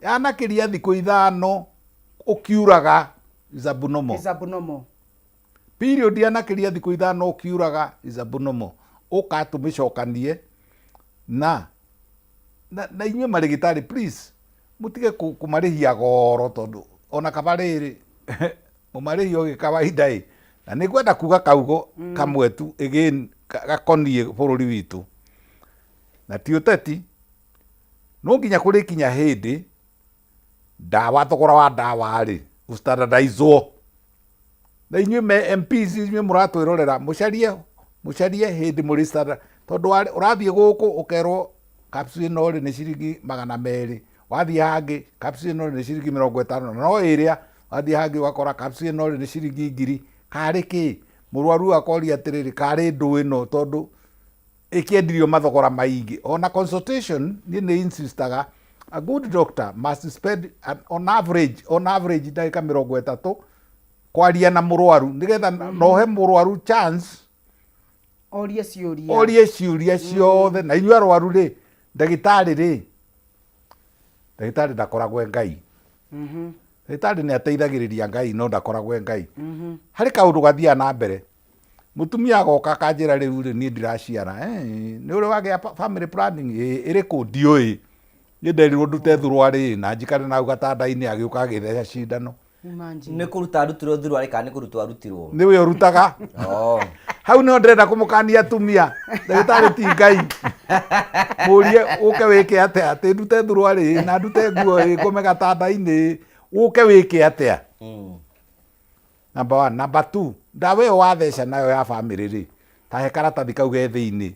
yanakĩria thikũ 5 ũkiuraga is abnormal. Is abnormal. Period yanakĩria thikũ 5 ũkiuraga is abnormal. Ũka tũmĩcokanie na inyuĩ marĩgĩtarĩ, please mũtige kũmarĩhia goro, tondũ ona kaba rĩrĩ mũmarĩhia o gĩkawaida ĩ. Na nĩ ngwenda kuga kaugo kamwe tu again gakoniĩ bũrũri witũ, na ti ũteti. No nginya kũrĩkinya hĩndĩ ndawa, thogora wa ndawa rĩ, ũstandardizwo. Na inyuĩ me MPs, inyuĩ mũratwĩrorera, mũcarie hĩndĩ mũrĩ standard, tondũ ũrathiĩ gũkũ ũkerwo capsule ĩno rĩ nĩ ciringi 200, wathiĩ hangĩ capsule ĩno rĩ nĩ ciringi 50, na no ĩrĩa wathiĩ hangĩ ũgakora capsule ĩno rĩ nĩ ciringi 1000. Karĩ kĩ? Mũrwaru akoria atĩrĩrĩ, karĩ ndũ ĩno, tondũ ĩkĩendirio mathogora maingĩ. Ona consultation niĩ nĩ insistaga a good doctor must spend on average ndagĩka 30 kwaria na mũrwaru, nĩgetha nohe mũrwaru chance orie ciũria, orie ciũria ciothe. Na inyuĩ arwaru rĩ, ndagĩtarĩ rĩ, ndagĩtarĩ ndakoragwo e Ngai. Ndagĩtarĩ nĩ ateithagĩrĩria Ngai, no ndakoragwo e Ngai. Harĩ kaũndũ gathiaga na mbere, mũtumia agoka akanjĩra, rĩu rĩ, niĩ ndiraciara. Nĩ ũrĩ wagĩa family planning? Ĩ, ĩrĩkũ? Ndiũĩ, niĩ nderirwo ndute thuruarĩ na njikare nau gatanda-inĩ. Agĩũka agĩtheca cindano. Nĩ kũruta arutirwo thuruarĩ kana nĩ kũrutwo arutirwo? Nĩwe ũrutaga. Hau nĩho ndĩrenda kũmũkania atumia, ndagĩtarĩ ti Ngai. Mũrie ũke wĩke atĩa? Atĩ ndute thuruarĩ na ndute nguo ĩ, ngome gatanda-inĩ, ũke wĩke atĩa? Number one. Number two, ndawa ĩyo watheca nayo ya family rĩ, tahe karatathi kau ge thĩinĩ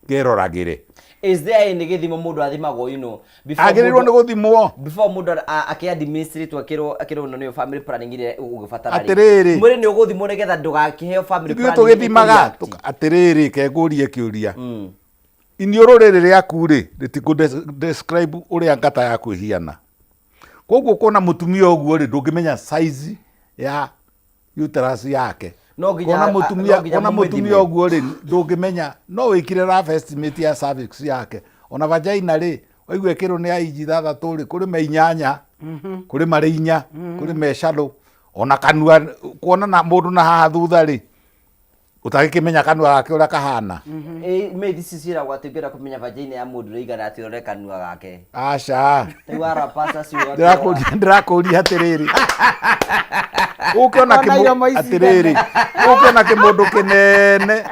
ngeroragĩre. Is there any gĩthimo mũndũ athimagwo, before Agĩrĩirwo nĩ gũthimwo. Before mũndũ akĩ-administrate akĩrwo ĩno nĩyo family planning ĩrĩa ũgũgĩbatara rĩ? Atĩrĩrĩ. Mwĩrĩ nĩ ũgũthimwo nĩgetha ndũgakĩheo family Ithuĩ planning tũgĩthimaga ĩkũreact. Atĩrĩrĩ, kengũrie kĩũria. Iniũrũ rĩrĩ rĩaku rĩ, rĩtikũ describe ũrĩa ngata yaku ĩhiana. Koguo kuona mũtumia ũguo rĩ, ndũngĩmenya size ya uterus yake. No nginya Kuona mũtumia, no nginya kuona mũtumia mũmĩthime. ũguo rĩ, ndũngĩmenya, no wĩkire rough estimate ya cervix yake. Ona vagina rĩ, waigua ĩkĩrwo nĩ ya inji 6 rĩ, kũrĩ me 8, kũrĩ marĩ 4, kũrĩ me shallow. Ona kanua, kuona na mũndũ na haha thutha rĩ, ũtagĩkĩmenya kanua gake ũrĩa kahana. Maybe ici ciĩragwo atĩ ũngĩenda kũmenya vagina ya mũndũ ũrĩa ĩigana atĩ ũrore kanua gake. Aca. Rĩu arapasa ciugo. Ndĩrakũria atĩrĩrĩ, ũkĩona Ona iromo ici atĩrĩrĩ, nene. ũkĩona kĩmũndũ kĩnene,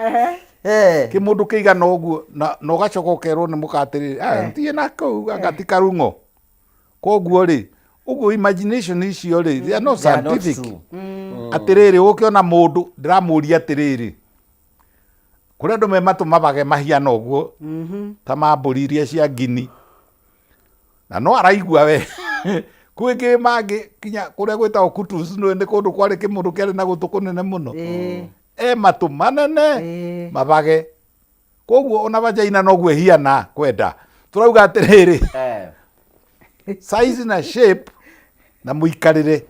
kĩmũndũ kĩigana ũguo, na ũgacoka ũkerwo nĩ mũka atĩrĩrĩ, thiĩ na kũu anga ti karung'o. Koguo rĩ, ũguo imagination icio rĩ, they are not They are not scientific. true. Atĩrĩrĩ, ũkĩona mũndũ, ndĩramũria atĩrĩrĩ, kũrĩ andũ me matũ mabage mahiana ũguo ta ma mbũri iria cia ngini, na no araigua we kwĩ kĩ mangĩ kinya kũrĩa gwĩtagwo kutus, nĩ kũndũ kwarĩ kĩmũndũ kĩarĩ na gũtũ kũnene mũno. E matũ manene mabage. Koguo ona vagina noguo ĩhiana kwenda. Tũrauga atĩrĩrĩ, size na shape na mũikarĩre.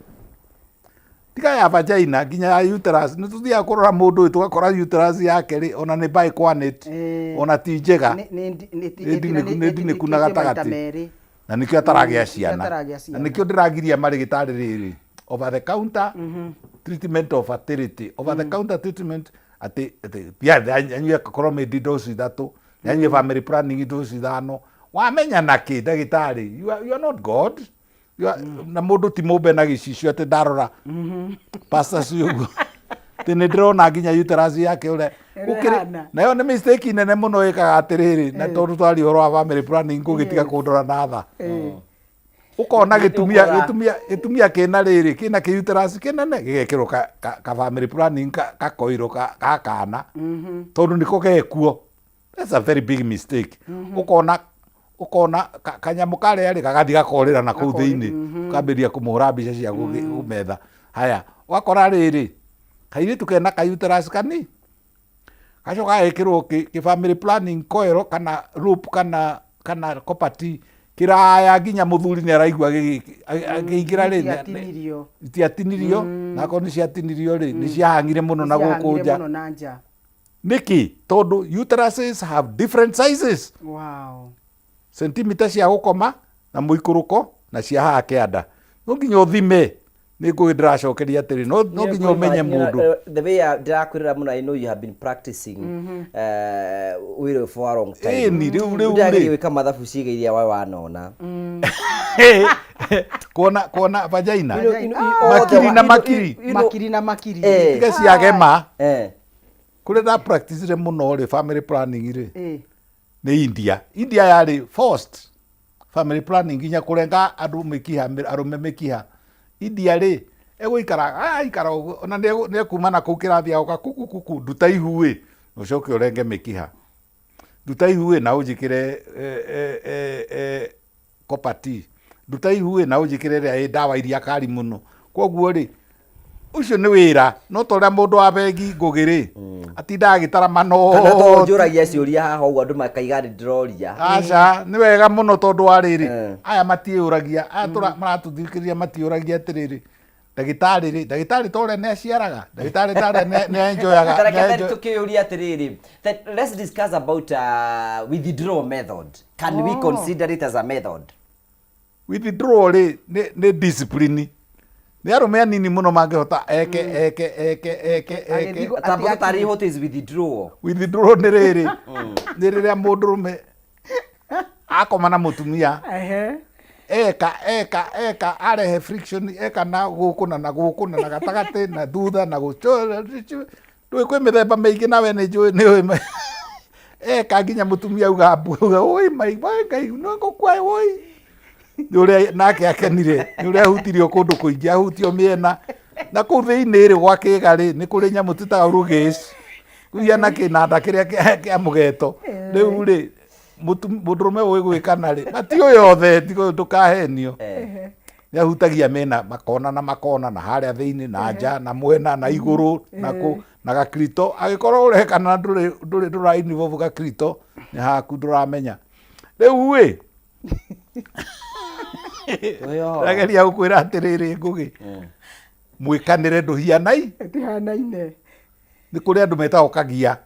Tiga ya vagina nginya ya uterus. Nĩ tũthiaga kũrora mũndũ ũyũ tũgakora uterus yake rĩ ona nĩ bicornuate, ona ti njega. Nĩ ndinĩku na gatagatĩ. Na nĩkĩo ataragĩa ciana. Na nĩkĩo ndĩragiria marĩgĩtarĩ rĩrĩ over the counter treatment of fertility, over the counter treatment atĩ atĩ thiĩ anyue Clomid dose ithatũ, anyue family planning dose ithano. Wamenya nakĩ ndagĩtarĩ? You are not God. You are, na mũndũ ti mũmbe na gĩcicio atĩ ndarora pastor cio ũguo atĩ nĩ ndĩrona nginya uterus yake ũrĩa gũkĩrĩ. Ĩhana. Nayo nĩ mistake nene mũno ĩkaga atĩrĩrĩ, na tondũ twaria ũhoro wa family planning ngũgĩtiga kũndora na tha. Ũkona gĩtumia gĩtumia gĩtumia kĩna rĩrĩ kĩna kĩ uterus kĩnene gĩgekĩrwo ka, ka, ka family planning ka, ka koiro ka, ka kana tondũ nĩko gekuo. That's a very big mistake. Ũkona ũkona kanyamũ karĩa rĩ gagathiĩ gakorĩra na kũu thĩinĩ, ũkambĩrĩria kũmũhũra mbica cia gũmetha. Haya, ũgakora rĩrĩ kairĩtu kena ka uterus kani gacoka gagekĩrwo kĩ family planning coil kana loop kana copper T kĩraya nginya mũthuri nĩ araigua akĩingĩra rĩ, Itiatinirio. Itiatinirio, na akorwo nĩ ciatinirio rĩ, nĩ ciahang'ire mũno na gũkũ Nĩciahang'ire nja. mũno na nja. Nĩkĩ? Tondũ uteruses have different sizes. Sentimita cia gũkoma na mũikũrũko na cia haha kĩanda. No nginya ũthime. Nĩ ngũgĩ ndĩracokeria atĩrĩ, no nginya ũmenye mũndũ. The way ndĩrakwĩrĩra mũno, I know you have been practicing wĩra ũyũ for a long time. Ĩni, rĩu, rĩu Ndĩrageria rĩ. gwĩka mathabu ciĩga iria we wanona. Kuona, kuona vagina. You know, Makiri na makiri. Makiri na makiri. Tiga ciagema. Kũrĩa nda practice mũno rĩ, family planning rĩ, nĩ India. India yarĩ first family planning nginya kũrenga andũ mĩkiha, arũme mĩkiha. India rĩ, egũikara, aikara ũguo, ona nĩ ekuma na kũu kĩrathi agoka kuku kuku, nduta ihu ĩ, na ũcoke ũrenge mĩkiha. Nduta ihu ĩ, na ũnjĩkĩre copper T. Nduta ihu ĩ, na ũnjĩkĩre ĩrĩa ĩ ndawa iria kari mũno. Koguo rĩ, ũcio nĩ wĩra, no ta ũrĩa mũndũ wa bengi Ngũgĩ rĩ, atindaga agĩtara Kana to manoti. njũragia ciũria haha ũguo andũ makaiga nĩ ndĩroria. Aca, nĩ wega mũno tondũ wa rĩrĩ, aya matiĩyũragia, aya maratũthikĩrĩria matiĩyũragia atĩrĩrĩ, ndagĩtarĩ rĩ, ndagĩtarĩ ta ũrĩa nĩ aciaraga, ndagĩtarĩ ta ũrĩa nĩ enjoyaga, Ta reke nĩ then enjoy- tũkĩyũria atĩrĩrĩ, then let's discuss about withdrawal method. Can we consider it as a method? Withdrawal rĩ, nĩ discipline. Nĩ arũme anini mũno mangĩhota eke, eke, eke, eke, eke. Agĩthiĩ Tamba Ati- tũtarĩrie what is withdrawal. Withdrawal nĩ rĩrĩ, nĩ rĩrĩa mũndũrũme akoma na mũtumia, eka, eka, eka, arehe friction, eka na gũkũ na na gũkũ na na gatagatĩ na thutha na gũchora. Ndũĩ kwĩ mĩthemba mĩingĩ nawe nĩ njũĩ nĩ ũĩ eka nginya mũtumia auga mbu, auga, oi, mai, wai, Ngai, no ngũkua, oi. Nĩ ũrĩa nake akenire, nĩ ũrĩa ahutirio kũndũ kũingĩ, ahutio mĩena. Na kũu thĩinĩ rĩ, gwa kĩga rĩ, nĩ kũrĩ nyamũ twĩtaga rũgĩci. Kũhiana kĩnanda kĩrĩa kĩa mũgeto. Rĩu rĩ, mũndũrũme ũĩ gwĩkana rĩ, matiũĩ othe, tiga ndũkahenio. Nĩ ahutagia mĩena, makona na makona, na harĩa thĩinĩ, na nja, na mwena, na igũrũ, na kũ, na gakrito. Angĩkorwo ũrekana ndũrĩ ndũra involve gakrito, nĩ haku ndũramenya. Rĩu ĩ, ndageria gũkwĩra atĩrĩrĩ Ngũgĩ, mwĩkanĩre ndũhianai. Ndũhanaine. Nĩ kũrĩ andũ metagwo kagia.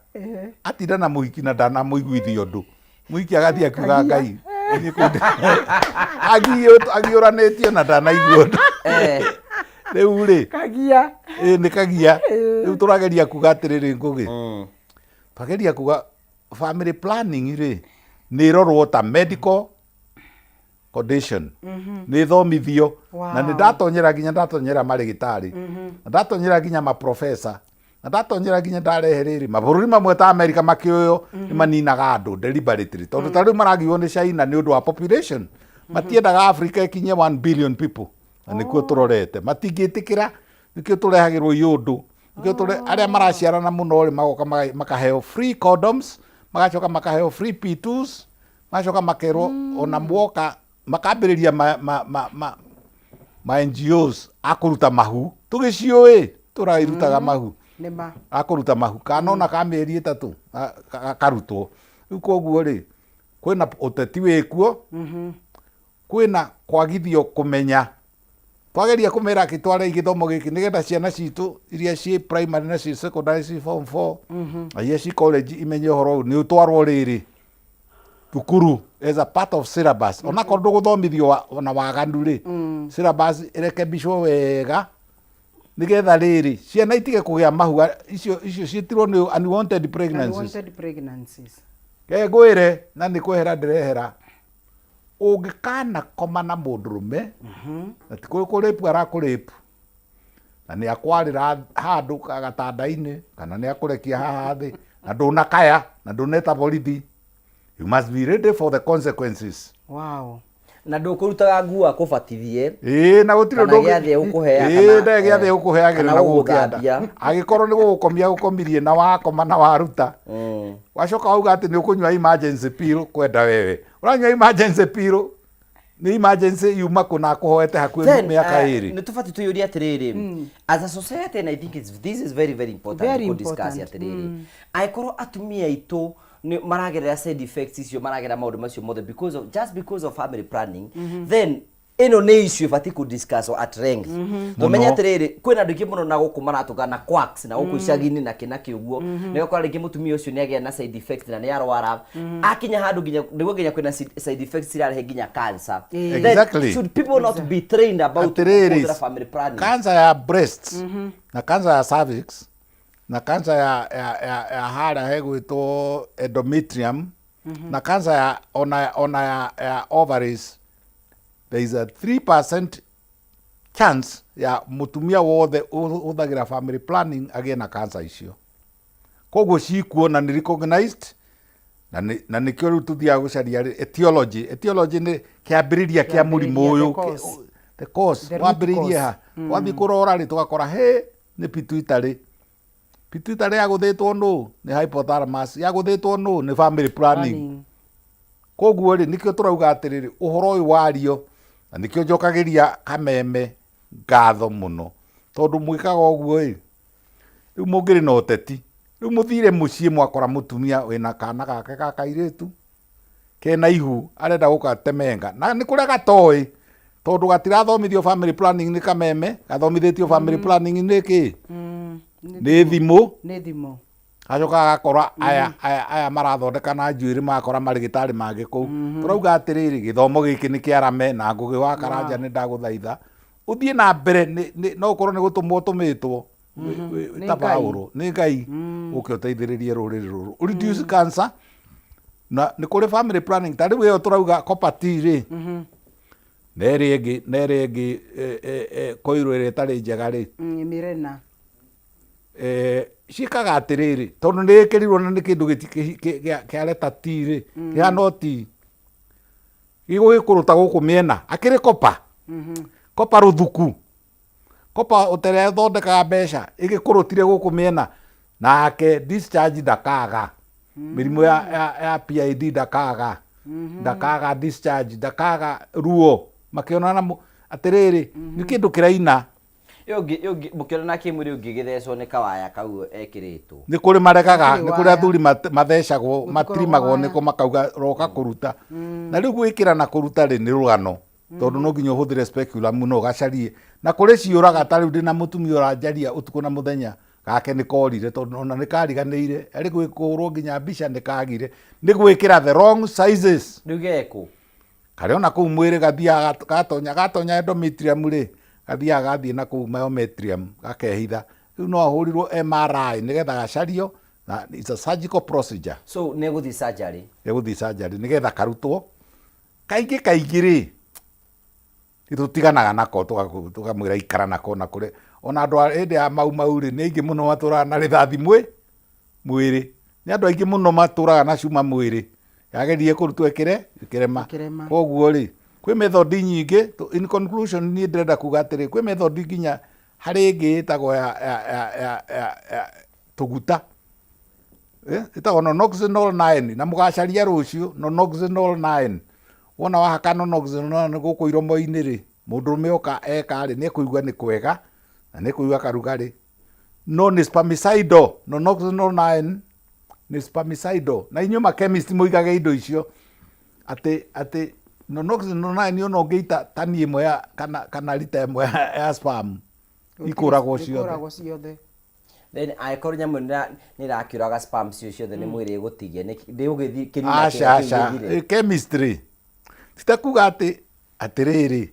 Atinda na mũhiki na ndanamũiguithia ũndũ. Mũhiki agathiĩ akiuga Ngai. Niĩ kũu agiũranĩtio na ndanaigua ũndũ. Rĩu rĩ, Kagia. Ĩ, nĩ kagia. Rĩu tũrageria kuga atĩrĩrĩ Ngũgĩ. Twageria kuga family planning rĩ, nĩ ĩrorwo ta medical condition. Nĩ ĩthomithio. Na nĩ ndatonyera nginya ndatonyera marĩgĩtarĩ. Na ndatonyera nginya maprofesa. Na ndatonyera nginya ndarehe rĩrĩ, mabũrũri mamwe ta America makĩũywo nĩ maninaga andũ deliberately. Tondũ ta rĩu maragiywo nĩ China nĩ ũndũ wa population. Matiendaga Africa ĩkinye 1 billion people. Na nĩkuo tũrorete. Matingĩtĩkĩra, nĩkĩo tũrehagĩrwo iũndũ. Nĩkĩo arĩa maraciarana mũno rĩ, magoka makaheo free condoms, magacoka makaheo free P2s, magacoka makerwo ona mwoka, makambĩrĩria ma NGOs a kũruta mahu. Tũgĩciũĩ, tũrairutaga mahu. Nĩ ma. Akũruta mahu kana ona ka mĩeri ĩtatũ gakarutwo. Rĩu koguo rĩ, kwĩna ũteti wĩkuo, kwĩna kwagithio kũmenya. Twageria kũmera atĩ twarei gĩthomo gĩkĩ nĩgetha ciana citũ iria ciĩ primary na ciĩ secondary ciĩ form 4 na iria ciĩ college imenye ũhoro ũyũ nĩ ũtwarwo rĩrĩ thukuru as a part of syllabus. Onakorwo ndũgũthomithio na waganu rĩ, syllabus ĩrekebicwo wega nĩgetha rĩrĩ ciana itige kũgĩa mahu icio icio ciĩtirwo nĩ unwanted pregnancies. Unwanted pregnancies. Ke ngwĩre na nĩ kwehera ndĩrehera, ũngĩkanakoma na mũndũrũme na ti kũrĩpu arakũrĩpu na nĩ akwarĩra handũ gatanda-inĩ kana nĩ akũrekia haha thĩ na ndũnakaya na ndũneta borithi, you must be ready for the consequences. Wow. Na ndũkũrutaga nguo akũbatithie. Ĩĩ, na gũtirĩ Kana ũndũ gĩathĩ ũkũheaga Ĩĩ, kana, ndarĩ gĩathĩ ũkũheagĩra kana na gũkũ kĩanda. gũgũthambia. Angĩkorwo nĩ gũgũkomia gũkomirie na wakoma na waruta, wacoka wauga atĩ nĩ ũkũnyua emergency pill, kwenda wewe ũranyua emergency pill nĩ emergency yuma kũ na akũhoete hakuhĩ Then, mĩaka ĩrĩ. Nĩ tũbatiĩ twĩyũrie atĩrĩrĩ, as a society, and I think this is very very important Very to discuss important. atĩrĩrĩ, angĩkorwo atumia aitũ nĩ maragerera side effects icio, maragerera maũndũ macio mothe because of, just because of family planning, then ĩno nĩ issue ĩbatiĩ kũ discuss at length. Tũmenye Mũno. atĩrĩrĩ, kwĩna andũ aingĩ mũno na gũkũ maratũgana na quacks na gũkũ icagi-inĩ na kĩ na kĩ ũguo, nĩ ũgakora rĩngĩ mũtumia ũcio nĩ agĩa na side effects na nĩ arwara, akinya handũ nginya nĩguo nginya kwĩna side effects cirarehe nginya cancer. Then, should people not be trained about Atĩrĩrĩ, kũhũthĩra family planning? Cancer ya breast na cancer ya cervix na cancer ya harĩa hegwĩtwo endometrium na cancer ya ona ya ovaries, there is a 3% chance ya mũtumia wothe ũhũthagĩra family planning agĩe na cancer icio. Koguo cikuo na nĩ recognized na nĩkĩo rĩu tũthiaga gũcaria rĩ, etiology. Etiology nĩ kĩambĩrĩria kĩa mũrimũ Kĩambĩrĩria, ũyũ. the cause. The cause. The root Wambĩrĩirie cause. ha? Wathiĩ kũrora rĩ, tũgakora he nĩ pituitary. Pituitary yagũthĩtwo nũ? Nĩ hypothalamus. Yagũthĩtwo nũ? Nĩ family planning. Planning. Koguo rĩ, nĩkĩo tũrauga atĩrĩrĩ, ũhoro ũyũ wario, na nĩkĩo njokagĩria Kameme ngatho mũno, tondũ mwĩkaga ũguo ĩ, rĩu mũngĩrĩ na ũteti, rĩu mũthire mũciĩ mwakora mũtumia wĩna kana gake ga kairĩtu kena ihu arenda gũgatemenga, na nĩ kũrĩa gatoĩ, tondũ gatirathomithio family planning nĩ Kameme, gathomithĩtio family planning nĩ kĩ? Nĩ thimũ. Nĩ thimũ. Gacoka gagakora aya marathondeka na njuĩrĩ, magakora marĩgĩtarĩ mangĩ kũu. Tũrauga atĩrĩrĩ, gĩthomo gĩkĩ nĩ kĩarame na Ngũgĩ wa Karanja, nĩ ndagũthaitha ũthiĩ na mbere, no ũkorwo nĩ gũtũmwo ũtũmĩtwo Nĩ ta Ngai. Paũlũ nĩ Ngai, ũke ũteithĩrĩrie rũrĩrĩ rũrũ reduce cancer. Na nĩ kũrĩ family planning ta rĩu ĩyo tũrauga copper T rĩ, na ĩrĩa ĩngĩ, na ĩrĩa ĩngĩ koirũ ĩrĩa ĩtarĩ njega rĩ, Mirena. Ciĩkaga atĩrĩrĩ, tondũ nĩ ĩkĩrirwo na nĩ kĩndũ kĩa leta T rĩ, kĩhana o T, gĩgũgĩkũrũta gũkũ mĩena, akĩrĩ kopa kopa rũthuku, kopa ũterĩa ĩthondekaga mbeca, ĩgĩkũrũtire gũkũ mĩena, nake discharge ndakaga, mĩrimũ ya PID ndakaga, ndakaga discharge, ndakaga ruo makĩonana atĩrĩrĩ, nĩ kĩndũ kĩraina. Ĩyo mũkĩonana kĩmwĩrĩ ũngĩgĩthecwo nĩ kawaya kau ekĩrĩtwo. Nĩ kũrĩ maregaga, Gũtirĩ nĩ kũrĩ waya. athuri mathecagwo, Gũtikoragwo matirimagwo waya. nĩko makauga roka kũruta. Na rĩu gwĩkĩra na kũruta rĩ nĩ rũgano, tondũ no nginya ũhũthĩre speculum no ũgacarie. Na kũrĩ ciũraga, ta rĩu ndĩna mũtumia ũranjaria ũtukũ na mũthenya, gake nĩ korire tondũ ona nĩ kariganĩire, arĩ gwĩkũrwo nginya mbica nĩ kagire, nĩ gwĩkĩra the wrong sizes. Rĩu gekũ? Karĩ ona kũu mwĩrĩ gathiaga gatonya endometrium rĩ, gathiaga gathiĩ na kũu myometrium gakehitha. Rĩu no ahũrirwo MRI nĩgetha gacario, na it's a surgical procedure. So nĩ gũthiĩ surgery? Nĩ gũthiĩ surgery nĩgetha karutwo. Kaingĩ kaingĩ rĩ, nĩtũtiganaga nako, tũkamwĩra ikara nako na kũrĩ ona andũ a hĩndĩ ya Mau Mau rĩ, nĩ aingĩ mũno matũraga na rĩthathi mwĩrĩ. Nĩ andũ aingĩ mũno matũraga na cuma mwĩrĩ, yageririe kũrutwo ĩkĩrema. Ĩkĩrema. Koguo rĩ, kwĩ method nyingĩ. In conclusion, niĩ ndĩrenda kuga atĩrĩ, kwĩ method nginya harĩ ĩngĩ ĩtagwo ya tũguta, ĩtagwo nonoxynol 9, na mũgacaria rũciũ nonoxynol 9. Wona wahaka nonoxynol 9 gũkũ iromo-inĩ rĩ, mũndũrũme oka eka rĩ, nĩ ekũigua nĩ kwega na nĩ ekũigua karugarĩ. No nĩ spermicidal, nonoxynol 9 nĩ spermicidal. Na inyuĩ ma chemist mũigage indo icio atĩ atĩ nonoxynol 9 ona ũngĩita tani ĩmwe ya kana kana rita ĩmwe ya, ya sperm ikũragwo ciothe. Ikũragwo ciothe. Then angĩkorwo nyamũ ĩno nĩ ĩrakĩũraga sperm cio ciothe nĩ mwĩrĩ ĩgũtigia ndĩgũgĩthiĩ kĩnina Aca aca, chemistry ti ta kuga atĩ atĩrĩrĩ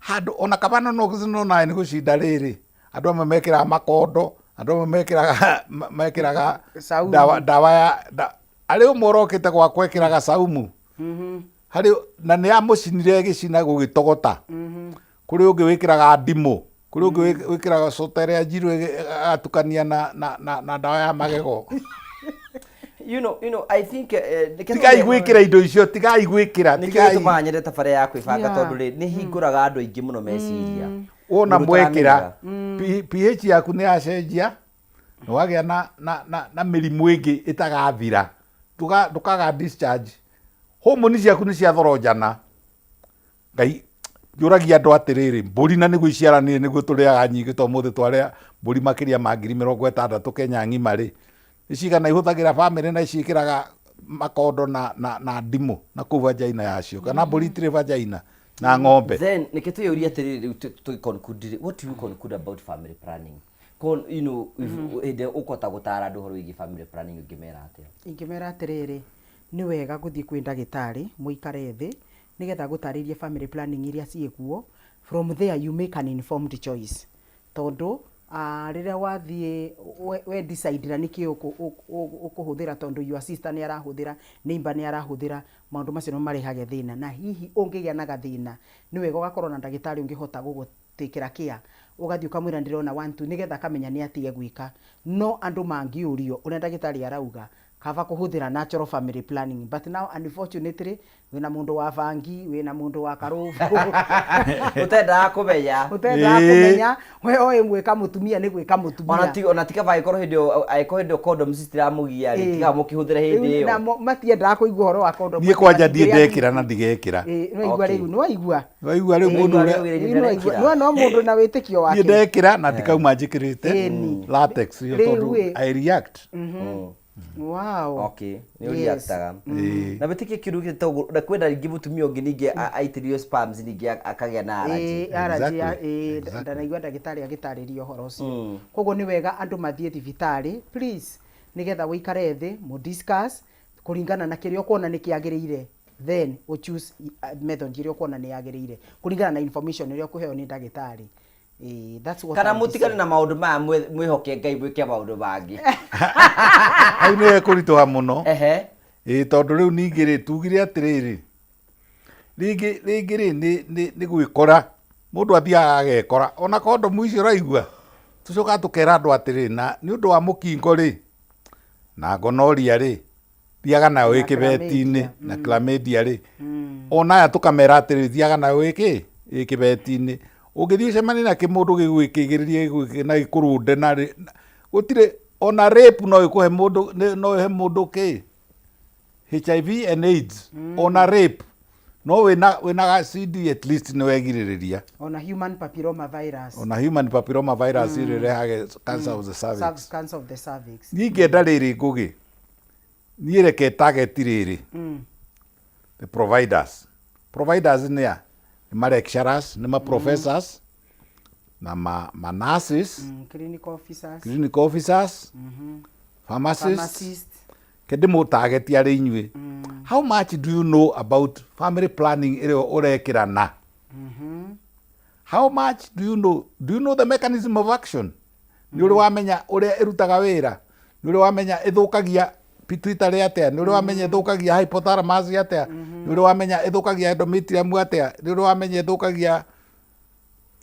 handũ ona kaba no no no nĩ gũcinda rĩrĩ andũ amwe mekĩraga makondo andũ amwe mekĩraga mekĩraga Saumu. ndawa ndawa ya nda, arĩ ũmwe ũrokĩte gwakwa ekĩraga saumu harĩ na nĩ amũcinire ĩgĩcina gũgĩtogota kũrĩ ũngĩ wĩkĩraga ndimũ kũrĩ ũngĩ wĩkĩraga cota ĩrĩa njirũ agatukania na, na, na, na ndawa ya magego You know, I think nĩkĩo tigai gwĩkĩra indo icio tigai gwĩkĩra nĩkĩo tigai gĩtũmaga nyende tabarĩra ya kwĩbanga Yeah. tondũ rĩ nĩ hingũraga andũ aingĩ mũno meciria wona Mũndũ mwekĩra ũtaramenyaga. pH yaku nĩ yacenjia nĩ wagĩa na, na, na, na mĩrimũ ĩngĩ ĩtagathira ndũkaga discharge homoni ciaku nĩ ciathoronjana ngai njũragia andũ atĩrĩrĩ mbũri na nĩguo iciaranire nĩguo tũrĩaga nyingĩ to mũthĩ twarĩa mbũri makĩria ma 60,000 Kenya ng'ima rĩ nĩ cigana ihũthagĩra bamĩrĩ na ciĩkĩraga makondo na, na, na ndimũ na kũu vagina yacio kana mbũri itirĩ vagina na ng'ombe Then nĩkĩo twĩyũria atĩrĩrĩ rĩu tũgĩ conclude rĩ, what do you conclude about family planning? Con, you know, if hĩndĩ ĩrĩa ũkũhota gũtara andũ ũhoro wĩgiĩ family planning ũngĩmera atĩa? Ingĩmera atĩrĩrĩ, nĩ wega gũthiĩ kwĩ ndagĩtarĩ, mũikare thĩ, nĩgetha agũtarĩrie family planning iria ciĩkuo, from there you make an informed choice. Tondũ rĩrĩa wathiĩ we decide na nĩkĩ ũkũhũthĩra tondũ your sister nĩ arahũthĩra, neighbor nĩ arahũthĩra, maũndũ macio nĩmo marehage thĩna. Na hihi ũngĩgĩa na gathĩna, nĩ wega ũgakorwo na ndagĩtarĩ ũngĩhota gũgũtĩkĩra care, ũgathiĩ ũkamwĩra ndĩrona one two, nĩgetha akamenya nĩ atĩa egwĩka. No andũ mangĩũrio ũrĩa ndagĩtarĩ arauga, kaba kũhũthĩra natural family planning. But now unfortunately, wĩna mũndũ wa bangi, wĩna mũndũ wa karũbũ. Ũtendaga kũmenya. Ũtendaga kũmenya, we oĩ gwĩka mũtumia nĩ gwĩka mũtumia. Ona ti ona ti kaba angĩkorwo hĩndĩ ĩyo angĩkorwo hĩndĩ ĩyo condoms citiramũgia rĩ, tiga mũkĩhũthĩre hĩndĩ Rĩu ĩyo. namo matiendaga kũigua ũhoro wa condom. Niĩ kwanja ndiĩ ndekĩra na ndigekĩra. Ĩĩ, nĩwaigua rĩu, nĩwaigua? Nĩwaigua rĩu mũndũ ũrĩa Ĩĩ, nĩwaigua. Nĩwona o mũndũ na wĩtĩkio wake. Niĩ ndekĩra na ndikauma njĩkĩrĩte Ĩni. latex ĩyo Rĩu tondũ ĩ. I react. Wow. Okay, nĩ Yes. ũreactaga. Na wĩtĩkie kĩndũ gĩtagwo na kwenda rĩngĩ mũtumia ũngĩ ningĩ aitĩrĩrio sperms ningĩ akagĩa na allergy. Ĩĩ, allergy ya- ĩĩ, ndanaigua ndagĩtarĩ agĩtarĩria ũhoro ũcio. Koguo nĩ wega andũ mathiĩ thibitarĩ please, nĩgetha ũikare thĩ mũ discuss kũringana na kĩrĩa ũkuona nĩ kĩagĩrĩire, then ũ choose method ĩrĩa ũkuona nĩ yagĩrĩire kũringana na information ĩrĩa ũkũheo nĩ ndagĩtarĩ. Ĩĩ, that's what Kana I would mũtigane say. na maũndũ maya mwĩhoke Ngai mwĩke maũndũ mangĩ. Hau nĩ hekũritũha mũno. Ĩĩ tondũ rĩu ningĩ rĩ tugire atĩrĩrĩ rĩngĩ rĩngĩ rĩ nĩ nĩ nĩ gwĩkora mũndũ athiaga agekora ona kondomu icio ũraigua tũcokaga tũkera andũ atĩrĩrĩ na nĩ ũndũ wa mũkingo rĩ na gonorrhea rĩ thiaga nayo ĩ kĩbeti-inĩ na chlamydia rĩ ona aya tũkamera atĩrĩrĩ thiaga nayo ĩ kĩ ĩ kĩbeti-inĩ ũngĩthiĩ ũcemanie na kĩmũndũ gĩgwĩkĩgĩrĩrie gĩgwĩkĩ na gĩkũrũnde na rĩ- na- gũtirĩ ona rape no ĩkũhe mũndũ nĩ- no ĩhe mũndũ kĩ HIV and AIDS ona rape no wĩna wĩna ga CD at least nĩ wegirĩrĩria Ona human papilloma virus. ona human papilloma virus ĩrĩa ĩrehage cancer of the cervix Cancer of the cervix. niĩ ingĩenda rĩrĩ ngũgĩ niĩ reke target rĩrĩ the providers providers nĩ a nĩ ma lecturers nĩ ma professors na ma, ma nurses Clinical officers. clinical officers pharmacists Pharmacist. ke ndĩmũtageti arĩ inyuĩ how much do you know about family planning ĩrĩa ũrekĩra na how much do you know do you know the mechanism of action nĩ ũrĩ wamenya ũrĩa ĩrutaga wĩra nĩ ũrĩ wamenya ĩthũkagia pituitary atĩa nĩ ũrĩ wamenya ĩthũkagia hypothalamus atĩa nĩ ũrĩ wamenya ĩthũkagia endometrium atĩa nĩ ũrĩ wamenya ĩthũkagia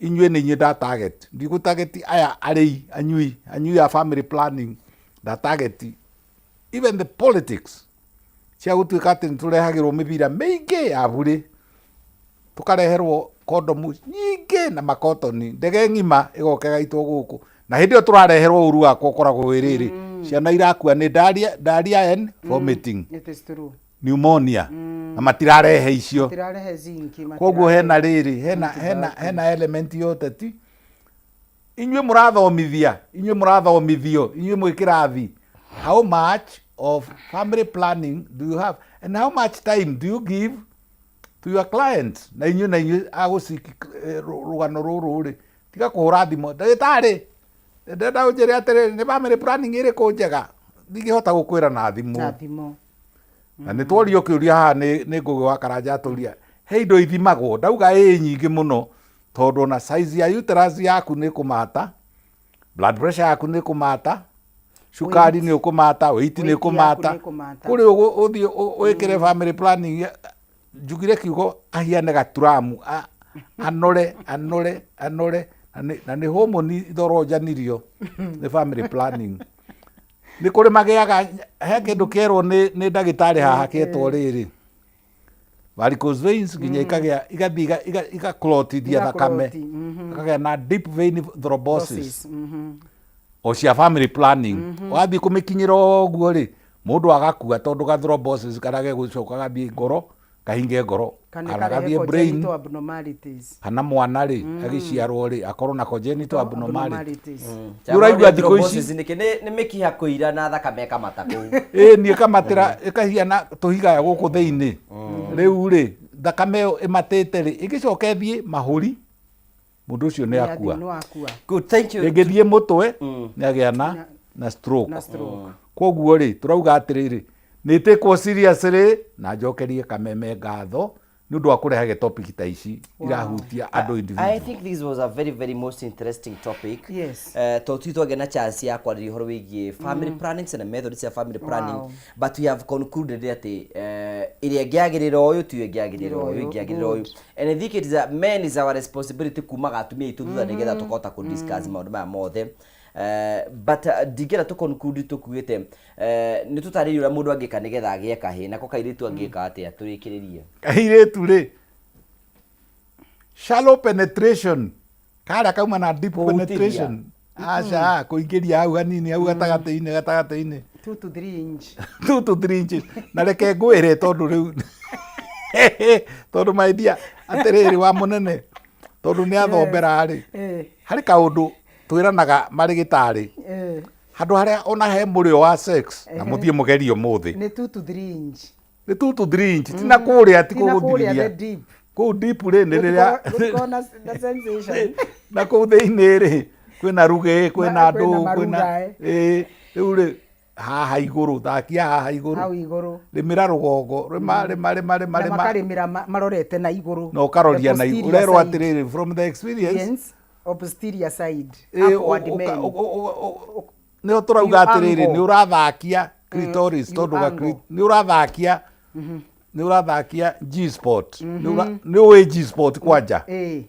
inyuĩ nĩ inyuĩ nda target ndigũ target aya arĩi anyui anyui a family planning nda target even the politics cia gũtuĩka atĩ nĩ tũrehagĩrwo mĩbira mĩingĩ ya burĩ tũkareherwo kondomu nyingĩ na makotoni ndege ng'ima ĩgoka ĩgaitwo gũkũ na hĩndĩ ĩyo tũrareherwo ũru wakwa ũkoragwo wĩ rĩrĩ ciana irakua nĩ diarrhea, diarrhea and vomiting It is true. pneumonia na matirarehe icio Matirarehe zinc, koguo matirarehe hena rĩrĩ hena hena hena element ya ũteti Inyuĩ mũrathomithia, inyuĩ mũrathomithio, inyuĩ mwĩ kĩrathi, how much of family planning do you have and how much time do you give to your clients? Na inyuĩ na inyuĩ agũciki rũgano rũrũ rĩ, tiga kũhũra thimũ, ndagĩtarĩ, ndĩrenda ũnjĩre atĩrĩrĩ, nĩ family planning ĩrĩkũ njega? Ndingĩhota gũkwĩra na thimũ. Na thimũ. Na nĩ tworio kĩũria haha nĩ nĩ Ngũgĩ wa Karanja atũria, he indo ithimagwo, ndauga ĩ nyingĩ mũno, tondũ ona size ya uterus yaku nĩ kũmata, blood pressure yaku nĩ kũmata, cukari nĩ ũkũmata, weight nĩ Weight yaku kũmata. nĩ kũmata. Kũrĩ ũthiĩ wĩkĩre family planning, njugire kiugo ahiane gaturamu, anore, anore, anore, na nĩ hormone ithoronjanirio nĩ family planning. Nĩ kũrĩ magĩaga, he kĩndũ kĩerwo nĩ ndagĩtarĩ haha kĩetwo rĩrĩ, varicose veins, nginya ikagĩa, igathiĩ igaclotithia thakame, Igaclot, akagĩa na deep vein thrombosis. Thrombosis, O cia family planning. Wathiĩ kũmĩkinyĩra ũguo rĩ, mũndũ agakua tondũ ga thrombosis karĩa gegũcoka gathiĩ ngoro, kahinge ngoro, Kana kana karehe gathiĩ brain, congenital abnormalities. Kana mwana rĩ, agĩciarwo rĩ, akorwo na congenital abnormality. Abnormalities. Nĩ ũraigua thikũ ici Thrombosis nĩkĩ? Nĩ mĩkiha kũira na thakame ĩkamata kũu. Ĩ niĩ ĩkamatĩra, ĩkahiana tũhiga gũkũ thĩinĩ. Rĩu rĩ, thakame ĩyo ĩmatĩte rĩ, ĩgĩcoka ĩthiĩ mahũri, mũndũ ũcio nĩ akua. Nĩ akua. Good, thank you. Ĩngĩthiĩ mũtwe, nĩ agĩa na stroke. Na stroke. Koguo rĩ, tũrauga atĩrĩrĩ, nĩ ĩtĩkwo seriously, na njokerie Kameme ngatho nĩ ũndũ wa kũrehe topic ta ici irahutia andũ I individual. think this was a very very most interesting topic. Yes. Tondũ ti twagĩa na chance ya kwarĩria ũhoro wĩgiĩ family planning and methods cia family planning, Wow. but we have concluded atĩ ĩrĩa ĩngĩagĩrĩra ũyũ tiyo ĩngĩagĩrĩra ũyũ, ĩngĩagĩrĩra ũyũ. And I think it is a, men is our responsibility kumaga atumia aitũ thutha nĩgetha tũkahota kũ discuss maũndũ maya mothe. But ndingĩenda tũ conclude tũkuĩte nĩ tũtarĩrie ũrĩa mũndũ angĩka nĩgetha agĩe kahĩĩ, nako kairĩtu angĩka atĩa, tũrĩkĩrĩrie. Kairĩtu rĩ, shallow penetration karĩa kauma na deep Kũhutithia. penetration, aca, kũingĩria hau hanini, hau gatagatĩ-inĩ, gatagatĩ-inĩ. 2 to 3 inch. 2 to 3 inches. Na reke ngwĩre, tondũ rĩu, tondũ my dear, atĩrĩrĩ wa mũnene, tondũ nĩ athombera rĩ, harĩ kaũndũ twĩranaga marĩ gĩtarĩ, handũ harĩa ona he mũrĩo wa sex na mũthiĩ mũgerie ũmũthĩ. Nĩ 2 to 3 inch. Nĩ 2 to 3 inch, ti na kũrĩa, ti Ti na kũrĩa kũgũthirithia the deep. Kũu deep rĩ, nĩ rĩrĩa Gũtikoragwo na sensation. Na kũu thĩinĩ rĩ, kwĩna rugĩ, kwĩna Kwĩna andũ, kwĩna maruga, eh. Ĩ, rĩu rĩ, haha igũrũ, thakia haha igũrũ. Hau igũrũ. Rĩmĩra rũgongo, rĩma, rĩma, rĩma, rĩma, Na rĩma. makarĩmĩra marorete na igũrũ. Na ũkaroria The na igũrũ, posterior ũrerwo side. atĩrĩrĩ, from the experience. Yes, or posterior side. Ĩ, Upward men. Nĩho tũrauga You atĩrĩrĩ, angle. nĩ ũrathakia clitoris, You tondũ ga angle. nĩ ũrathakia G spot. Nĩ ũĩ G spot kwanja? Ĩ.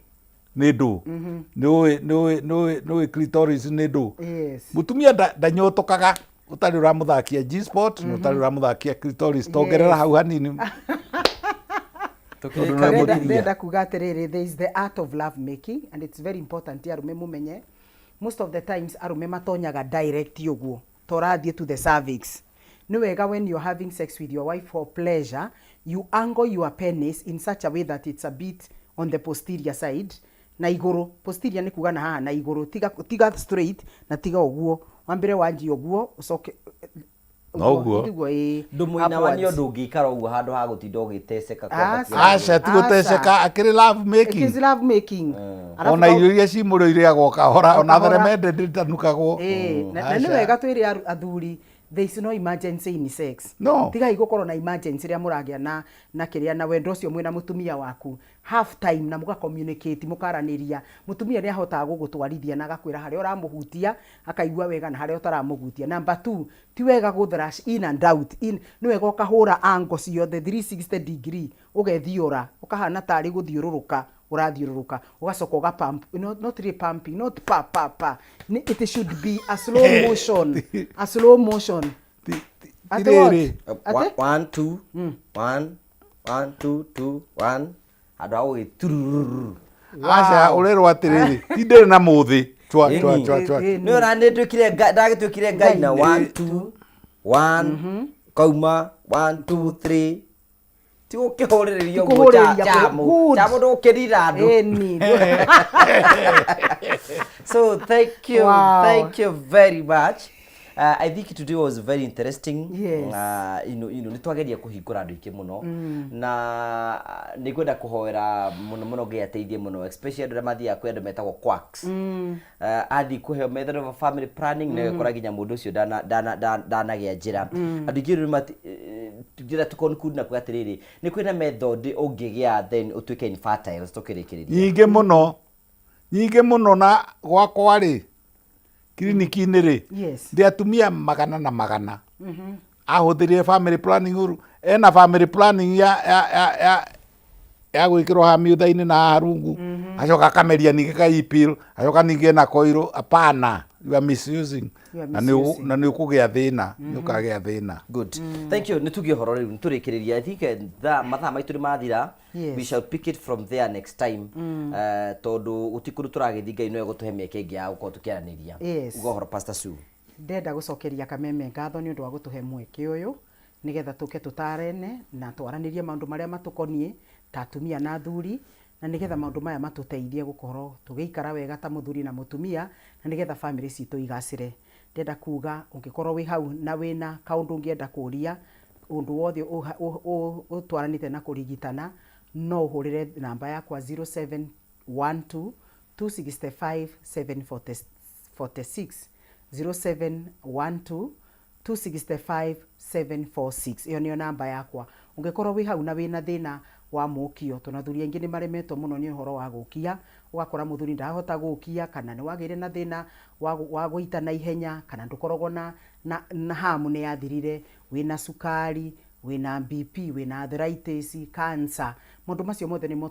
Nĩ ndũ? Nĩ ũĩ, nĩ ũĩ, nĩ ũĩ, nĩ ũĩ clitoris nĩ ndũ? Yes. Mũtumia ndanyotokaga ũtarĩ ũramũthakia G spot na ũtarĩ ũramũthakia clitoris. Tongerera hau hanini. Tondũ nĩwe mũtumia. Ndĩrenda kuga atĩrĩrĩ, there is the art of love making and it's very important arũme mũmenye. Most of the times arũme matonyaga direct ũguo, ta ũrathiĩ to the cervix. Nĩ wega when you're having sex with your wife for pleasure, you angle your penis in such a way that it's a bit on the posterior side, na igũrũ. Posterior nĩ kuga na haha na igũrũ, tiga straight na tiga ũguo. Wambere wanjie ũguo, ũcoke Noguo. Nĩguo, ĩĩ. Ndũmũinamanio. Upwards. Ndũngĩikara ũguo handũ ha gũtinda ũgĩteceka Aca. kwambatia. Aca, ti gũteceka, akĩrĩ love making. It is love making. Arabu Ona irio iria ci mũrĩo irĩagwo kahora, ona kahora. theremende ndĩtanukagwo. Ĩĩ, na nĩ Aca. wega twĩre athuri, there is no emergency in sex. No. Tigai gũkorwo na emergency rĩrĩa mũragĩa na kĩrĩa na wendo ũcio mwĩna mũtumia waku. Half time na mũga communicate, mũkaranĩria. Mũtumia nĩ ahotaga gũgũtwarithia na agakwĩra harĩa ũramũhutia akaigua wega na harĩa ũtaramũhutia. Number 2, ti wega gũ thrash in and out. In, nĩ wega ũkahũra angle ciothe 360 degree, ũgethiũra, ũkahana tarĩ gũthiũrũrũka ũrathiũrũrũka, ũgacoka ũga pump, no, not really pumping, not pa pa pa. It should be a slow motion, a slow motion. Ate what? Tirĩrĩ. Ate? 1, 2, 1, 1, 2, 2, 1, handũ ha gũgĩturururu. Aca, ũrerwo atĩrĩrĩ, ti ndĩrĩ na mũthĩ, chwa chwa chwa chwa. Nĩ ũra nĩ nduĩkire ndagĩtuĩkire ngai na 1, 2, 1, kauma 1, 2, 3. Ti gũkĩhũrĩrĩria Ti ũguo kũhũrĩrĩria jamu. good. Jamu ndũgũkĩrira andũ. Ĩni. So thank you. Wow. Thank you very much. I think today was very interesting. Yes. Nĩ twageria kũhingũra andũ aingĩ mũno na nĩ ngwenda kũhoera mũno mũno Ngai ateithie mũno, especially andũ arĩa mathiaga kwĩ andũ metagwo quacks. Athiĩ kũheo method of family planning na ũgakora nginya mũndũ ũcio ndanagĩa njĩra. Andũ aingĩ rĩu njĩra tu conclude na kuga atĩrĩrĩ, nĩ kwĩna method ũngĩgĩa then ũtuĩke infertile tũkĩrĩkĩrĩria. Nyingĩ mũno, nyingĩ mũno. Na gwakwa rĩ, kiriniki-inĩ rĩ, ndĩ atumia magana na magana ahũthĩrire family planning ũru ena family planning ya gwĩkĩrwo haha miutha-inĩ na haha rungu, acoka akameria ningĩ ka e-pill, acoka ningĩ ena koirũ. Hapana, you are misusing. You are Na nĩ misusing. Na nĩ ũkũgĩa thĩna, nĩ ũkagĩa thĩna. Good, thank you. Nĩ tuge ũhoro rĩu, nĩ tũrĩkĩrĩria. I think mathaa maitũ nĩ mathira. We shall pick it from there next time, tondũ gũti kũndũ tũragĩthiĩ. Ngai no egũtũhe mĩeke ĩngĩ ya gũkorwo tũkĩaranĩria. Uga ũhoro, Pastor Sue. Ndenda gũcokeria Kameme ngatho nĩ ũndũ wa gũtũhe mweke ũyũ nĩgetha tũke tũtarene na twaranĩrie maũndũ marĩa matũkoniĩ ta atumia na athuri, na nĩgetha maũndũ maya matũteithie gũkorwo tũgĩikara wega ta mũthuri na mũtumia, na nĩgetha bamĩrĩ citũ igacĩre. Ndĩrenda kuga ũngĩkorwo wĩ hau na wĩna kaũndũ ũngĩenda kũria, ũndũ wothe ũtwaranĩte na kũrigitana, no ũhũrĩre namba yakwa 0712 265 746, 0712 265 746. Ĩyo nĩyo namba yakwa. Ũngĩkorwo wĩ hau na wĩna thĩna wa mũkio, tondũ athuri aingĩ nĩ maremetwo mũno nĩ ũhoro wa gũkia, ũgakora mũthuri ndarahota gũkia, kana nĩ wagĩire na thĩna wa gũita na ihenya, kana ndũkoragwo na hamu nĩ yathirire, wĩna cukari, wĩna BP, wĩna arthritis, cancer, maũndũ macio mothe nĩmo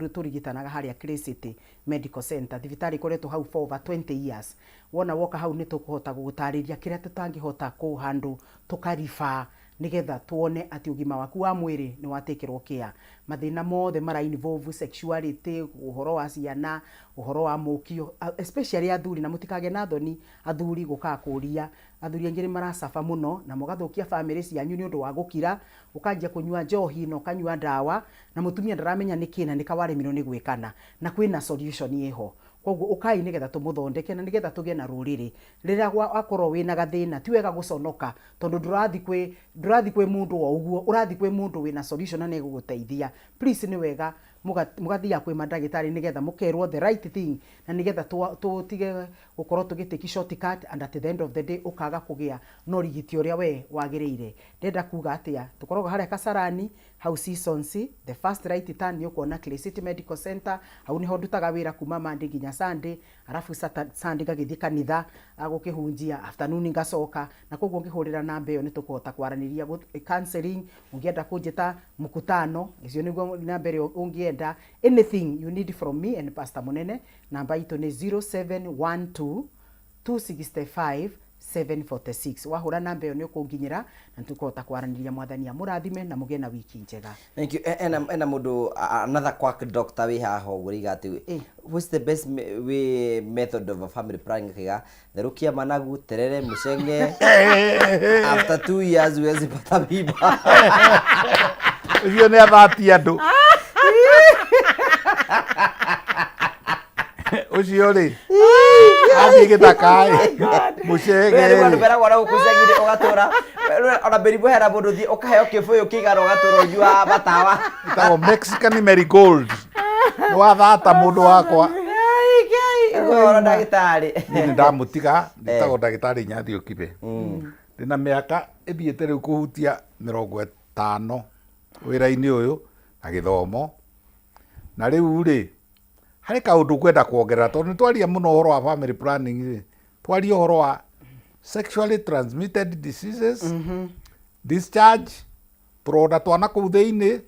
tũrigitanaga harĩa Clay City Medical Center. Thibitarĩ ĩkoretwo hau for over 20 years. Wona woka hau, nĩ tũkũhota gũgũtarĩria kĩrĩa tũtangĩhota kũ handle, tũkariba nĩgetha tuone atĩ ũgima waku wa mwĩrĩ nĩ watekĩrwo care. Mathĩna mothe mara involve sexuality, ũhoro wa ciana, ũhoro wa mũkio, especially athuri, na mũtikagĩe na thoni athuri gũkaga kũria. Athuri aingĩ nĩ maracaba mũno na mũgathũkia bamĩrĩ cianyu nĩ ũndũ wa gũkira, ũkanjia kũnyua njohi na ũkanyua ndawa na mũtumia ndaramenya nĩkĩ na nĩka waremirwo nĩ gwĩkana, na kwĩna solution ĩho. Koguo ũkai nĩgetha tũmũthondeke na nĩgetha tũgĩe na rũrĩrĩ. Rĩrĩa wakorwo wĩna gathĩna, ti wega gũconoka, tondũ ndũrathi kwĩ mũndũ o ũguo, ũrathi kwĩ mũndũ wĩna solution na nĩegũgũteithia. Please, nĩ wega mũgathiaga kwĩ mandagĩtarĩ nĩgetha mũkerwo the right thing, na nĩgetha tũtige gũkorwo tũgĩtake shortcut and at the end of the day ũkaga kũgĩa na ũrigiti ũrĩa we wagĩrĩire. Ndĩrenda kuga atĩa? Tũkoragwo harĩa Kasarani hau Seasons, the first right turn, nĩ ũkuona Clay City Medical Center. Hau nĩho ndutaga wĩra kuma Monday nginya Sunday, arabu Sunday ngagĩthiĩ kanitha gũkĩhunjia, afternoon ngacoka. Na koguo ũngĩhũrĩra namba ĩyo, nĩ tũkũhota kwaranĩria, counseling, ũngĩenda kũnjĩta mkutano, icio nĩguo namba ĩrĩa ũngĩenda. Anything you need from me and Pastor Munene, namba itũ nĩ 0712 265 746. Wahũra namba ĩyo nĩ ũkũnginyĩra na nĩ tũkũhota kwaranĩria. Mwathani amũrathime na mũgĩe na wiki njega. Thank you. Ena mũndũ another quack doctor wĩ haha ũguo rĩiga atĩ what's the best way method of a family planning? Akiga therũkia managu, terere, mũcenge, after 2 years huwezi pata mimba. Ũcio nĩ athati andũ ũcio rĩ athiĩ gĩthaka-ĩ mũcege. Rĩu andũ meragwo na gũkũ icagi-inĩ ũgatũra ona mĩrimũ hena mũndũ thiĩ ũkaheo kĩbũyũ kĩigana ũgatũra ũnyuaga matawa. Ĩtagwo Mexican marigold. Nĩ wathata mũndũ wakwa. Ũhoro, ndagĩtarĩ. Niĩ nĩ ndamũtiga. Ndĩtagwo ndagĩtarĩ Nyathio Kibe. Ndĩna mĩaka ĩthiĩte rĩu kũhutia 50 wĩra-inĩ ũyũ na gĩthomo. Na rĩu rĩ, harĩ kaũndũ ngwenda kuongerera, tondũ nĩ twaria mũno ũhoro wa family planning rĩ, twarie ũhoro wa sexually transmitted diseases, discharge, tũronda twana kũu thĩinĩ.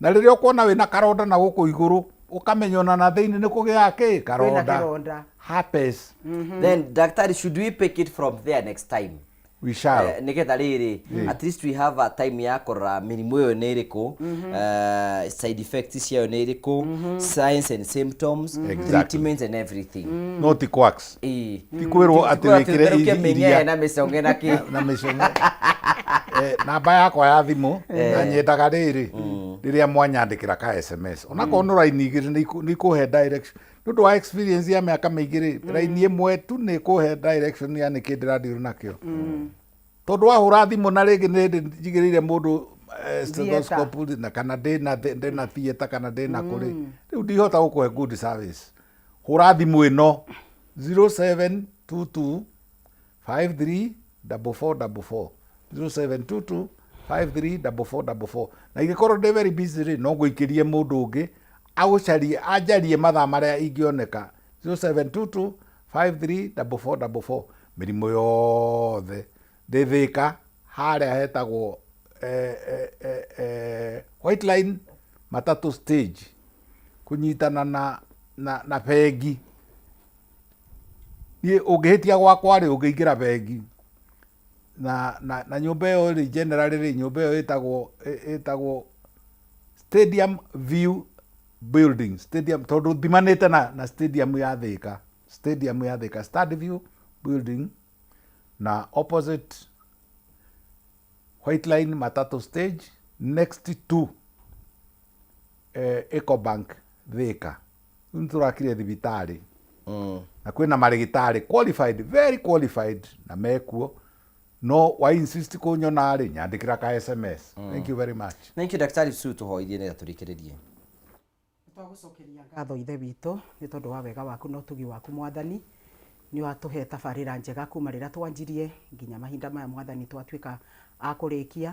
Na rĩrĩa ũkuona wĩna karonda na gũkũ igũrũ, ũkamenya ona na thĩinĩ nĩ kũgĩaga kĩ Kwĩna karonda. Kĩronda. Herpes. Then, daktari, should we pick it from there next time? We shall. Nĩgetha rĩrĩ, at least we have a time ya kũrora mĩrimũ ĩyo nĩ ĩrĩkũ, side effects ciayo nĩ ĩrĩkũ, signs and symptoms, treatments and everything. No ti quacks. Ĩĩ. Ti kwĩrwo Ti atĩ kwĩrwo atĩ wĩkĩre ũtherũkie iria mĩng'ee na mĩcong'e na kĩ. Na mĩcong'e. Namba yakwa ya thimũ na nyendaga rĩrĩ rĩrĩa mwanyandĩkĩra ka SMS, onakorwo nĩ raini igĩrĩ, nĩ ikũhe direction nĩ ũndũ wa experience ya mĩaka mĩingĩ rĩ, raini ĩmwe tu nĩ ĩkũhe direction ya nĩkĩ ndĩradeal nakĩo, tondũ wahũra thimũ na rĩngĩ nĩ hĩndĩ njigĩrĩire mũndũ stethoscope rĩ, na kana ndĩna theatre kana ndĩna kũrĩ rĩu ndihota gũkũhe good service. Hũra thimũ ĩno, 0722 53 4444, 0722 53 4444. Na ingĩkorwo ndĩ very busy rĩ, no ngũikĩrie mũndũ ũngĩ agũcarie, anjarie mathaa marĩa ingĩoneka, 0722 53 4444. Mĩrimũ yothe, ndĩ Thĩka harĩa hetagwo White Line matatu stage, kũnyitana na bengi. Niĩ ũngĩhĩtia gwakwa rĩ, ũngĩingĩra bengi na nyũmba ĩyo rĩ, generally rĩ, nyũmba ĩyo ĩtagwo Stadium View Building, Stadium, tondũ thimanĩte na stadium ya Thĩka, stadium ya Thĩka, Stad View Building, na opposite White Line matatu stage, next to Ecobank Thĩka. Rĩu nĩ tũrakire thibitarĩ na kwĩna marĩgĩtarĩ qualified, very qualified, na mekuo. No wa insist kũnyona rĩ, nyandĩkĩra ka SMS. Thank you very much. Thank you, Daktari Su. Tũhoithie nĩgetha tũrĩkĩrĩrie. Twagũcokeria ngatho, Ithe witũ, nĩ tondũ wa wega waku na ũtugi waku. Mwathani, nĩ watũhe tabarĩra njega kuma rĩrĩa twanjirie nginya mahinda maya, Mwathani, twatuĩka a kũrĩkia.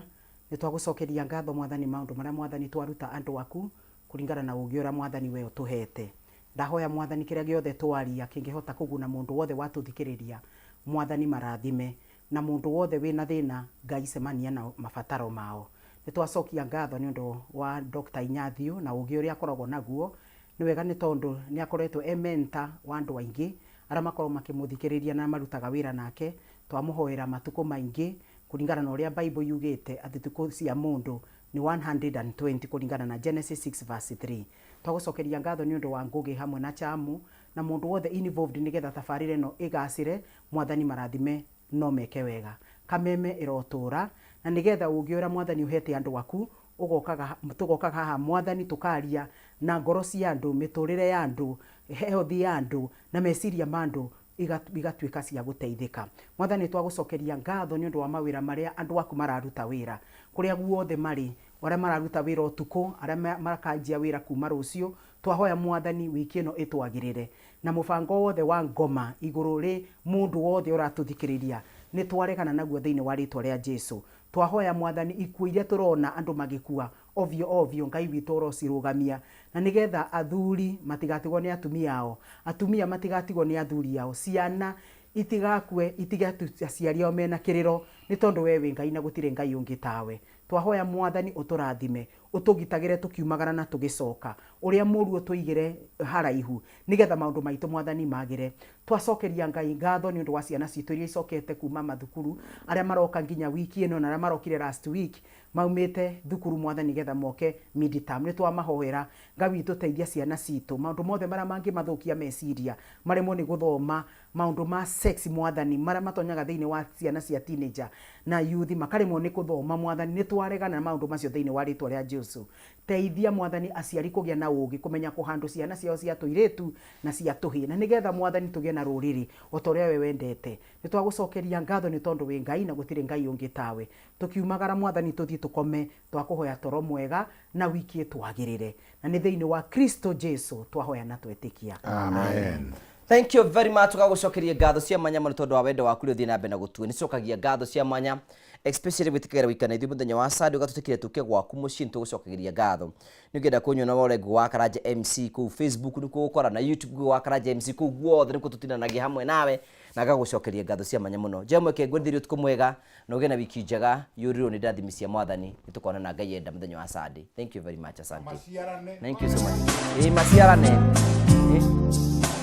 Nĩ twagũcokeria ngatho, Mwathani, maũndũ marĩa, Mwathani, twaruta andũ aku kũringana na ũgĩ ũrĩa, Mwathani, we ũtũhete. Ndahoya, Mwathani, kĩrĩa gĩothe twaria kĩngĩhota kũguna mũndũ wothe watũthikĩrĩria, Mwathani, marathime, na mũndũ wothe wĩna thĩna, Ngai, cemania na mabataro mao. Nĩ twacokia ngatho nĩ ũndũ wa Dr. Inyathiũ na ũgĩ ũrĩa akoragwo naguo. Nĩ wega nĩ tondũ nĩ akoretwo e mentor wa andũ aingĩ arĩa makoragwo makĩmũthikĩrĩria na marutaga wĩra nake. Twamũhoera matukũ maingĩ kũringana na ũrĩa Bible yugĩte atĩ tukũ cia mũndũ nĩ 120 kũringana na Genesis 6 verse 3. Twagũcokeria ngatho nĩ ũndũ wa Ngũgĩ hamwe na Chamu na mũndũ wothe involved nĩgetha tabarĩra ĩno ĩgacĩre. Mwathani, marathime no meke wega. Kameme ĩrotũra na nĩgetha ũgĩ ũrĩa, Mwathani, ũhete andũ aku ũgokaga, tũgokaga haha, Mwathani, tũkaria na ngoro cia andũ, mĩtũrĩre ya andũ, health ya andũ na meciria ma andũ igatuĩka cia gũteithĩka. Mwathani, twagũcokeria ngatho nĩ ũndũ wa mawĩra marĩa andũ aku mararuta wĩra kũrĩa guothe marĩ, arĩa mararuta wĩra ũtukũ, arĩa makanjia wĩra kuma rũciũ. Twahoya, Mwathani, wiki ĩno ĩtwagĩrĩre na mũbango wothe wa ngoma igũrũ rĩ mũndũ wothe ũratũthikĩrĩria nĩ twaregana naguo thĩinĩ wa rĩtwa rĩa Jesu. Twahoya, Mwathani, ikuũ iria tũrona andũ magĩkua ovyo ovyo, Ngai witũ, ũrocirũgamia na nĩgetha athuri matigatigwo nĩ atumia ao, atumia matigatigwo nĩ athuri ao, ciana itigakue itige aciari ao mena kĩrĩro, nĩ tondũ we wĩ Ngai na gũtirĩ Ngai ũngĩ tawe. Twahoya, Mwathani, ũtũrathime, ũtũgitagĩre tũkiumagara na tũgĩcoka, ũrĩa mũru ũtũigĩre haraihu nĩgetha maũndũ maitũ, Mwathani, magĩre. Twacokeria Ngai ngatho nĩ ũndũ wa ciana citũ iria icokete kuma mathukuru, arĩa maroka nginya wiki ĩno na arĩa marokire last week maumĩte thukuru, Mwathani, getha moke midterm. Nĩ twamahoera, Ngai witũ, teithia ciana citũ maũndũ mothe marĩa mangĩmathũkia meciria maremwo nĩ gũthoma, maũndũ ma sex, Mwathani, marĩa matonyaga thĩinĩ wa ciana cia teenager na youth makaremwo nĩ gũthoma. Mwathani, nĩ twaregana na maũndũ macio thĩinĩ wa rĩtwa rĩa Jesu. Teithia, Mwathani, aciari kũgĩa na ũgĩ kũmenya kũhandũ ciana ciao cia tũirĩtu na cia tũhĩĩ, na nĩgetha, Mwathani, tũgĩe na rũrĩrĩ o ta ũrĩa we wendete. Nĩ twagũcokeria ngatho nĩ tondũ wĩ Ngai na gũtirĩ Ngai ũngĩ tawe. Tũkiumagara, Mwathani, tũthiĩ tũkome, twakũhoya toro mwega na wiki ĩtwagĩrĩre, na nĩ thĩinĩ wa Kristo Jesu twahoya na twetĩkia. Amen. Thank you very much. Tũgagũcokeria ngatho cia mwanya mũno tondũ wa wendo waku rĩ ũthiĩ na mbere na gũtua. Nĩ cokagia ngatho cia mwanya especially gwĩtĩkĩra gũikara na ithuĩ mũthenya wa Sunday, ũgatũtĩkĩra tũke gwaku mũciĩ. Nĩ tũgũcokagĩria ngatho. Nĩ ũngĩenda kũnyona wore Ngũgĩ wa Karanja MC kũu Facebook nĩkuo gũkora, na YouTube Ngũgĩ wa Karanja MC, kũu guothe nĩkuo tũtinanagia hamwe nawe na ngagũcokeria ngatho cia mwanya mũno. Njoe mweke ngwendithĩrie ũtukũ mwega na ũgĩe na wiki njega yũrĩrwo nĩ ndathimi cia Mwathani. Nĩ tũkonana Ngai enda mũthenya wa Sunday. Thank you very much, asante. Maciarane. Thank you so much. Ĩ maciarane. Ĩ.